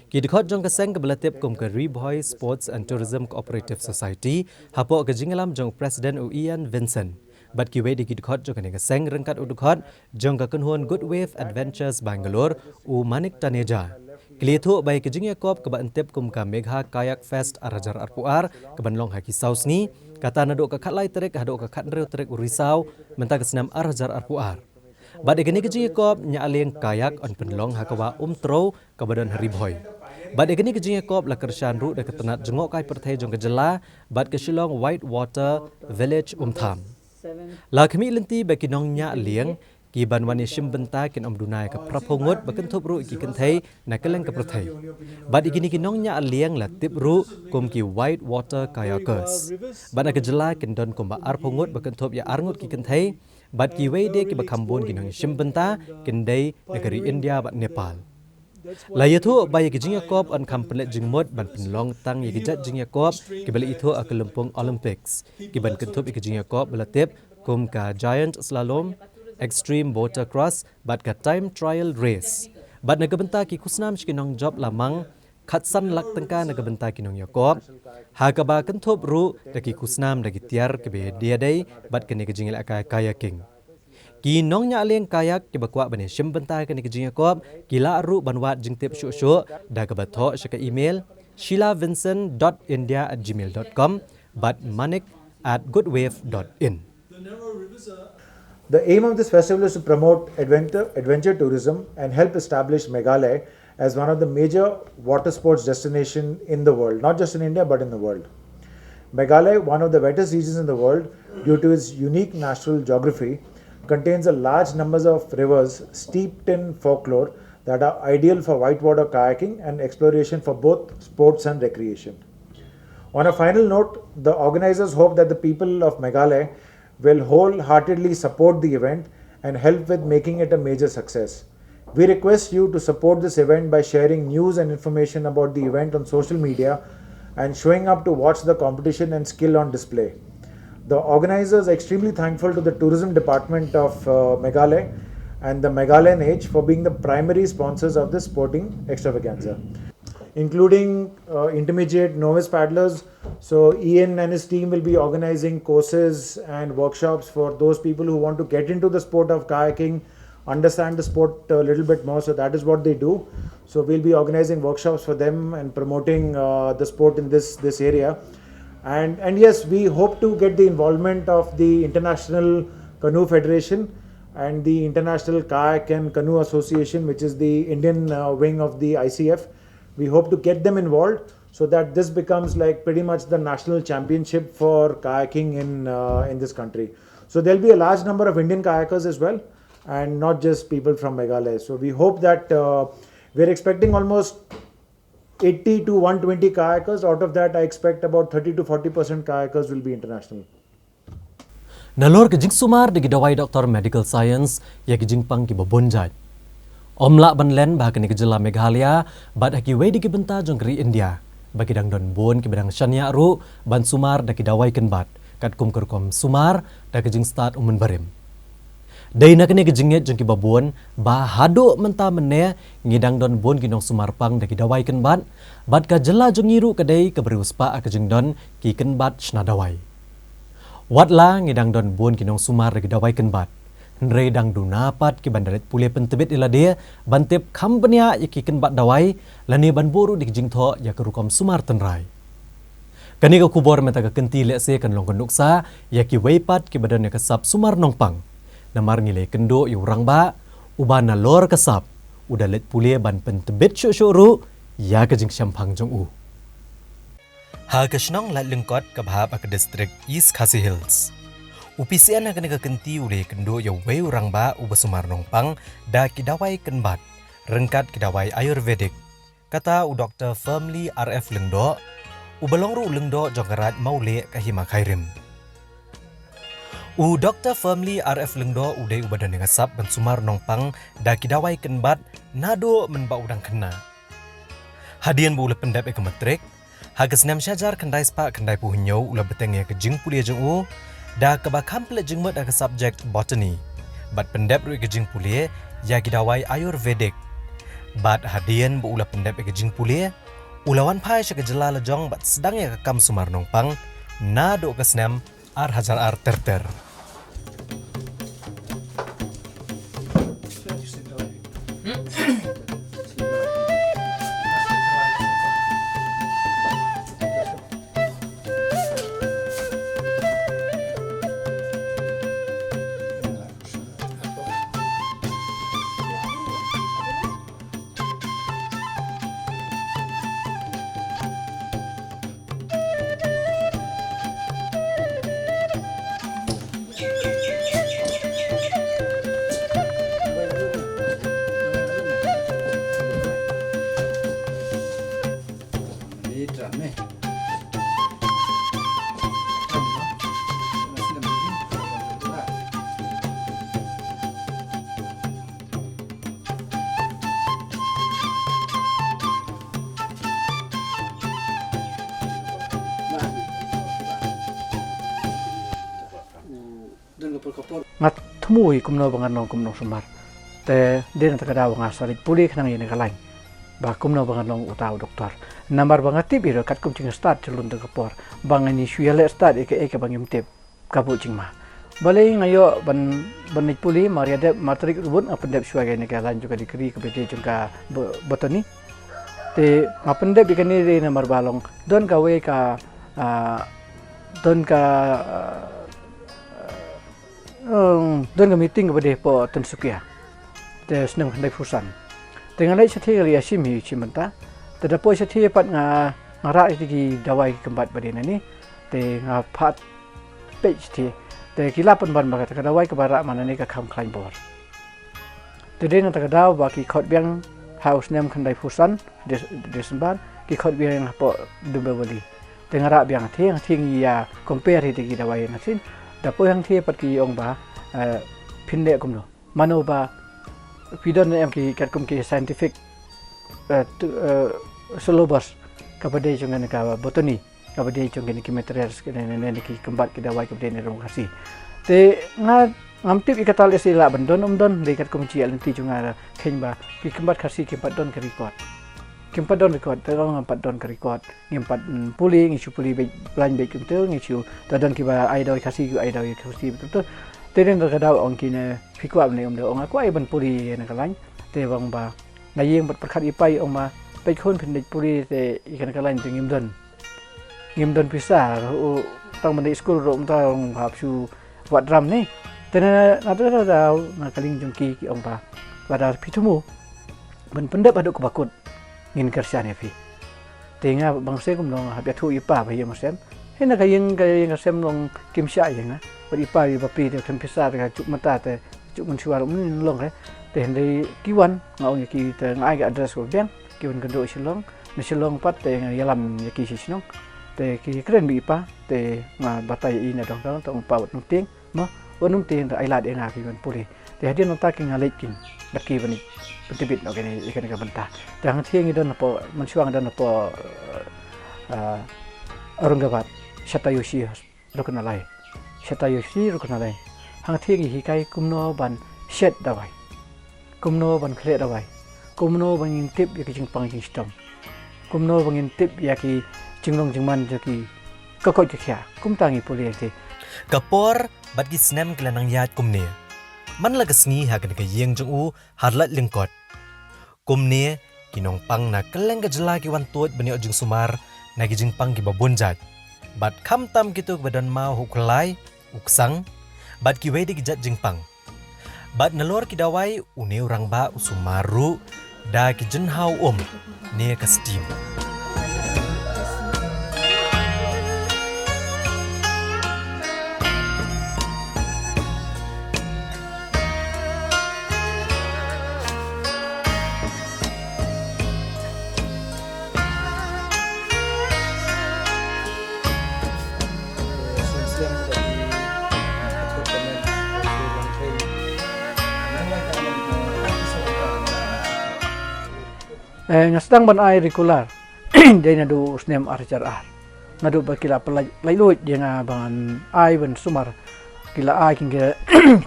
ki dkhot jong ka seng kaba la tip kum ka Ri Bhoi Sports and Tourism Cooperative Society, hapoh ka jingïalam jong u President u Ian Vincent bad kiwei de ki dkhot jong kane ka seng ryngkat u dkhot jong ka kynhun Good Wave Adventures Bangalore, u Manik Taneja, ki la ïathuh ba ïa ka jingïakop kaba yn tip kum ka Megha Kayak Fest ar hajar arphew ar kaban long ha ki saw sngi, kata naduh ka khatlai tarik haduh ka khathynriew tarik u Risaw mynta ka snem ar hajar arphew ar. Bad ïa kane ka jingïakop ñiah lieng kayak yn pynlong ha ka wah Umtrew kaba don ha Ri Bhoi. Bad ïa kane ka jingïakop la kyrshan ruh da ka tnat jngohkai pyrthei jong ka jylla bad ka Shillong White Water Village Umtham. La khmih lynti ba ki nongñiah lieng kiban wan ïashim bynta kin ym duna ïa ka phraphew ngut ba kynthup ruh ïa ki kynthei na kylleng ka pyrthei. Bad ïa kine ki nongñiah lieng la tip ruh kum ki White Water Kayakers. Bad na ka jylla kin don kumba arphew ngut ba kynthup ïa ar ngut ki kynthei, bad kiwei de kiba kham bun ki nongïashim bynta kin dei na ka ri India bad Nepal. La ïathuh ba ïa ka jingïakop yn kham pynleit jingmut ban pynlong tang ïa ka jait jingïakop kiba la ithuh ha ka lympung Olympics, kiban kynthup ïa ka jingïakop ba la tip kum ka Giant Slalom, Extreme Border Cross bad ka Time Trial Race. Bad na ka bynta ki khusnam sha ki nongjop la mang khatsan lak tyngka na ka bynta ki nongïakop, ha kaba kynthup ruh da ki khusnam da ki tiar kiba ïadei bad kane ka jingïalehkai kayaking. Ki nongñiah lieng kayak kiba kwah ban ïashim bynta ha kane ka jingïakop ki lah ruh ban wad jingtip shuh shuh da kaba thoh sha ka email sheila vincent dot india at gmail dot com bad manik at goodwave dot in. The aim of this festival is to promote adventure, adventure tourism and help establish Meghalaya as one of the major water sports destination in the world, not just in India but in the world. Meghalaya, one of the wettest regions in the world due to its unique natural geography, contains a large numbers of rivers steeped in folklore that are ideal for whitewater kayaking and exploration for both sports and recreation. On a final note, the organizers hope that the people of Meghalaya will wholeheartedly support the event and help with making it a major success. We request you to support this event by sharing news and information about the event on social media and showing up to watch the competition and skill on display. The organizers are extremely thankful to the Tourism Department of uh, Meghalaya and the Meghalayan Age for being the primary sponsors of this sporting extravaganza, including uh, intermediate novice paddlers. So Ian and his team will be organizing courses and workshops for those people who want to get into the sport of kayaking, understand the sport a little bit more. So that is what they do. So we'll be organizing workshops for them and promoting uh, the sport in this this area. And and yes, we hope to get the involvement of the International Canoe Federation and the International Kayak and Canoe Association, which is the Indian uh, wing of the I C F. We hope to get them involved so that this becomes like pretty much the national championship for kayaking in uh, in this country. So there'll be a large number of Indian kayakers as well, and not just people from Meghalaya. So we hope that uh, we're expecting almost eighty to one twenty kayakers. Out of that, I expect about thirty to forty percent kayakers will be international. Nalor ka jingsumar da ki dawai doktor medical science ïa ki jingpang kiba bun jait, ym lah ban len ba ha kane ka jylla Meghalaya bad ha kiwei de ki bynta jong ka ri India ba ki dang don bun kiba dang shaniah ruh ban sumar da ki dawai kynbat katkum ka rukom sumar da ka jingstad u mynbarim. Dei na kane ka jingngeit jong kiba bun ba haduh mynta mynne ngi dang don bun ki nongsumar pang da ki dawai kynbat, bad ka jylla jong ngi ruh ka dei kaba riewspah ha ka jingdon ki kynbat shna dawai. Wat la ngi dang don bun ki nongsumar da ki dawai kynbat, hynrei dang duna pat kiban da leit pule pyntbit ïa lade ban tip kham bniah ïa ki kynbat dawai lane ban buh ruh da ki jingthoh ïa ka rukom sumar tynrai. Kane ka khubor mynta ka kynti lehse kan long ka nuksa ïa kiwei pat kiba don ïa ka sap sumar nongpang. Namar ngi la ïakynduh ïa u rangbah uba nalor ka sap u da leit pule ban pyntbit shuh shuh ruh ïa ka jingshemphang jong u. Ha ka shnong Laitlyngkot kaba hap ha ka district East Khasi Hills, u P C N ha kane ka kynti u la ïakynduh ïa uwei u rangbah uba sumar nongpang da ki dawai kynbat ryngkat ki dawai Ayurvedic. kata u Doktor Firmly R F Lyngdoh, uba long ruh u lyngdoh jong ka Raid Mawleh ka Hima Khyrim. U Doktor Firmly R F Lyngdoh u dei uba don ïa ka sap ban sumar nongpang da ki dawai kynbat naduh mynba u dang khynnah. Hadien ba u la pyndep ïa ka matrik, ha ka snem shihajar khyndai spah khyndai phew hynñiew u la bteng ïa ka jingpule jong u da kaba kham pynleit jingmut ha ka subject botany, bad pyndep ruh ïa ka jingpule ïa ki dawai Ayurvedic. Bad hadien ba u la pyndep ïa ka jingpule, u la wan phai sha ka jylla lajong bad sdang ïa ka kam sumar nongpang naduh ka snem ar hajar ar ter ter. Nga thmu hi kumno ba ngan long kum u nongsumar. Te dei na kata ka daw nga sa leit pule khnang ïa kane ka lain ba kumno ba ngan long uta u doktor. Namar ba nga tip hi ruh katkum jingstad jong ka lynti ka por ba ngan ïa shu ïaleh stad ïa kaei kaba ngim tip. Ka buh jingma. Balei nga ïoh ban, ban leit pule, mar ïa dep matrik ruh bun nga pyndep shuwa ïa kane ka lain jong ka degree kaba dei jong ka bo-, botany. Te nga pyndep ïa kane dei namar ba long don kawei ka, ah, don ka, ah, um, don ka meeting kaba dei hapoh Tinsukia. Te snem khyndai phew san. Te nga leit shathie, nga leit ïashim hi shim bynta. Te da poi shathie pat nga, nga rah ïa ki dawai ki kynbat ba dei nangne. Te nga phah peit shathie. Te ki la pynban ba kata ka dawai kaba rah ma nangne ka kham khlaiñ bor. Te dei na kata ka daw ba ki khot biang ha u snem khyndai phew san Des-, December, ki khot biang hapoh Dombivli. Te nga rah biang hangthie, hangthie ngi ïa compare hi te ki dawai hangtei. Da poi hangthie pat ki ong ba, eh, phin leh kumno. Mano ba phi don ne em ki katkum ki scientific, eh, tu, eh, syllabus kaba dei jong kane ka botany, kaba dei jong kine ki materials, kine, ne, ne, ne ki kynbat ki dawai kaba dei na rong Khasi. Te nga, ngam tip ïa kata lehse lah ban don ym don, dei katkum jingïaid lynti jong nga, kheiñ ba ki kynbat Khasi kim pat don ka record. Kim pat don record, te ngam pat don ka record. Ngim pat, mm, pule, ngi shu pule beit, plan beit kumta, ngi shu, te don kiba ai dawai Khasi, kiba ai dawai Khasi kumta. Te dei na kata ka daw ong kine, phi kwah ban leh kumta, ong nga kwah ban pule ïa kane ka lain. Te ong ba nga ïeng bad pyrkhat ïa i pa, ong ma, peit khun, phin leit pule te ïa kane ka lain te ngim don. Ngim don pisa, u, tang ban leit skul ruh mynta ong hap shu wad drum ne. Te na, na, na, na, na, na ka liang jong ki, ki ong ba lada phi thmu ban pyndep haduh kaba kut, ngin kyrshan ïa phi. Te nga bang seh kumno nga hap ïathuh ïa i pa ba ïa mynsiem. Hynrei ka ïing, ka ïing ka sem long kim shah ïa nga. Bad i pa ïa bapli te khlem pisa te ka juk mynta te juk mynshuwa ruh ym long re. Te hynrei ki wan, nga ong ïa ki te nga ai ka address kaba biang, ki wan kynduh Shillong. Na Shillong pat te nga ïalam ïa ki sha shnong. Te ki kren bad i pa te nga batai ïa i na dong dong, te ong pa wat nym tieng. Mo, wat nym tieng, te ai lad ïa nga ki ban pule. Te hadien nangta ki nga leit kin, da ki ban pyntbit noh kane, ïa kane ka bynta. Te hangthie ngi don hapoh, mynshuwa nga don hapoh, eh, eh, Aurangabad, Shatayoshi Hos-, Rugnalay. Shatayoshi Rugnalay. Hangthie ngi hikai kumno ban shet dawai. Kumno ban khleh dawai. Kumno ban ngin tip ïa ki jingpang jingshitom. Kumno ban ngin tip ïa ki jinglong jingman jong ki, ka koit ka khiah. Kumta ngi pule ïa ki. Ka por bad ki snem ki la nang ïaid kumne. Man la ka sngi ha kane ka ïing jong u ha Lait Lyngkot. Kumne ki nongpang na kylleng ka jylla ki wan tuid ban ïoh jingsumar na ki jingpang kiba bun jait. Bad khamtam kito kiba don maw ha u khlai, u ksang, bad kiwei de ki jait jingpang. Bad nalor ki dawai, une u rangbah u sumar ruh da ki jynhaw um ne ka steam. Eh, nga sdang ban ai regular. Dei naduh u snem ar hajar ar. Naduh ba ki la pynlait, lait luid ïa nga ban ai ban sumar. Ki la ai ki,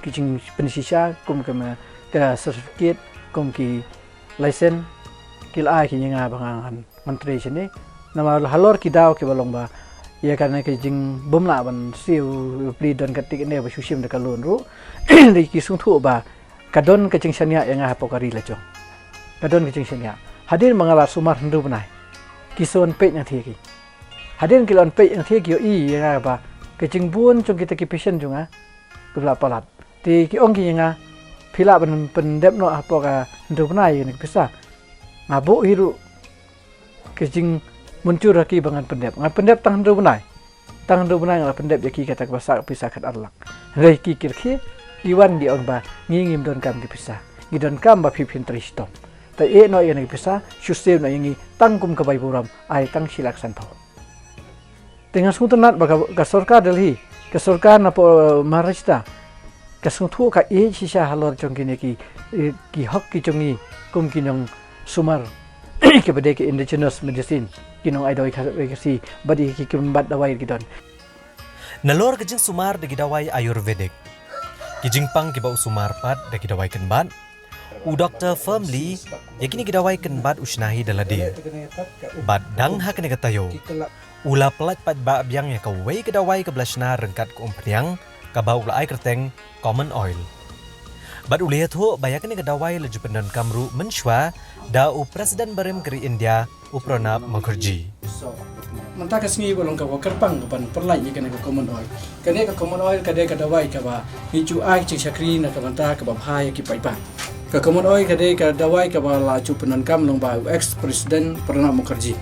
ki jingpynshisha kum ka, ka certificate, kum ki license. Ki la ai ki ïa nga ba ngan, ngan trei shane. Namar halor ki daw kiba long ba ïa kane ka jingbymlah ban siew pli don ka tik ne ba shu shim da ka loan ruh. Dei ki sngewthuh ba ka don ka jingshaniah ïa nga hapoh ka ri la jong. Ka don ka jingshaniah. Hadien ba nga la sumar hynriew bnai, ki sa wan peit nangtei ki. Hadien ki la wan peit nangtei ki ïohi ïa nga ba ka jingbun jong kita ki patient jong nga ki la palat. Te ki ong ki ïa nga, phi lah ban pyndep noh hapoh ka hynriew bnai ïa kane ka pisa. Nga buh hi ruh ka jingmynjur ha ki ba ngan pyndep. Ngan pyndep tang hynriew bnai. Tang hynriew bnai nga la pyndep ïa ki kata kaba sah ka pisa khat ar lak. Hynrei ki, ki rkhie, ki wan ki ong ba ngi ngim donkam ki pisa. Ngi donkam ba phi phin trei shitom. Te ïeh noh ïa kane ka pisa, shu siew noh ïa ngi tang kum ka bai burom, ai tang shi lak sanphew. Te nga sngewtynnat ba ka, ka sorkar Delhi, ka sorkar napoh, eh, Maharashtra, ka sngewthuh ka ïeit shisha halor jong kine ki, eh, ki hok ki jong ngi kum ki nongsumar kiba dei ki indigenous medicine, ki nongai dawai ka, ka si, bad ki, ki kynbat dawai ki don. Nalor ka jingsumar da ki dawai Ayurvedic, ki jingpang kiba u sumar pat da ki dawai kynbat, u Doktor Firmly, ïa kine ki dawai kynbat u shna hi da lade. Bad dang ha kane ka taïew, u la pynlait paidbah biang ïa kawei ka dawai kaba la shna ryngkat ka umphniang, kaba u la ai kyrteng Common Oil. Bad u la ïathuh ba ïa kane ka dawai la ju pyndonkam ruh mynshuwa da u President barim ka ri India, u Pranab Mukherjee. Mynta ka sngi ba long kaba kyrpang ka ban pynlait ïa kane ka Common Oil. Kane ka Common Oil ka dei ka dawai kaba ngi ju ai jingshakri na ka bynta kaba bha ïa ki paidbah. Ka Common Oil ka dei ka dawai kaba la ju pyndonkam lyngba u ex President Pranab Mukherjee,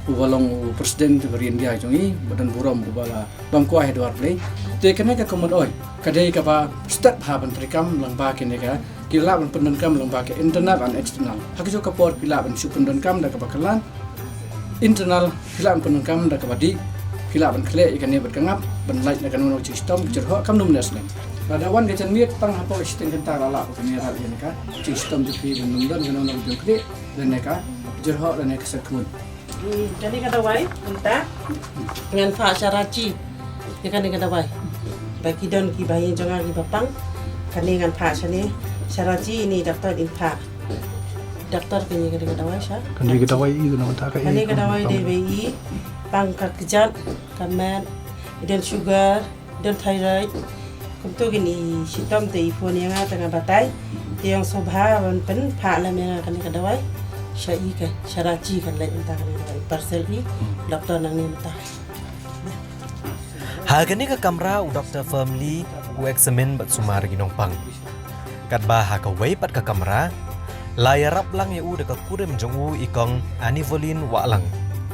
uba long u President ka ri India jong ngi, ba don burom uba la bam kwai ha dwar Blei. Te kane ka Common Oil ka dei kaba step ha ban treikam lyngba kine ka, ki lah ban pyndonkam lyngba ka internal and external. Ha kajuh ka por phi lah ban shu pyndonkam da kaba kylla, internal phi lah ban pyndonkam da kaba dih, phi lah ban khleh ïa kane bad ka ngap, ban lait na kano kano ka jingshitom ka jyrhoh kam nym neh snem. Lada wan ka janmiet tang hapoh ka shiteng kynta la lah ba kane rat ïa ka jingshitom jong phi ban nym don kano kano ka jingkhleh lane ka jyrhoh lane ka syrkhmun. Hmm, kane ka dawai mynta ngan phah sha Ranchi. Ïa kane ka dawai. Ba ki don ki bahaïing jong nga kiba pang. Kane ngan phah shane sha Ranchi, ine i doktor in phah. Doktor, kane, kane ka dawai sha. Kane ka dawai i kane mynta ka i. Kane ka dawai dei ba i pang ka kjat, ka met, i don sugar, don thyroid. Kumto kine ki shitom te i phone ïa nga te nga batai. Te ong sngewbha ban pynphah lem ïa nga kane ka dawai sha i, ka sha Ranchi kan leit mynta kane ka dawai, parcel i doktor nangne mynta. Ha kane ka kamra u Doktor Firmly u examine bad sumar ki nongpang. Katba ha kawei pat ka kamra la ïarap lang ïa u da ka kurim jong u i kong Anivolin Wahlang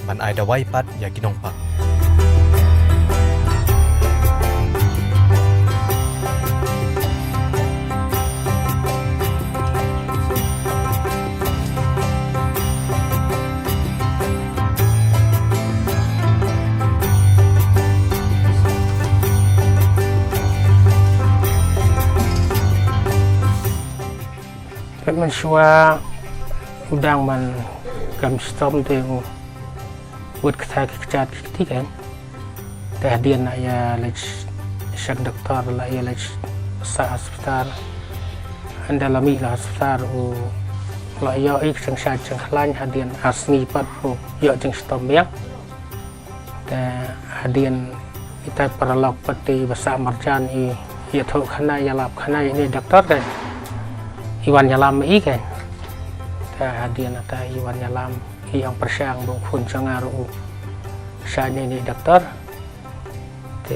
ban ai dawai pat ïa ki nongpang. Peit mynshuwa u dang man kam shitom te u wad kata ki kjat ki kti kan. Te hadien la ïa leit sha doktor, la ïa leit sha hospital. Hynda la mih la hospital u la ïoh i ka jingshai jingkhlaiñ, hadien ar sngi pat u ïoh jingshitom biang. Te hadien ita paralok pat te ba sah marjan i ïathuh khana, ïalap khana ïa ine i doktor kan. I wan ïalam ma i kan. Te hadien ata i wan ïalam, i ong pyrshang ba u khun jong nga ruh u shah ïa ine i doktor. Te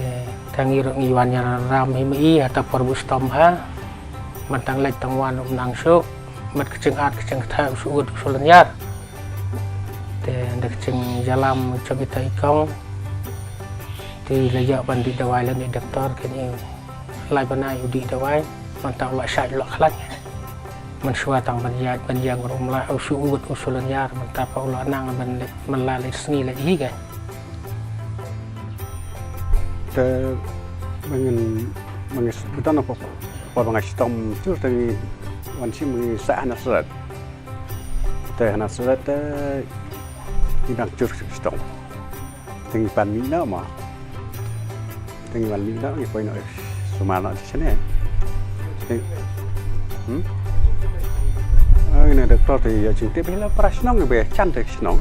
tang i ruh ngi wan ïalam hi ma i, ata por ba u shitom bha. Man tang leit tang wan um nang shuh. Mat ka jingat ka jingkthah u shu ud u shu lynñiar. Te da ka jingïalam jong ita i kong te la ïoh ban dih dawai lem ïa i doktor, kane lai bnai u dih dawai, mynta u la shait u la khlaiñ. Mynshuwa tang ban ïaid ban ïeng ruh um lah, u shu ud u shu lynñiar, mynta pat u la nang ban leit, man la leit sngi leit hi kan. Te ba ngin, ba ngin, mynta na pop, pop ba nga shitom jur te ngi wan shim ngi sah ha Nasrat. Te hana surat te ngi dang jur shtong. Te ngi pan mih noh ma. Te ngi pan mih noh ngi poi noh sumar noh shisha ne. Te, hmm? Ah, ine doktor te ïa jingtip hi la para shnong ngi ba chan te shnong.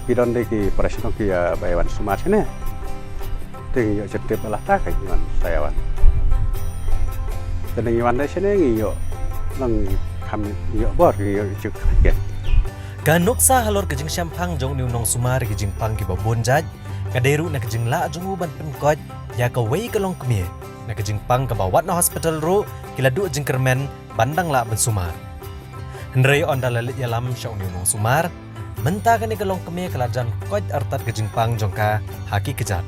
Ki don de ki para shnong ki ïa ba ïa wan sumar shisha ne. Te ngi ïoh jingtip ba la ta ka ngi wan sa ïa wan. Te ngi wan da shane ngi ïoh nang kham ïoh bor ngi ïoh juk kham. Ka nuksa halor ka jingshemphang jong une u nongsumar ïa ki jingpang kiba bun jait ka dei ruh na ka jinglah jong u ban pynkoit ïa kawei ka longkmie na ka jingpang kaba wat na hospital ruh ki la duh jingkyrmen ban dang lah ban sumar. Hynrei ynda la leit ïalam sha une u nongsumar, mynta kane ka longkmie ka la jan koit artat ka jingpang jong ka ha ki kjat.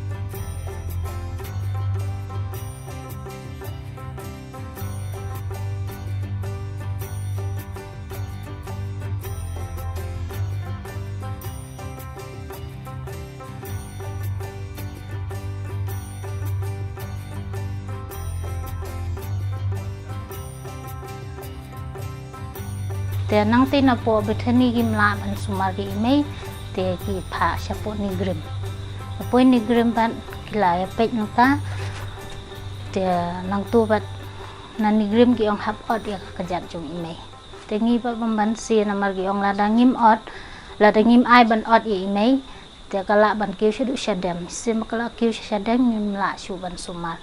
Te nangta napoh Bethany kim lah ban sumar ïa i mei, te ki phah shapoh NEIGRIHMS. Hapoh NEIGRIHMS pat ki la ïa peit nangta. Te nangta pat na NEIGRIHMS ki ong hap ot ïa ka kjat jong i mei. Te ngi pat bym banse namar ki ong lada ngim ot, lada ngim ai ban ot ïa i mei, te ka lah ban kiew shaduh shadem. Shisien ba ka la kiew sha shadem ngim lah shuh ban sumar.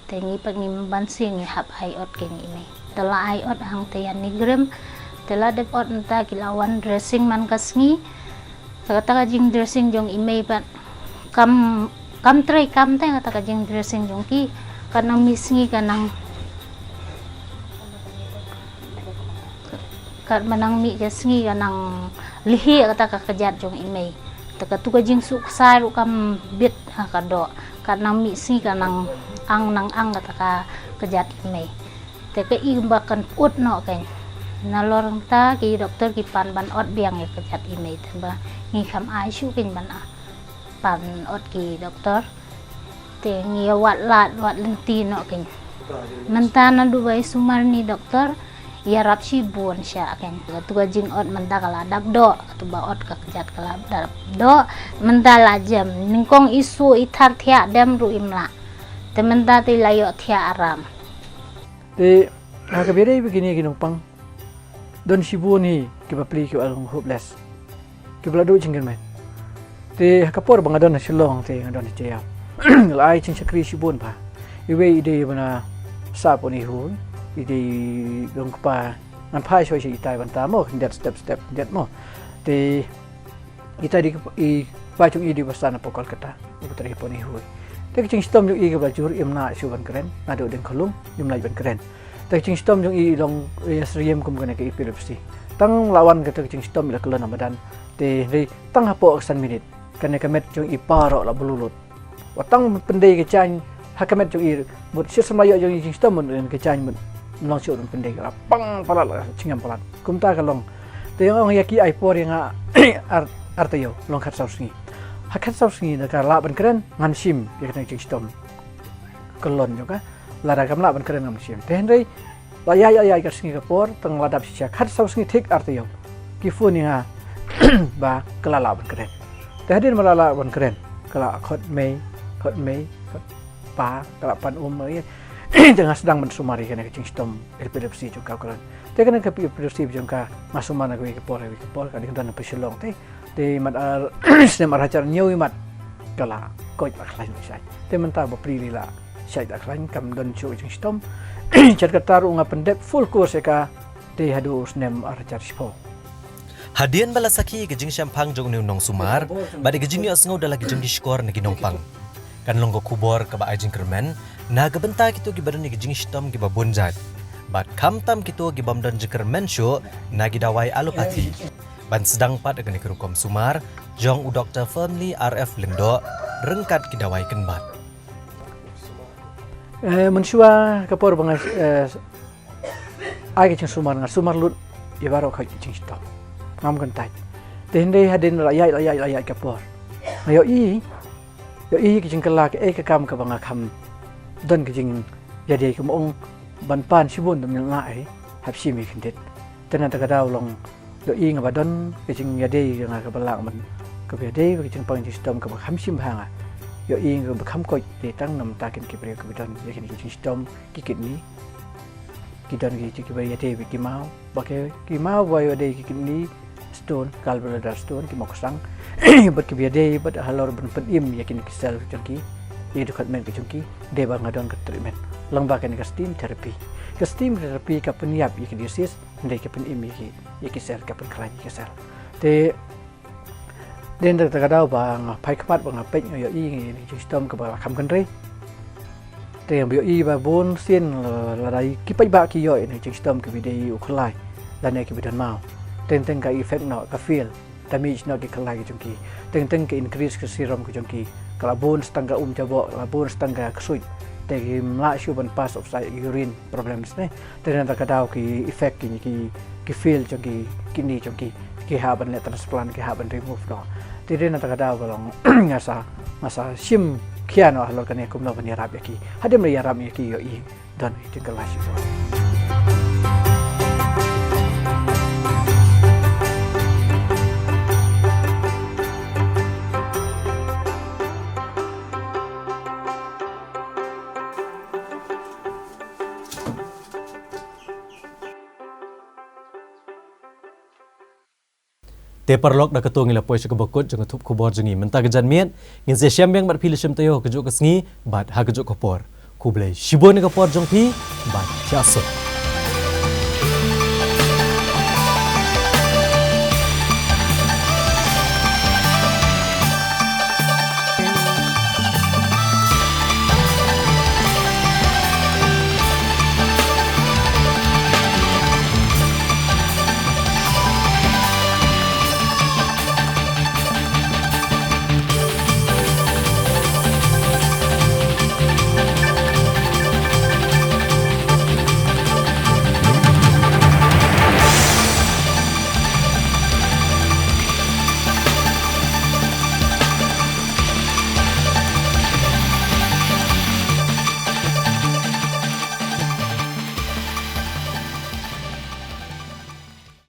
Te ngi pat ngim banse ngi hap ai ot kein i mei. Te la ai ot hangta ïa NEIGRIHMS. Te la dep ot mynta ki la wan dressing man ka sngi. Te kata ka jingdressing jong i mei pat kam, kam trei kam te kata ka jingdressing jong ki. Ka nang mih sngi ka nang Katba nang mih ka sngi ka nang lihi kata ka kjat jong i mei. Te katu ka jingsuh ksai ruh kam bit ha ka doh. Kat nang mih sngi ka nang ang nang ang kata ka kjat i mei. Te ka i ba kan ut noh kein. Nalor ngta ki doktor ki pan ban ot biang ïa ka kjat i mei te ba ngi kham ai shuh kein ban a pan ot ki doktor. Te ngi ïa wad lad wad lynti noh kein. Mynta naduh ba i sumar ni doktor ïarap shibun sha kein. Katu ka jingot mynta ka la dap doh, katu ba ot ka kjat ka la dap doh. Mynta la jem, nyngkong i suh i thar thiah dem ruh im lah. Te mynta te la ïoh thiah aram. Te ha kaba ïadei bad kine ki nongpang, don shibun hi kiba plie kiba long hopeless, kiba la duh jingkyrmen. Te ha ka por ba nga don ha Shillong te nga don ha Jaiaw, nga la ai jingshakri shibun bha. Iwei i dei ba na sah pun i hu, i dei long kpa, ngan phai shoi sha itai ban ta mo, khyndiat step step khyndiat mo. Te itai dei i kpa jong i dei ba sah na pdeng Kolkata, uba trei pun i hu. Te ka jingshitom jong i kaba jur im lah shuh ban kren, naduh ding khlung im lah ban kren. Te ka jingshitom jong i long ïa syriem kum kane ka epilepsy. Tang la wan kata ka jingshitom i la kyllon ha madan. Te hynrei tang hapoh ka san minit kane ka met jong i baroh la blulut. Wat tang pyndei ka jaiñ ha ka met jong i mut shisha ma ïoh jong i jingshitom mut ka jaiñ mut long shuh pyndei ka la pang palat la jingem palat. Kumta ka long. Te ong ïa ki ai por ïa nga ar, ar taïew long khatsaw sngi. Ha khatsaw sngi da ka lah ban kren ngan shim ïa kane ka jingshitom. Kyllon jong ka. Lada kam lah ban kren ngam shim. Te hynrei la ïaid la ïaid ka sngi ka por tang la dap shisha khatsaw sngi thik ar taïew ki phone ïa nga ba ka la lah ban kren. Te hadien ba la lah ban kren ka la khot mei, khot mei, khot pa, ka la pan um ïa. Te nga sdang ban sumar ïa kane ka jingshitom epilepsy jong ka kren. Te kane ka epilepsy jong ka nga sumar na kawei ka por kawei ka por ka dei ka don ha Shillong te. Te mat ar snem ar hajar hynñiew i mat ka la koit la khlaiñ la shait. Te mynta ba plie la shait la khlaiñ kam don shuh jingshitom. Shat kata ruh nga pyndep full course ïa ka te haduh u snem ar hajar shiphew. Hadien ba la sakhi ka jingshemphang jong une u nongsumar bad ka jingïohsngew da la ki jong ki shkor na ki nongpang, kan long ka khubor kaba ai jingkyrmen na ka bynta kito kiba don ïa ki jingshitom kiba bun jait bad khamtam kito kibym don jingkyrmen shuh na ki dawai allopathy. Ban sdang pat ïa kane ka rukom sumar jong u Doktor Firmly R F Lyngdoh ryngkat ki dawai kynbat. Eh, mynshuwa ka por ba nga, eh, ai ka jingsumar nga sumar lut ïa baroh ka jingshitom. Ngam kyntait. Te hynrei hadien la ïaid la ïaid la ïaid ka por, nga ïohi, ïohi ka jingkylla kaei ka kam kaba nga kham don ka jingïadei, ka mong ban pan shibun dam nyngkong ai hap shim ïa khyndiat. Te na kata ka daw long Ïohi nga ba don ka jingïadei jong nga kaba lah ban, kaba ïadei bad ka jingpang jingshitom kaba kham shim bha nga. Ïohi nga ba kham koit, dei tang namar kine ki briew kiba don ïa kine ki jingshitom ki kidney. Ki don ki jingkiba ïadei bad ki maw, ba ki, ki maw ba ïadei ki kidney stone, gallbladder stone, ki maw ksang. Bad kiba ïadei bad halor ban pynim ïa kine ki cell jong ki, ïa ki dkhot met ka jong ki, dei ba nga don ka treatment lyngba kane ka steam therapy. Ka steam therapy ka pynïap ïa ki disease, hynrei ka pynim ïa ki, ïa ki cell, ka pynkhlaiñ ïa ki cell. Te dei na kata ka daw ba nga phai khmat ba nga peit, nga ïohi ïa kine ki jingshitom kaba la kham kynrei. Te nga ïohi ba bun sien la, lada ki paidbah ki ïoh ïa kine ki jingshitom kiba dei u khyllai lane kiba don maw, teng teng ka effect noh, ka fail, damage noh ki khyllai ki jong ki. Teng teng ka increase ka serum ki jong ki. Ka la bun tang ka um jaboh, ka la bun tang ka ksuid. Te kim lah shuh ban pass outside, urine problems ne. Te na kata ka daw ki effect ki, ki, ki fail jong ki kidney jong ki, ki hap ban leh transplant, ki hap ban remove noh. Te na kata ka daw ba long nga sa, nga sa shim khia noh halor kane, kumno ban ïarap ïa ki. Hadien ba ïarap ïa ki, ïohi don ïa ka jingkylla shisha. Te paralok, da kato ngi la poi sha kaba kut jong ka thup khubor jong ngi mynta ka janmiet. Ngin sa ïashem biang bad phi lyngba shuwa ha kajuh ka sngi bad ha kajuh ka por. Khublei shibun ïa ka por jong phi bad ïa suk.